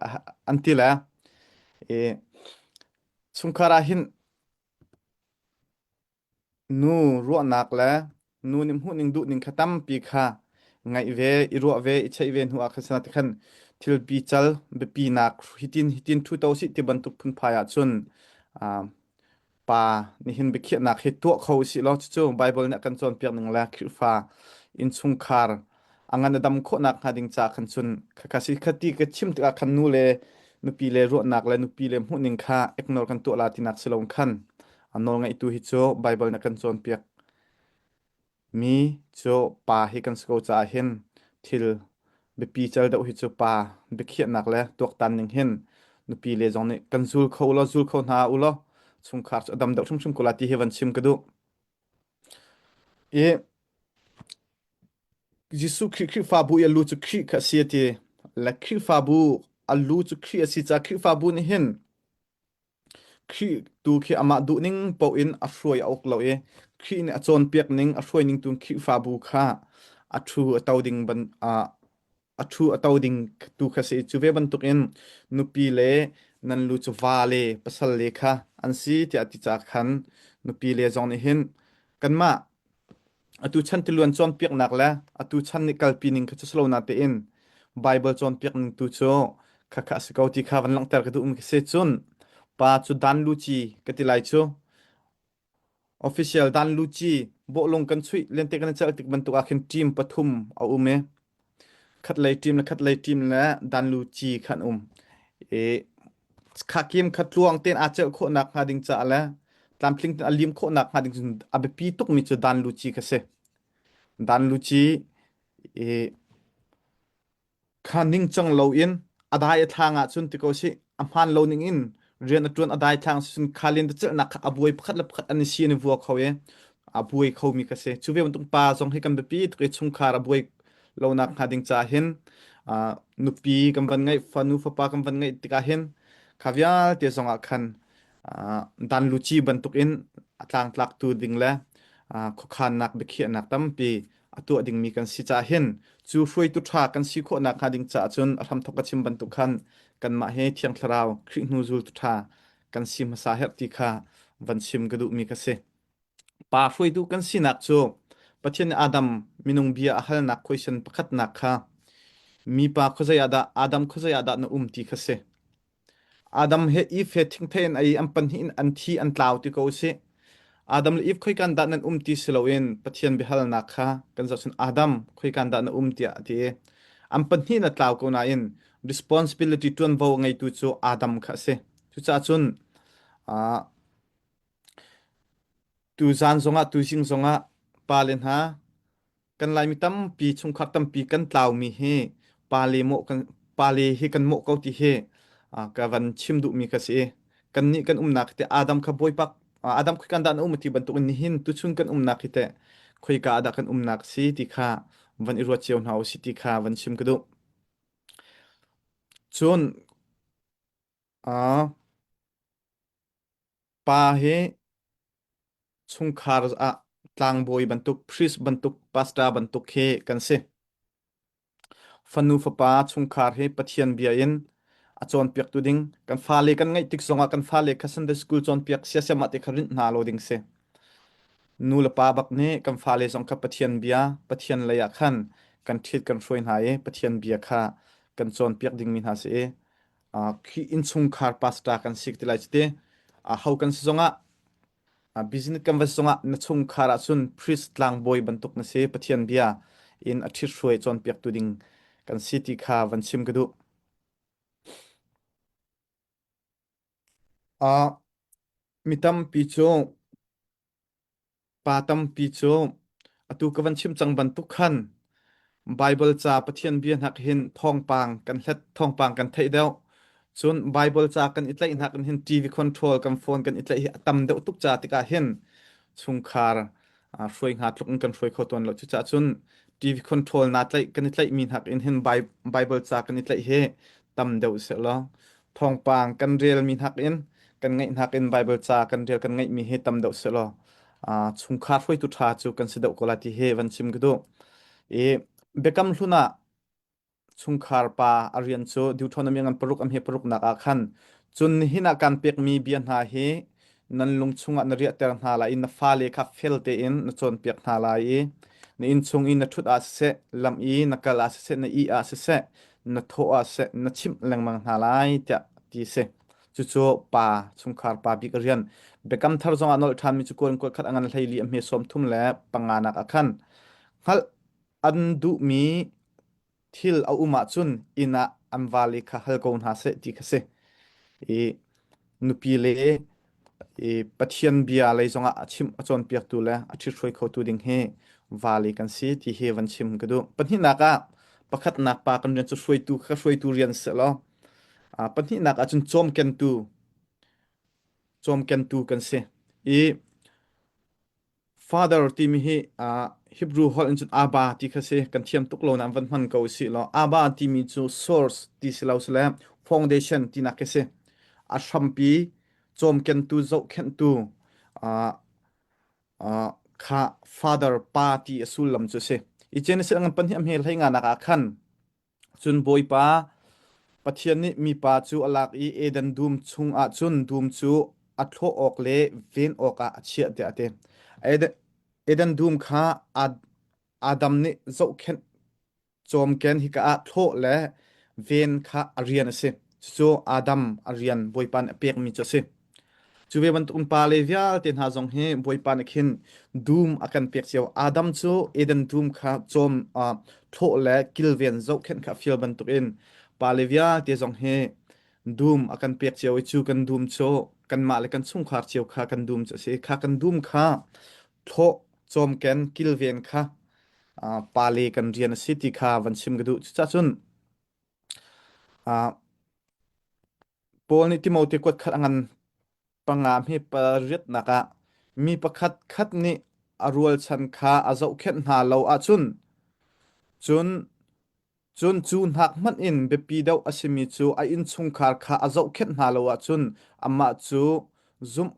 an ti le i chungkhar ah hin nu ruahnak le nu nih hmuhning duhning kha tampi kha ngaih ve i ruah ve i cheih ve hnu ah khan sana ti khan thil pical biapinak hitin hitin thu to si ti bantuk phunphai ah cun pa nihin biakhiahnak hi tuah kho usih law cucu Bible nih a kan cawnpiak ning le Khrihfa innchungkhar a ngan a dam khawhnak hnga ding ca khan cun khakha si khati ka chim tikah khan nu le nupi le ruahnak le nupi le hmuhning kha ignore kan tuah la tinak si lo khan a nawl ngaihtu hi cu Bible nih a kan cawnpiak Mi cu pa hi kan si ko caah hin thil biapi cal deuh hi cu pa biakhiahnak le tuaktan ning hin nupi le zong nih kan zul kho law zul kho hna u law chungkhar cu a dam deuh hrimhrim ko la ti hi van chim ka duh. I Jesuh Khrih Khrihfabu i a lu cu Khrih kha a si a ti. Le Khrihfabu a lu cu Khrih a si caah Khrihfabu nih hin Khrih tu khi amah duhning paoh in a hruai a uk lo i Khrih nih a cawnpiak ning a hruai ning tu Khrihfabu kha a ṭhu a to ding ban a ṭhu a to ding tu kha si. Cu ve bantukin nupi le nan lu cu va le pasal le kha an si tiah ti ca khan nupi le zong nih hin kanmah Atu chan tiluan cawnpiaknak le atu chan nih kalpi ning kha cu si lo natein Baibal cawnpiak ning tu cu khakha a si ko ti kha van langhter ka duhmi ka si. Cun pa cu dan luci ka ti lai cu. Official dan luci bawhlung kan chuih lente kan i celh tik bantuk ah khin team pathum a um i khatlei team le khatlei team le dan luci kha an um. I khakim kha tluang tein aa celh khawhnak hnga ding caah le tlamtling tein a lim khawhnak hnga ding cun a biapi tukmi cu dan luci kha si. Dan luci i kha ningcang loin a dai a thlang ahcun ti ko sih a hmaan lo ning in rian a ṭuan a dai thlang cun kha len celhnak kha a buai pakhat le pakhat an i si an i vua kho i a buai khomi kha si. Cu ve bantuk pa zong hi kan biapi tuk i chungkhar a buai lonak hnga ding caah hin nupi kan van ngeih fanu fapa kan van ngeih tikah hin kha vialte zongah khan dan luci bantukin a tlangtlaktu ding le khuakhannak biakhiahnak tampi a tuah dingmi kan si caah hin cu hruaitu ṭha kan si khawhnak hnga ding caah cun a hramthok ka chim bantuk khan kanmah he Thiang Thlarau Khrih hnu zultu ṭha kan si hmasa herh ti kha van chim ka duhmi ka si. Pa hruaitu kan sinak cu Pathian nih Adam minung bia a halnak question pakhatnak kha mipa khuazei ah dah Adam khuazei ah dah na um ti kha si. Adam he Eve he thingthei in ei an pahnih in an thi an tlau ti ko usih. Adam le Eve khoikan dah nan um ti si loin Pathian biahalnak kha kan zoh cun Adam khoikan dah na um tiah a ti i an pahnih in a tlau ko nain responsibility ṭuanvo a ngeitu cu Adam kha a si. Cucaah cun uh, Tuzaan zongah tuzing zongah pale hna kan Laimi tampi chungkhar tampi kan tlaumi hi pale mawh kan pale hi kan mawh ko ti hi ka van chim duhmi ka si. Kannih kan umnak hi teh Adam kha Bawipa Adam khoikan dah na um ti bantuk in nihin tuchun kan umnak hi teh khoika ah dah kan umnak si ti kha van i ruat cio hna usih ti kha van chim ka duh. Cun uh, Pa hi chungkhar ah tlangbawi bantuk, priest bantuk, pastor bantuk khi kan si. Fanu fapa chungkhar hi Pathian bia in a cawnpiaktu ding kan fale kan ngeih tik zongah kan fale kha Sunday school cawnpiak siasiam ah te kha rinh hna lo ding si. Nu le pa bak nih kan fale zong kha Pathian bia, Pathian lei ah khan kan ṭhit kan hruai hna i Pathian bia kha kan cawnpiak dingmi hna si i khi innchungkhar pastor kan si ti lai cu ti. Ho kan si zongah Business kan va zongah na chungkhar ahcun priest tlangbawi bantuk na si Pathian bia in a ṭhithruai cawnpiaktu ding kan si ti kha van chim ka duh. Uh, mi tampi cu pa tampi cu atu ka van chim cang bantuk khan Baibal ca Pathian bia hnak hin thawngpang kan hlet thawngpang kan theih deuh. Cun Baibal ca kan i tlaih hnak in hin TV control kan phone kan i tlaih hi a tam deuh tuk ca tikah hin chungkhar hruai hnga tluk in kan hruai kho tawn lo. Cucaah cun TV control naa tlaih kan i tlaihmi hnak in hin Baibal ca kan i tlaih hi tam deuh sehlaw thawngpang kan relmi hnak in kan ngaih hnak in Baibal ca kan rel kan ngaihmi hi tam deuh sehlaw chungkhar hruaitu ṭha cu kan si deuh ko lai ti hi van chim ka duh. I Biakam Hlun ah chungkhar pa a rian cu Deuteronomy ngan paruk am he paruknak ah khan cun nihin ah kan pekmi bia hna hi nan lung chungah na riahter hna lai i na fale kha fel tein na cawnpiak hna lai i na inn chung i na ṭhut ah siseh lam i na kal ah siseh na ih ah siseh na thawh ah siseh na chimh lengmang hna lai tiah ti a si. Cucu pa chungkhar pa bik a rian. Biakam thar zongah nolh ṭhanmi cu kuan kuat khat a ngan 14 a hme 30 le panganak ah khan hngalh an duhmi thil a um ahcun inn ah an vale kha hal ko hna seh ti kha si. I nupi le i Pathian bia lei zongah a chimh a cawnpiaktu le a ṭhithruai khotu ding hi vale kan si ti hi van chim ka duh. Pahnihnak ah pakhatnak pa kan rian cu hruaitu kha hruaitu rian seh law pahnihnak ah cun cawmkentu cawmkentu kan si. I Father timi hi uh, Hebrew holh in cun Abba ti kha si kan thiam tuk lo nain van hman ko si law Abba timi cu source ti si lo sile foundation tinak khi si. A hrampi cawmkentu zohkhenhtu uh, uh, kha father pa ti a sullam cu si. I Genesis ngan pan hi a hmel hlei nga nak ah khan Cun Bawipa Pathian nih mipa cu a lak i Eden dum chungah cun dum cu a thlawh awk le ven awkah a chiah tiah a ti. Eden dum kha Adam nih zohkhenh cawmken hika ah thlawh le ven kha a rian a si. Cucu Adam a rian Bawipa nih a pekmi cu a si. Cu ve bantukin pale vialte hna zong hi Bawipa nih khin dum a kan pek cio. Adam cu Eden dum kha cawm uh, thlawh le kilven zohkhenh kha a fial bantukin pale vialte zong hi dum a kan pek cio i cu kan dum cu kanmah le kan chungkhar cio kha kan dum cu a si. Kha kan dum kha thlawh, cawmken, kilven kha uh, pale kan rian a si ti kha van chim ka duh. Cucaah cun uh, Paul nih Timote kuat khat a ngan panga hme pariatnak ah mi pakhat khat nih a rualchan kha a zohkhenh hna lo ahcun cun cun cu hnak hmanh in biapi deuh a simi cu a innchungkhar kha a zohkhenh hna lo ahcun amah cu zumh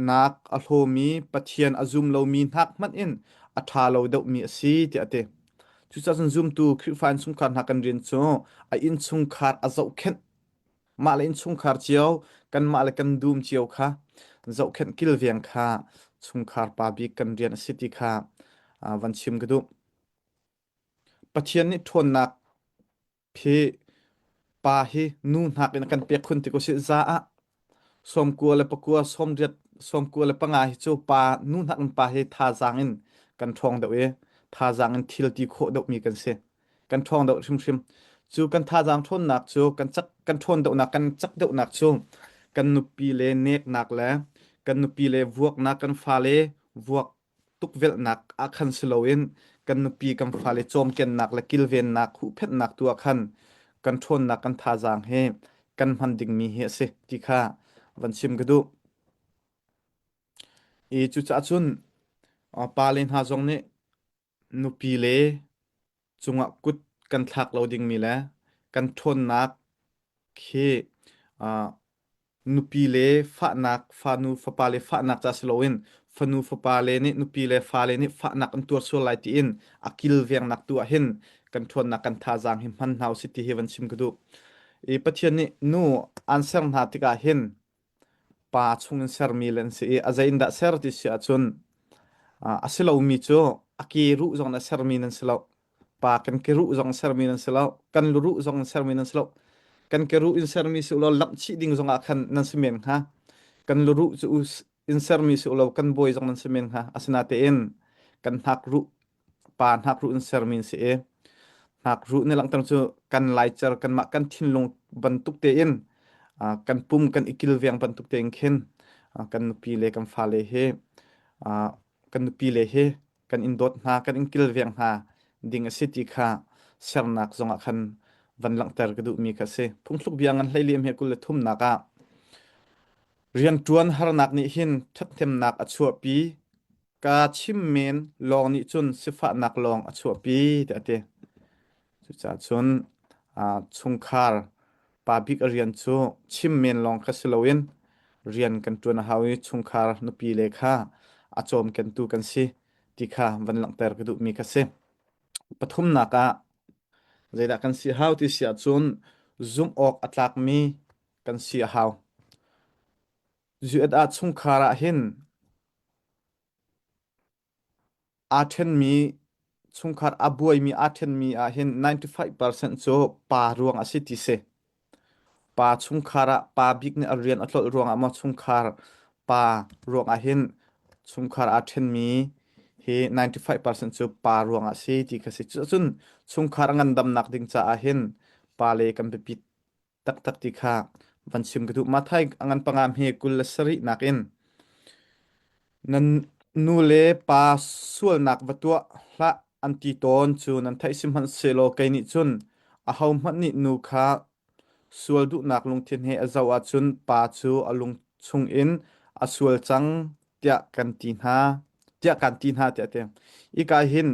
nak a hlawmi Pathian a zum lomi hnak hmanh in a ṭha lo deuhmi a si tiah a ti. Cucaah cun zumtu Khrihfa innchungkhar hna kan rian cu a innchungkhar a zohkhenh mah le innchungkhar cio kanmah le kan dum cio kha zohkhenh kilveng kha chungkhar pa bik kan rian a si ti kha van chim ka duh. Pathian nih ṭhawnnak Hi pa hi nu hnak in a kan pek khun ti ko sih za ah sawmkua le pakua sawmriat sawmkua le panga hi cu pa nu hnak in pa hi thazaang in kan ṭhawng deuh i thazaang in thil ti khawh deuhmi kan si kan ṭhawng deuh hrimhrim cu kan thazaang ṭhawnnak cu kan cak kan ṭhawn deuhnak kan cak deuhnak cu kan nupi le neknak le kan nupi le vuaknak kan fale vuak tukvelhnak ah khan si loin kan nupi kan fale cawmkennak le kilvennak huhphenhnak tu ah khan kan ṭhawnnak kan thazaang he kan hman dingmi hi a si ti kha van chim ka duh. I cucaah cun pale hna zong nih nupi le cungah kut kan thlak lo dingmi le kan ṭhawnnak khi nupi le fahnak fanu fapa le fahnak ca si loin Fanu fapa le nih nupi le fale nih fahnak an tuar sual lai tiin a kilvengnak tu ah hin kan ṭhawnnak kan thazaang hi hman hna usih ti hi van chim ka duh. I Pathian nih nu an ser hna tikah hin pa chungin sermi le an si i a zei in dah ser ti si ahcun a si lomi cu a ke ruh zong na sermi nan si lo. Pa kan ke ruh zong sermi nan si lo. Kan luruh zong sermi nan si lo. Kan ke ruh in sermi si lo lamh chih ding zong ah khan nan si men hnga. Kan luruh cu in sermi si lo kan bawi zong nan si men hnga. Asinatein kan hnak ruh pa hnakruh in sermi an si i hnakruh nih langhter cu kan laicer kanmah kan thinlung bantuk tein kan pum kan i kilveng bantuk tein khin kan nupi le kan fale hi kan nupi le hi kan in dawt hna kan in kilveng hna ding a si ti kha sernak zongah khan van langhter ka duhmi kha a si. Phungthluk bia ngan hleiliam he 23nak ah rianṭuan harnak nih hin ṭhathnemnak a chuahpi Ka chim men lawng nih cun sifahnak lawng a chuahpi tiah a ti. Cucaah cun chungkhar pa bik a rian cu chim men lawng kha si loin rian kan ṭuan a hau i chungkhar nupi le kha a cawmkentu kan si ti kha van langhter ka duhmi kha si. Pathumnak ah zeidah kan si hau ti si ahcun zumh awk a tlakmi kan si a hau. US ah chungkhar ah hin Aa ṭhenmi chungkhar a buaimi aa ṭhenmi ah hin 95% cu pa ruang a si ti si. Pa chungkhar ah pa bik nih a rian a tlolh ruangah maw chungkhar pa ruangah hin chungkhar aa ṭhenmi hi 95% cu pa ruangah a si ti kha si. Cucun chungkhar a ngandamnak ding caah hin pa le kan biapit taktak ti kha van chim ka duh. Matthai a ngan panga hme 27 nakin nan nu le pa sualnak va tuah hlah an ti tawn cu nan theih sihmanhsehlaw kei nih cun ahohmanh nih nu kha sual duhnak lungthin he a zoh ahcun pa cu a lung chungin a sual cang tiah kan ti hna tiah kan ti hna tiah a ti. Hika hin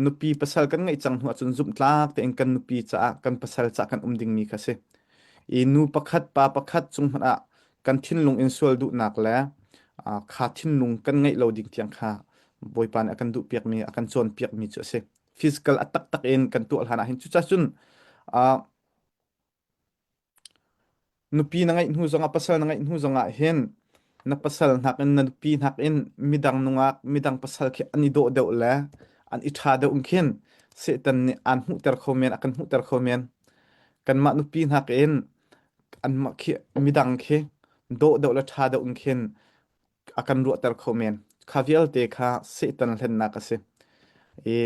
nupi pasal kan ngeih cang hnu ahcun zumhtlak tein kan nupi caah kan pasal caah kan um dingmi kha si. I nu pakhat pa pakhat cung hmanh ah kan thinlung in sual duhnak le kha thinlung kan ngeih lo ding tiang kha Bawipa nih a kan duhpiakmi a kan cawnpiakmi cu a si. Physical a taktak in kan tuah hlan ah hin cucaah cun Nupi na ngeih hnu zongah pasal na ngeih hnu zongah hin na pasal nakin na nupi nakin midang nungak midang pasal khi an i dawh deuh le an i ṭha deuh in khin Satan nih aan hmuhter kho men a kan hmuhter kho men. Kanmah nupi nakin anmah khi midang khi dawh deuh le ṭha deuh in khin a kan ruahter kho men. Kha vialte kha Satan hlennak a si. I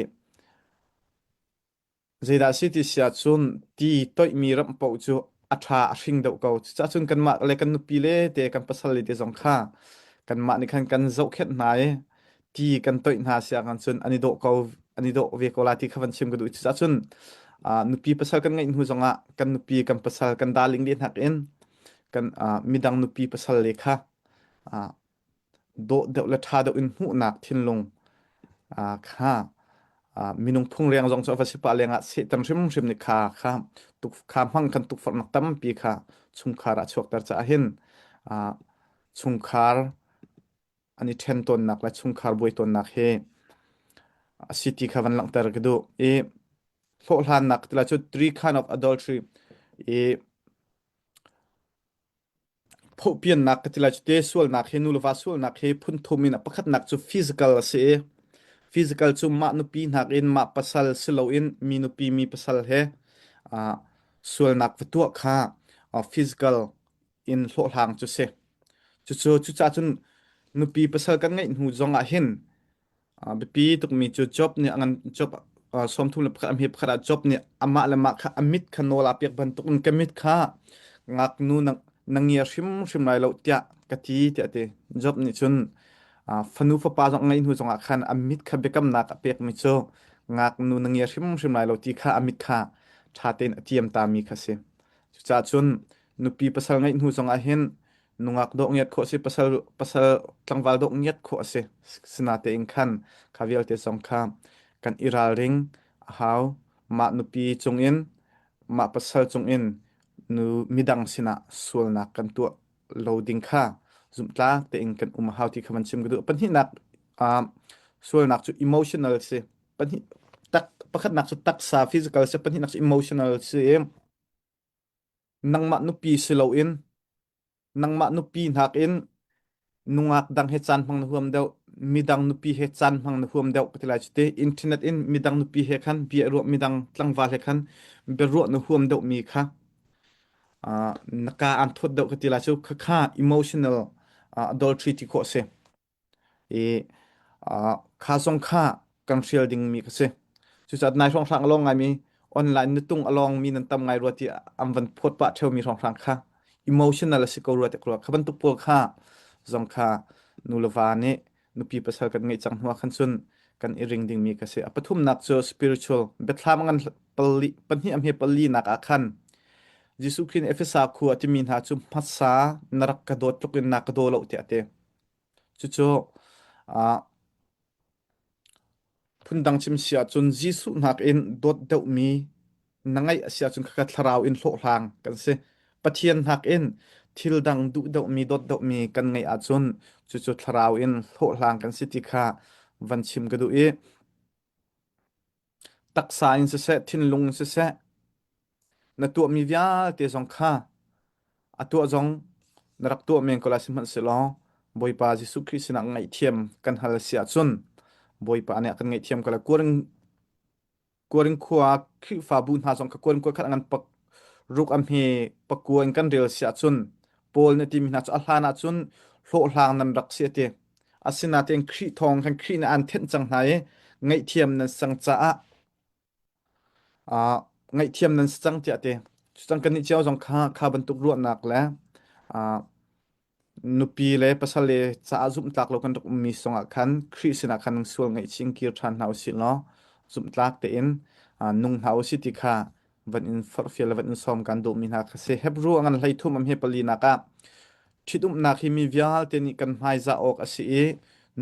Zeidah a si ti si ahcun ti toihmi ramh paoh cu a ṭha a hring deuh ko. Cucaah cun kanmah le kan nupi le te kan pasal le te zong kha kanmah nih khan kan zohkhenh hna i ti kan toih hna si ahkhan cun an i dawh ko an i dawh ve ko lai ti kha van chim ka duh. Cucaah cun nupi pasal kan ngeih hnu zongah kan nupi kan pasal kan darling le hnak in kan midang nupi pasal le kha dawh deuh le ṭha deuh in hmuhnak thinlung kha minung phungreng zong cu a va si pah lengah Satan hrimhrim nih kha kha tuk kha hmang kan tukforhnak tampi kha chungkhar ah chuakter caah hin chungkhar an i ṭhen tawnnak le chungkhar buai tawnnak hi a si ti kha van langhter ka duh i hlawhhlannak tila cu three kind of adultery i Phohpiannak ka ti lai cu te sualnak hi nu le va sualnak hi phun thum in a pakhatnak cu physical a si i physical cu mah nupi nakin mah pasal si loin mi nupi mi pasal he uh, sualnak va tuah kha uh, physical in hlawhhlang cu si. Cucu cucaah cun nupi pasal kan ngeih hnu zong ah hin Biapi tukmi cu Job nih a ngan Job 31 a hme pakhat ah Job nih amah le mah kha a mit kha nawl aa pek bantukin ka mit kha ngaknu na, na ngia hrimhrim lai lo tiah ka ti tiah a ti. Job nih cun fanu fapa zong a ngeih hnu zongah khan a mit kha biakamnak a pekmi cu ngaknu na ngia hrimhrim lai lo ti kha a mit kha ṭha tein a tiam tami kha a si. Cucaah cun nupi pasal ngeih hnu zongah hin nungak dawh ngiat khawh a si pasal pasal tlangval dawh ngiat khawh a si sinatein khan kha vialte zong kha kan i ralring a hau mah nupi cungin mah pasal cungin nu midang sinah sualnak kan tuah lo ding kha. zumhtlak tein kan um a hau ti kha van chim ka duh. Pahnihnak uh, sualnak cu emotional si. Pahnih tak pakhatnak cu taksa physical si, pahnihnak cu emotional si i nangmah nupi si loin nangmah nupi nakin nungak dang he caan hmang na huam deuh midang nupi he caan hmang na huam deuh ka ti lai cu te internet in midang nupi he khan bia ruah midang tlangval he khan biaruah na huam deuh mi kha uh, na ka an thawt deuh ka ti lai cu kha kha emotional uh, adultery ti khawh si I kha zong kha kan hrial dingmi ka si. Cucaah nai hrawnghrang a lawng ngaimi online nutung a lawngmi nan tam ngai rua ti an van phawt pah ṭheumi hrawnghrang kha emotional a si ko rua ti rua. Kha bantuk pawl kha zong kha nu le va nih nupi pasal kan ngeih cang hnu ah khan cun kan i ring dingmi ka si. A pathumnak cu spiritual biathlam ngan pali pahnih a hme pali nak ah khan Jesuh Khrih nih Efesa khua a timi hna cu hmasa na rak ka dawt tluk in na ka daw lo tiah a ti. Cucu ah phundang chim si ahcun Jesuh nakin dawt deuhmi na ngeih a si ahcun khakha thlarau in hlawhhlang kan si. Pathian nakin thil dang duh deuhmi dawt deuhmi kan ngeih ahcun cucu thlarau in hlawhhlang kan si ti kha van chim ka duh i taksa in siseh, thinlung in siseh, na tuahmi vialte zong kha a tuah zong na rak tuah men ko lai sihmanhsehlaw Bawipa Jesuh Khrih sinah ngaihthiam kan hal a si ahcun Bawipa nih a kan ngaihthiam ko lai. Kuaring Kuaring khua Khrihfabu hna zong kha kuaring khua khat ngan pak ruk a hme pakua in kan rel si ahcun Paul nih a timi hna cu a hlan ahcun hlawhhlang nan rak si a ti. Asinain Khrih thawng khan Khrih nih aan thenh cang hna i ngaihthiam nan sang caah uh, ngaihthiam nan si cang tiah a ti. Cucang kannih cio zong kha kha bantuk ruahnak le uh, nupi le pasal le caah zumhtlak lo kan rak ummi songah khan Khrih sinah khan sual ngaihchih in kir ṭhan hna usih law zumhtlak tein uh, nung hna usih ti kha van in forhfial le van in sawm kan duhmi hna kha si. Hebrew a ngan 13 am he pali nak ah ṭhitumnak hi mi vialte nih kan hmaizah awk a si i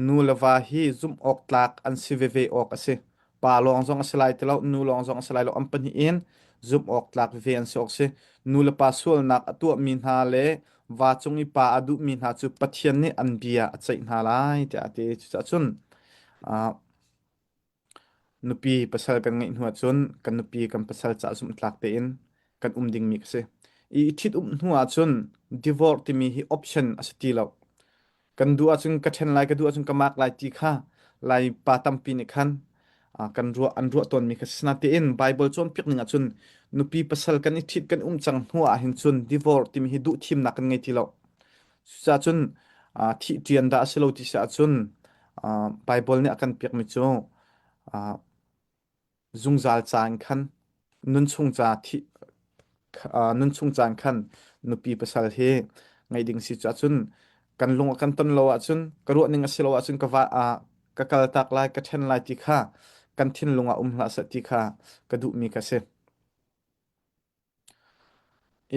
nu le va hi zumh awk tlak an si veve awk a si. Pa lawng zong a si lai ti lo, nu lawng zong a si lai lo, an pahnih in zumh awk tlak veve an si awk si. Nu le pa sualnak a tuahmi hna le va cung i pa a duhmi hna cu Pathian nih an bia a ceih hna lai tiah a ti. Cucaah cun uh, Nupi pasal kan ngeih hnu ahcun kan nupi kan pasal caah zumhtlak tein kan um dingmi ka si. I ṭhit-umh hnu ahcun divorce timi hi option a si ti lo. Kan duh ahcun ka ṭhen lai, ka duh ahcun ka mak lai ti kha Lai pa tampi nih khan kan ruah an ruah tawnmi kha si. Natein Bible cawnpiak ning ahcun nupi pasal kan i ṭhit kan um cang hnu ahhin cun divorce timi hi duh thimnak kan ngei ti lo. Cucaah cun thih ṭian dah a si lo ti si ahcun Baibal nih a kan piakmi cu zungzal caan khan nunchung ca thih nunchung caan khan nupi pasal hi ngeih ding si cu ahcun kan lung a kan ton lo ahcun ka ruah ning a si lo ahcun ka va ka kal tak lai ka ṭhen lai ti kha kan thinlung ah um hlah seh ti kha ka duhmi ka si.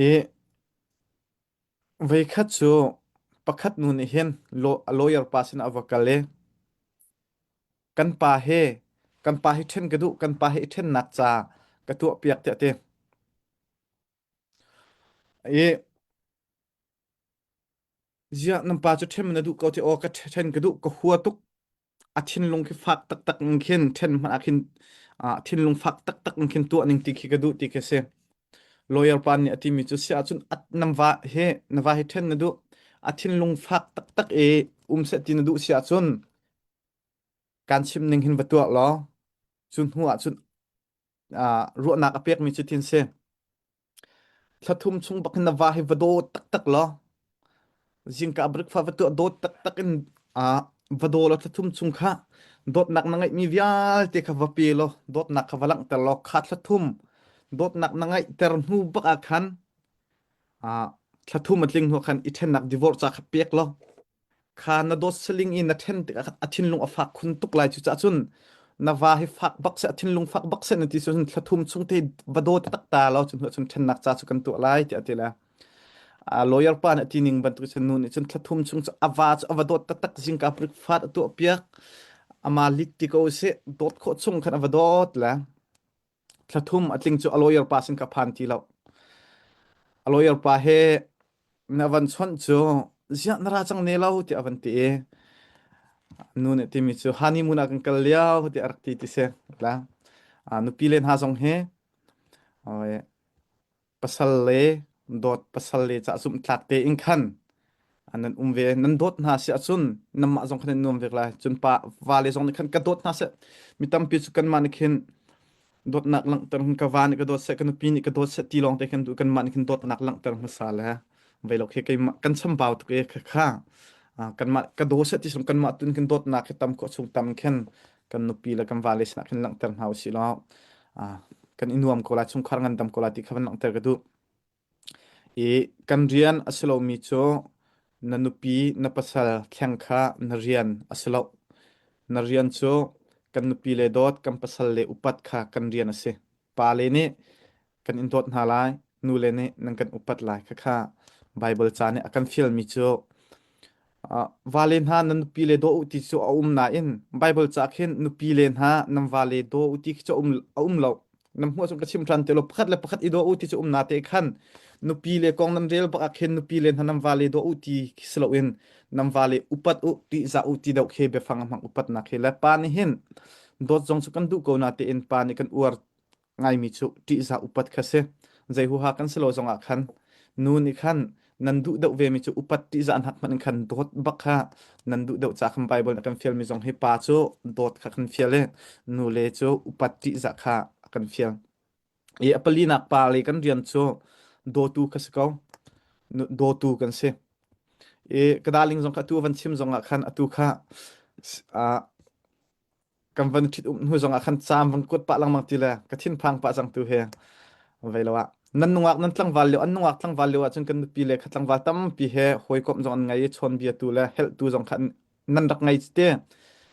I Voikhat cu pakhat nu nih hin a lawyer pa sinah a va kal i kan pa he kan pa hi ṭhen ka duh kan pa hi i ṭhennak ca ka tuahpiak tiah a ti. I ziah nan pa cu ṭhen na duh ko ti aw ka ṭhen ka duh ka hua tuk a thinlung khi fak taktak in khin ṭhen hmanh ah khin thinlung fak taktak in khin tuah ning ti khi ka duh ti khi si. Lawyer pa nih a timi cu si ahcun nan va hi na va hi ṭhen na duh a thinlung fak taktak i um seh ti na duh si ahcun kan chim ning hin va tuah law cu hnu ahcun ruahnak a pekmi cu thin si. Thla thum chung bak hin na va hi va dawt taktak law zingka breakfast va tuah dawt taktak in va daw law thla thum chung kha dawtnak na ngeihmi vialte kha va pe law dawtnak kha va langhter law kha thla thum dawtnak na ngeihter hnu bak ah khan thla thum a tling hnu khan i ṭhennak divorce ca kha pek law Kha na dawt saling i na ṭhen tikah khan a thinlung a fak khun tuk lai. Cucaah cun na va hi fak bak seh, a thinlung fak bak seh na ti cun thla thum chung te va dawt tak ta law cu hnu cun ṭhennak ca cu kan tuah lai tiah a ti le. A lawyer pa nih a ti ning bantuk cun nu nih cun thla thum chung cu a va cu a va dawt taktak zingka breakfast a tuah piak ama lit ti ko sih dawt khawh chung khan a va dawt le thla thum a tling cu a lawyer pa sin ka phan ti lo. A lawyer pa he na van chawnh cu. Ziah na ra cang ne lo tiah a van ti i nu nih timi cu honeymoon ah kan kal lio tiah a rak ti ti si. La. Nupi le hna zong hi pasal le dawt pasal le ca zumhtlak tein khan nan um ve nan dawt hna si ahcun nanmah zong khan nan nuam ve lai cun pa va le zong nih khan ka dawt hna seh mi tampi cu kanmah nih khin dawtnak langhter ka va nih ka dawt seh ka nupi nih ka dawt seh ti lawng te khan duh kanmah nih khin dawtnak langhter hmasa le vei lo khi keimah kan chambau tuk e kha kha kanmah ka daw seh ti sum kanmah tun khin dawtnak hi tam khawh chung tam khin kan nupi le kan vale sinah khin langhter hna usih law kan i nuam ko lai chungkhar ngandam ko lai ti kha van langhter ka duh i kan rian a si lomi cu na nupi na pasal thleng kha na rian a si lo na rian cu kan nupi le dawt kan pasal le upat kha kan rian a si pa le nih kan in dawt hna lai nu le nih nan kan upat lai khakha Bible ca nih a kan fialmi cu uh, vale hna nan nupi le daw u ti cu a um nain Bible ca khin nupi le hna nan vale daw u ti khi cu a um, a um lo nam hmuh chung ka chim than te lo pakhat le pakhat i daw u ti cu um na te khan nupi le kong nan rel bak ah khin nupi le hna nan vale daw u ti khi si loin nan vale upat u ti za u ti deuh khi biafang hmang upat nak hi le pa nih hin dawt zong cu kan duh ko na tein pa nih kan uar ngaimi cu ṭihzah upat kha si. Zei huha kan si lo zongah khan nu nih khan nan duh deuh vemi cu upat ṭihzah hnak hmanh in khan dawt bak kha nan duh deuh ca khan Bible nih a kan fialmi zong hi pa cu dawt kha kan fial i nu le cu upat ṭihzah kha a kan fial. I a palinak pa le kan rian cu dawtu kha si ko. Dawtu kan si. I ka darling zong kha atu van chim zongah khan atu kha uh, kan van ṭhit um hnu zongah khan caam van kuat pah lengmang ti le ka thinphang pah cang tu he vei lo ah nan nungak nan tlangval lio an nungak tlangval lio ahcun kan nupi le kha tlangval tampi he hawikom zong an ngei i chawnbia tu le helh tu zong kha nan rak ngei te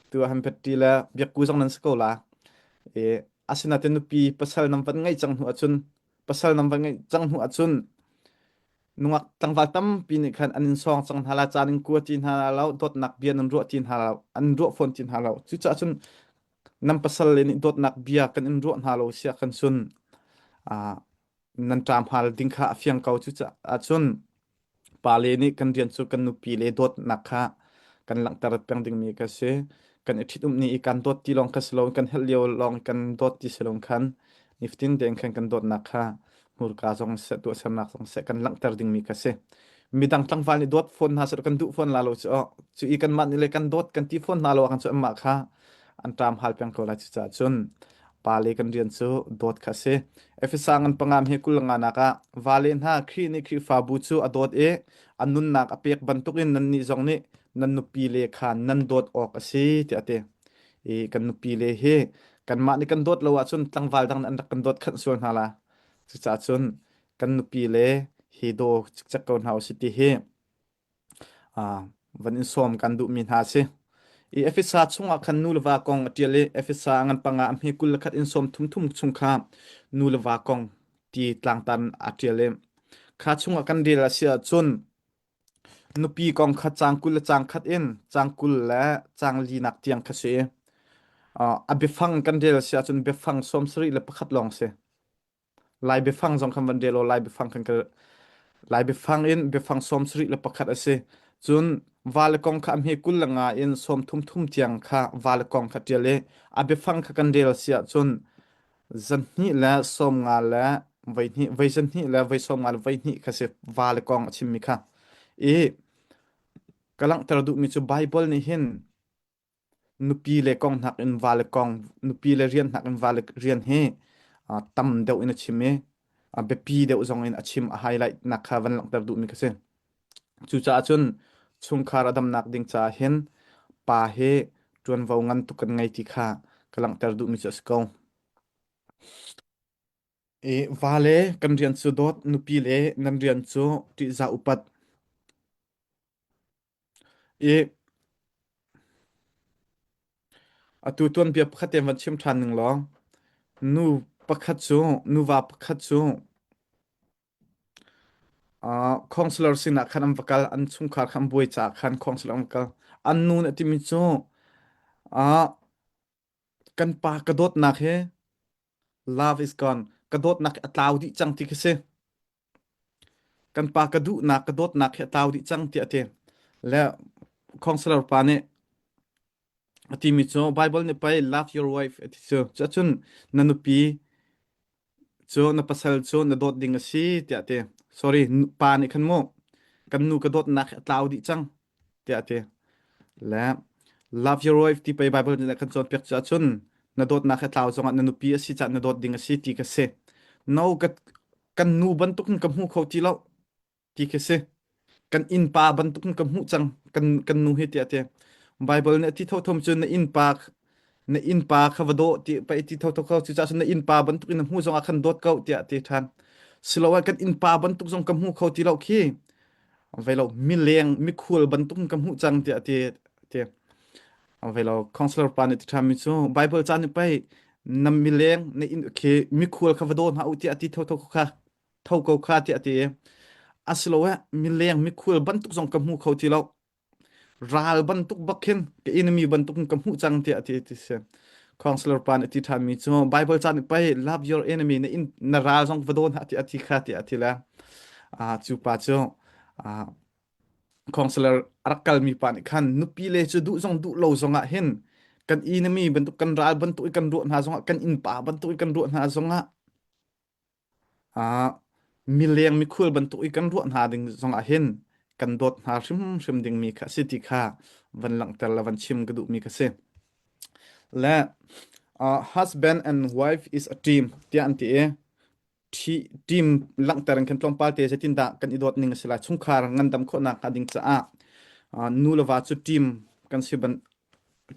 tu ah han pet le biakku zong nan si ko la e asinain nupi pasal nan van ngeih cang hnu ahcun pasal nan van ngeih cang hnu ahcun nungak tlangval tampi nih khan an in sawng cang hna la caan in kua ti hna lo dawtnak bia nan ruah ti hna lo an ruah fawn ti hna lo cucaah cun nan pasal le nih dawtnak bia kan in ruah hna lo sia kan sun nan ṭam hal ding kha a fiang ko cucaah cun pale nih kan rian cu kan nupi le dawtnak kha kan langhter peng dingmi ka si kan i ṭhitumh ni i kan dawt ti lawng kha si lo kan helh lio lawng kan dawt ti si lo khan nifatin tein khan kan dawtnak kha hmurka zong seh tuahsernak zong seh kan langhter dingmi kha si midang tlangval nih dawt fawn hna seh kan duh fawn la lo cu cu i kanmah nih le kan dawt kan ti fawn hna lo ah cu anmah kha an ṭam hal peng ko lai cucaah cun pale kan rian cu dawt kha si Efesa ngan pangam hi kul nga nak ah vale hna Khrih nih Khrihfabu cu a dawt i a nunnak a pek bantukin nannih zong nih nan nupi le kha nan dawt awk a si tiah a ti i kan nupi le hi kanmah nih kan dawt lo ahcun tlangval dang nih an rak kan dawt khanh sual hna la cucaah cun kan nupi le hi daw cikcek ko hna usih ti hi van in sawm kan duhmi hna a si. I Efesa chungah khan nu le va kong a ṭial i Efesa ngan panga a hme 21 in sawm thum thum chung kha nu le va kong ti tlangtan a ṭial i kha chungah kan rel a si ahcun Nupi kong kha caang 20 le caang khat in caang 20 le caang linak tiang kha si. Uh, a biafang kan rel a si ahcun biafang 71 lawng si. Lai biafang zong kan van rel aw Lai biafang kan Lai biafang in biafang 71 a si. Cun vale kong kha a hme 25 in 33 tiang kha vale kong kha ṭial i a biafang kha kan rel a si ahcun Zanhnih le 50 le voihnih, voi zanhnih le voi 50 le voihnih kha si va le kong a chimmi kha. I ka langhter duhmi cu Baibal nih hin nupi le kong nakin va le kong, nupi le rian nakin va le rian hi uh, tam deuh in a chim i uh, biapi deuh zong in a chim a highlight nak kha van langhter duhmi kha si. Cucaah cun chungkhar a damnak ding caah hin pa hi ṭuanvo ngan tuk kan ngei ti kha ka langhter duhmi cu a si ko. I vale kan rian cu dawt, nupi le nan rian cu ṭihzah upat. I atu tuanbia pakhat te van chim ṭhan ning law, nu pakhat cu, nuva pakhat cu Counselor sinah khan an va kal, an chungkhar kha an buai caah khan counselor an va kal. An nu nih a timi cu uh, kan pa ka dawtnak hi love is gone. Ka dawtnak hi a tlau dih cang ti khi si. Kan pa ka duhnak, ka dawtnak hi a tlau dih cang tiah a ti. Le counselor pa nih a timi cu Bible nih pei love your wife a ti cu. Cuahcun na nupi cu na pasal cu na dawt ding a si tiah a ti. Sorry, pa nih khan mu kan nu ka dawtnak hi a tlau dih cang tiah a ti. Le love your wife ti pei Bible nih kan cawnpiak cu ahcun na dawtnak hi a tlau zongah na nupi a si caah na dawt ding a si ti ka si. No, ka kan nu bantukin ka hmu kho ti lo ti khi si. Kan innpa bantukin ka hmuh cang kan kan nu hi tiah ti. Bible nih a ti thotho cu na innpa na innpa kha va daw ti pa ti thotho ko cucaah cun na innpa bantukin na hmuh zongah khan dawt ko tiah ti ṭhan. Siloah kan innpa bantuk zong ka hmu kho ti lo khi vei lo mileng mikhual bantukin ka hmuh cang tiah ti ti. Vei lo counselor pa nih ti ṭhan mi cu Bible ca nih pei na mileng na inn khi mikhual kha va daw hna u tiah ti thotho kha tho ko kha tiah a ti i asiloah mileng mikhual bantuk zong ka hmu kho ti lo ral bantuk bak khin ka enemy bantuk in ka hmuh cang tiah a ti ti si counselor pa nih a ti ṭhan mi cu Bible ca nih pei love your enemy na in na ral zong va daw hna tiah a ti kha tiah a ti le cu pa cu counselor a rak kalmi pa nih khan nupi le cu duh zong duh lo zong ah hin kan enemy bantuk kan ral bantuk i kan ruah hna zongah kan innpa bantuk i kan ruah hna zongah Ah, mileng mikhul bantuk i kan ruah hna ding zongah hin kan dawt hna hrimhrim dingmi kha a si ti kha van langhter le van chim ka duhmi ka si. Le uh, husband and wife is a team tiah an ti i thi, team langhter in khan tlawmpal te zeitindah kan i dawt ning a si lai chungkhar ngandam khawhnak hnga ding caah uh, nu le va cu team kan si ban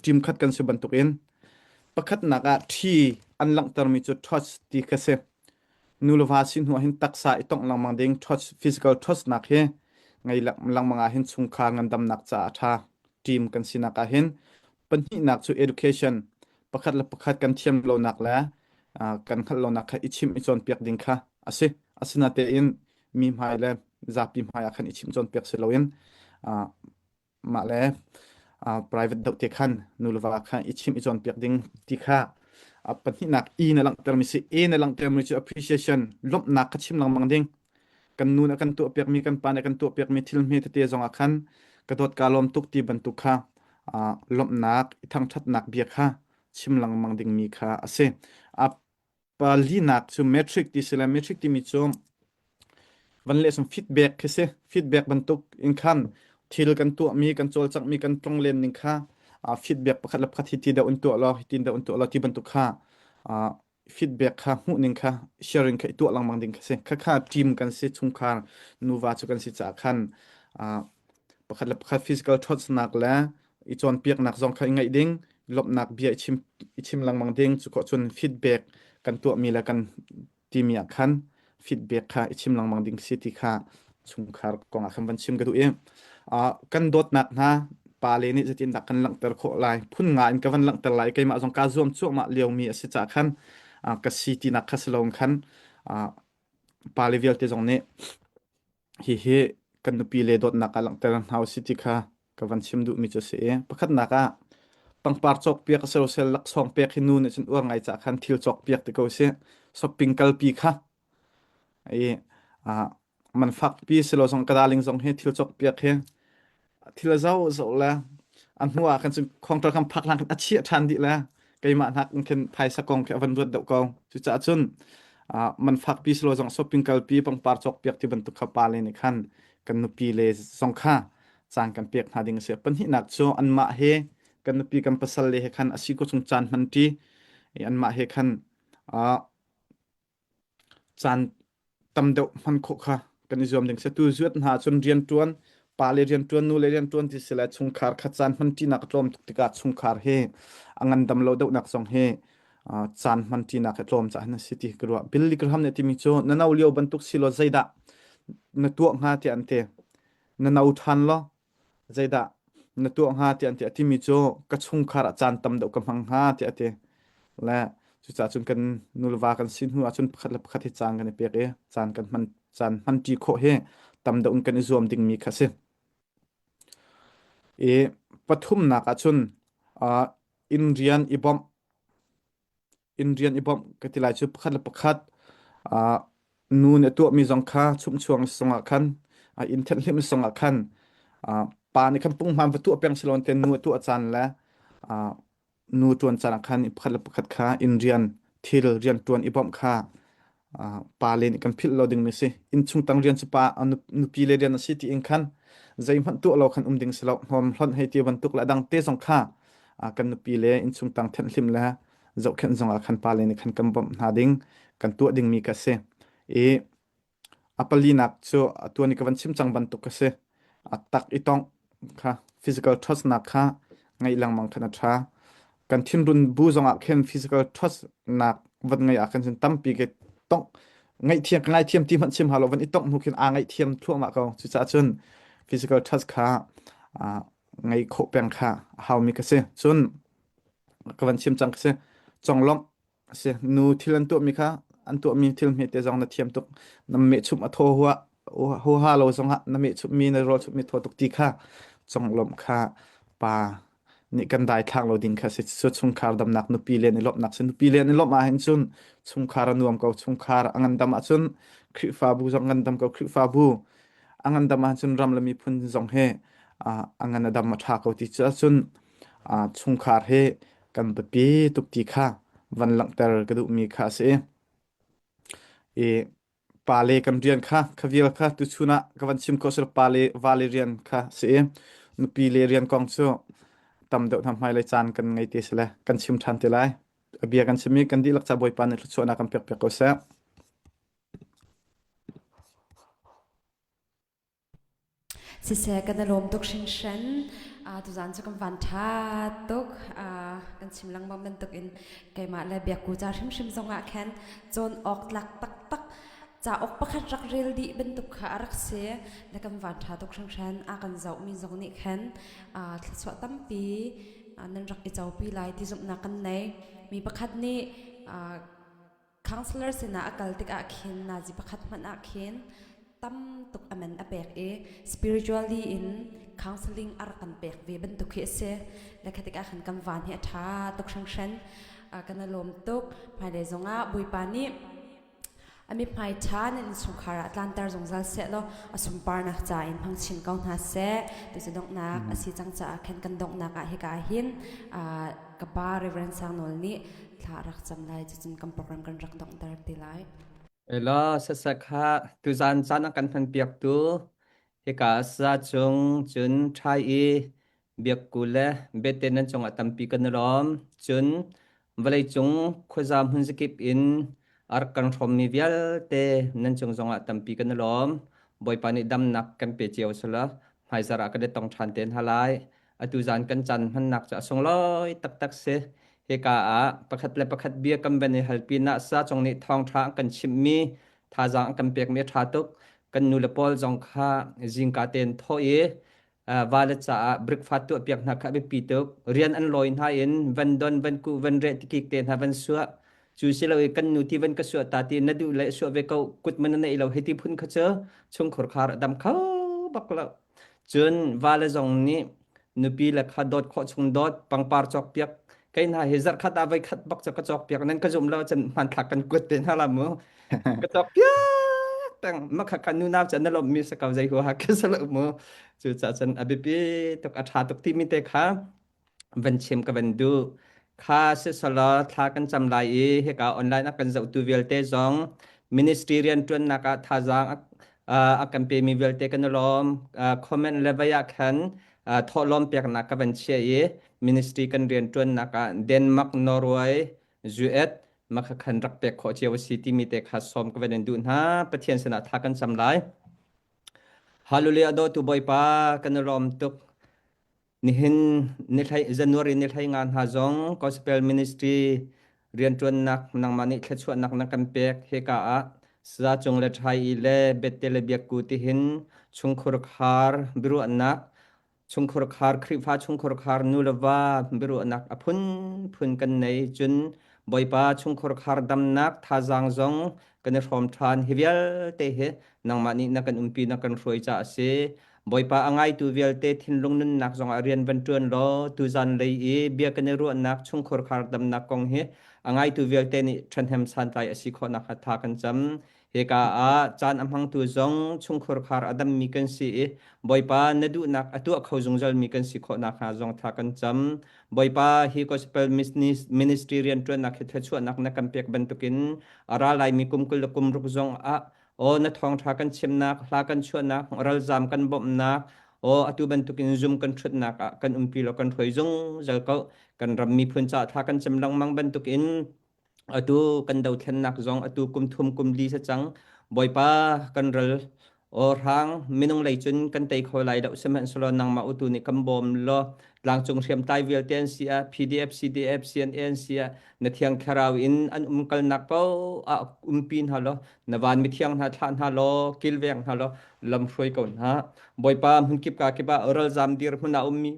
team khat kan si bantukin pakhatnak ah ṭhi an langhtermi cu touch ti kha si. Nu le va si hnu ah hin taksa i tongh lengmang ding touch physical touch nak hi ngei lengmang ah hin chungkhar ngandamnak caah a ṭha. Team kan sinak ah hin pahnihnak cu education pakhat le pakhat kan thiam lonak le kan hngalh lonak kha i chimh i cawnpiak ding kha a si. Asinatein mi hmai le zapi hmai ah khan i chimh cawnpiak si loin mah le private deuh te khan nu le va kha i chimh i cawnpiak ding ti kha pahnihnak E na langhtermi si A na langhtermi cu appreciation lawmhnak kha chim lengmang ding kan nu nih kan tuahpiakmi kan pa nih kan tuahpiakmi thil hme tete zong ah khan ka dawt ka lawm tuk ti bantuk kha lawmhnak i thangṭhatnak bia kha chim lengmang dingmi kha a si. Palinak cu metric ti si le metric timi cu van leh sung feedback khi si. Feedback bantuk in khan thil kan tuahmi, kan cawlcanghmi, kan tlonglen ning kha feedback pakhat le pakhat hi ti deuh in tuah law, hi ti deuh in tuah law ti bantuk kha feedback kha hmuh ning kha sharing kha i tuah lengmang ding kha si. Khakha team kan si, chungkhar nuva cu kan si caah khan pakhat le pakhat physical ṭhawnnak le i cawnpiaknak zong kha i ngaih ding lawmhnak bia i chim i chim lengmang ding cu khawh cun feedback kan tuahmi le kan timi ah khan feedback kha i chim lengmang ding si ti kha chungkhar kong ah khan van chim ka duh i kan dawtnak hna pa le nih zeitindah kan langhter khawh lai phun nga in ka van langhter lai keimah zong kaa zuam cuahmah liomi a si caah khan ka si tinak kha si loin khan pa le vialte zong nih Hihi kan nupi le dawtnak ah langhter hna usih ti kha ka van chim duhmi cu a si i pakhatnak ah pangpar cawkpiak a si lo sel laksawng pek hi nu nih cun uar ngai caah khan thil cawkpiak ti ko usih shopping kalpi kha i ah man fakpi si lo zong ka darling zong hi thil cawkpiak hi thil a zoh zoh le a hnu ah khan cun counter khan phak hlan khan a chiah ṭhan dih le keimah hnak in khin phaisa kong khi a van ruat deuh ko cucaah cun man fakpi silo zong shopping kalpi pangpar cawkpiak ti bantuk kha pa le nih khan kan nupi le zong kha caan kan pek hna ding a si pahnihnak cu anmah he kan nupi kan pasal le he khan a si ko chung caan hman ṭi anmah he khan caan tam deuh hman khawh kha kan i zuam ding si. Tu zuat hna cun rianṭuan, pa le rianṭuan, nu le rianṭuan ti si le chungkhar kha caan hman ṭinak a tlawm tuk tikah chungkhar hi a ngandam lo deuhnak zong hi caan hman ṭinak hi a tlawm caah hin a si ti ka ruah. Billy Graham nih a timi cu na no lio bantuk si law zeidah na tuah hnga tiah an ti. Na no ṭhan law zeidah na tuah hnga tiah an ti. A timi cu ka chungkhar ah caan tam deuh ka hmang hnga tiah a ti. Le cucaah cun kan nulva kan si hnu ahcun pakhat le pakhat hi caan kan i pek i caan kan hman caan hmanṭi khawh hi tam deuh in kan i zuam dingmi kha a si. I pathumnak ahcun uh, inn rian i bawmh inn rian i bawmh ka ti lai cu pakhat le pakhat uh, nu nih a tuahmi zong kha chumhchuang zongah khan uh, inn thenhhlimh zongah khan uh, Pa nih khan punghman va tuah peng si lo te nu a tuah caan le nu ṭuan caan ah khan pakhat le pakhat kha inn rian thil rian ṭuan i bawmh kha pa le nih kan philh lo ding mi si. Innchung tang rian cu pa nupi le rian a si tiin khan zeihmanh tuah lo khan um ding si lo. Hnawm hlonh hei ti bantuk le a dang te zong kha kan nupi le innchung tang thenhhlimh le zohkhenh zong ah khan pa le nih khan kan bawmh hna ding kan tuah ding mi ka si. I A palinak cu atuan i ka van chim cang bantuk a si. A tak i tongh kha physical touch nak kha ngeih lengmang khan a ṭha. Kan thinrun bu zongah khin physical touch nak van ngeih ah khan cun tampi ke tongh ngaihthiam ka ngaithiam ti hmanh chim hau lo van i tongh hnu khin aa ngaihthiam thluahmah ko. Cucaah cun physical touch kha uh, ngeih khawh peng kha a haumi ka si. Cun ka van chim cang ka si. Conglawmh A si. Nu thil an tuahmi kha an tuahmi thil hmete zong na thiam tuk. Na mehchumh a thaw hua huaha lo zongah na mehchumhmi na rawl chumhmi thaw tuk ti kha conglawmh kha pa nih kan daithlak lo ding kha si. Cu chungkhar damnak nupi le an i lawmhnak si. Nupi le an i lawmh ahhin cun chungkhar a nuam ko. Chungkhar a ngandam ahcun Khrihfabu zong ngandam ko. Khrihfabu a ngandam ahcun ram le miphun zong he a ngan a dam a ṭha ko ti cu ahcun chungkhar hi kan biapi tuk ti kha van langhter ka duhmi kha a si. I pale kan rian kha kha vial kha tuchun ah ka van chim khawh sila pale vale rian kha si i nupi le rian kong cu tam deuh hna hmailei caan kan ngei te sile kan chim ṭhan te lai. A bia kan chimmi kan dihlak ca Bawipa nih thluachuahnak kan pek piak ko seh. Siseh kan i lawm tuk hringhran. Uh, tuzaan cu kan van ṭha tuk. Uh, kan chim lengmang bantukin keimah le biakku ca hrimhrim zongah khan cawn awk tlak taktak cauk pakhat rak rel dih bantuk kha a rak si. Na kan van ṭha tuk hringhran. A kan zohmi zong nih khan uh, thluachuah tampi uh, nan rak i copi lai ti zumhnak kan nei. Mi pakhat nih uh, Counselor sinah a kal tikah khin nazi pakhat hmanh ah khin tam tuk a man a pek i spiritually in counseling a rak kan pek ve bantuk khi a si. Le kha tikah khan kan van hi a ṭha tuk hringhran. Kan i lawm tuk. Hmailei zongah Bawipa nih a mithmai ṭha nan innchungkhar ah tlanter zungzal seh law a sunparnak ca in hmang chin ko hna seh. Tucu donghnak a si cang caah khan kan donghnak ah hika ah hin ka pa Reverend Sang Nawl nih thla a rak cam lai cucun kan program kan rak donghter te lai. Elaw sasak kha tuzaan caan a kan hmanpiaktu hika sa cung cun ṭhai i biakku le bete nan cungah tampi kan i lawm. Cun vawleicung khuaza hmun zakip in a rak kan hrawmmi vialte nan cung zongah tampi kan i lawm. Bawipa nih damnak kan pe cio selaw hmaizarh ah kan i tong ṭhan te hna lai. Atu zan kan caan hmannak cu a sunglawi taktak si. Hika ah pakhat le pakhat bia kan van i hal pinah sa cung nih thawngṭha an kan chimhmi, thazaang an kan pekmi a ṭha tuk. Kan nu le pawl zong kha zingka tein thawh i vale caah breakfast tuahpiak hna kha a biapi tuk. Rian an lawi hna in van don, van kuh, van reh tikik te hna van suah. Cu si lo i kan nu ti van ka suah ta ti na duh le suah ve ko kut man na neih lo hei ti phun kha cu chungkhur khar a dam kho bak lo. Cun vale zong nih nupi le kha dawt khawh chung dawt pangpar cawkpiak kei hna hi zarhkhat ah voi khat bak cu ka cawkpiak nan ka zum lo cun hmanthlak kan kuat te hna la mu ka cawkpiak peng ma kha kan nunau cu na lawmh mi sa ko zei huaha ka sa lo mu cu ca cun a biapi tuk a ṭha tuk timi te kha van chim ka van duh. Kha sisalaw thla kan cam lai i hika online a kan zohtu vialte zong ministry rianṭuannak ah thazaang a kan pemi vialte kan i lawm. Comment le vai ah khan thawhlawm peknak ka van chia i ministry kan rianṭuannak ah Denmark, Norway, US makha khan rak pek khawh cio a si timi te kha sawm ka van in duh hna. Pathian sinah thla kan cam lai. Hallelujah dawtu Bawipa kan i lawm tuk. Nihin nithlei January nithlei nga hna zong Gospel Ministry rianṭuannak nangmah nih thluachuahnak na kan pek hika ah Saya Cung le Ṭhai i le Bette le Biakku tihin chungkhur khar biaruahnak chungkhur khar Khrihfa chungkhur khar nu le va biaruahnak a phunphun kan nei cun Bawipa chungkhur khar damnak thazaang zong kan i hrawm ṭhan hi vialte hi nangmah nih na kan umpi na kan hruai caah a si Bawipa a ngaitu vialte thinlung nunnak zongah rian van ṭuan law tuzan lei i bia kan i ruahnak chungkhur khar damnak kong hi a ngaitu vialte nih ṭhahnem santlai a si khawh nakhnga tha kan cam. Hika ah caan a hmangtu zong chungkhur khar a dammi kan si i Bawipa na duhnak a tuah kho zungzalmi kan si khawh nakhnga zong thla kan cam. Bawipa hi gospel ministry rianṭuannak hi thluachuahnak na kan pek bantukin a ra laimi kum 20 le kum ruk zong ah aw na thawngṭha kan chimnak, hla kan chuahnak, ralzaam kan bawmhnak, aw atu bantukin zum kan ṭhutnak ah kan umpi law kan hruai zungzal ko. Kan ram miphun caah thla kan cam lengmang bantukin atu kan dothlennak zong atu kum thum kum li sa cang bawipa kan ral aw hrang minung lei cun kan tei kho lai lo sihmanhsehlaw nangmah utu nih kan bawm law tlangcung hriamtlai vialte an si ah PDF CDF CNA an si ah na thiang thlarau in an umkalnak paoh ah umpi hna law na van mithiang hna thlah hna law kilveng hna law lam hruai ko hna bawipa hmunkip ka kip ah ralzam dir hmun ah ummi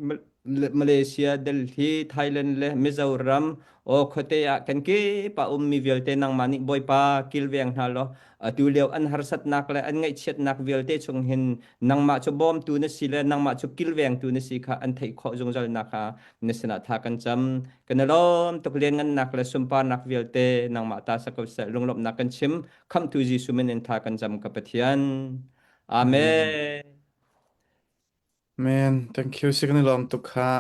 Malaysia, Delhi, Thailand le Mizoram aw khuate ah kan kip ah ummi vialte nangmah nih Bawipa kilveng hna law atu lio an harsatnak le an ngaihchiatnak vialte chung hin nangmah cu bawmtu na si le nangmah cu kilvengtu na si kha an theih khawh zungzal nakhnga na sinah tha kan cam. Kan i lawm tuk lianngannak le sunparnak vialte nangmah ta sa ko seh lunglawmhnak kan chim khamhtu Jesuh min in tha kan cam ka Pathian. Amen. Amen. Thank you. Si kan i lawm tuk kha.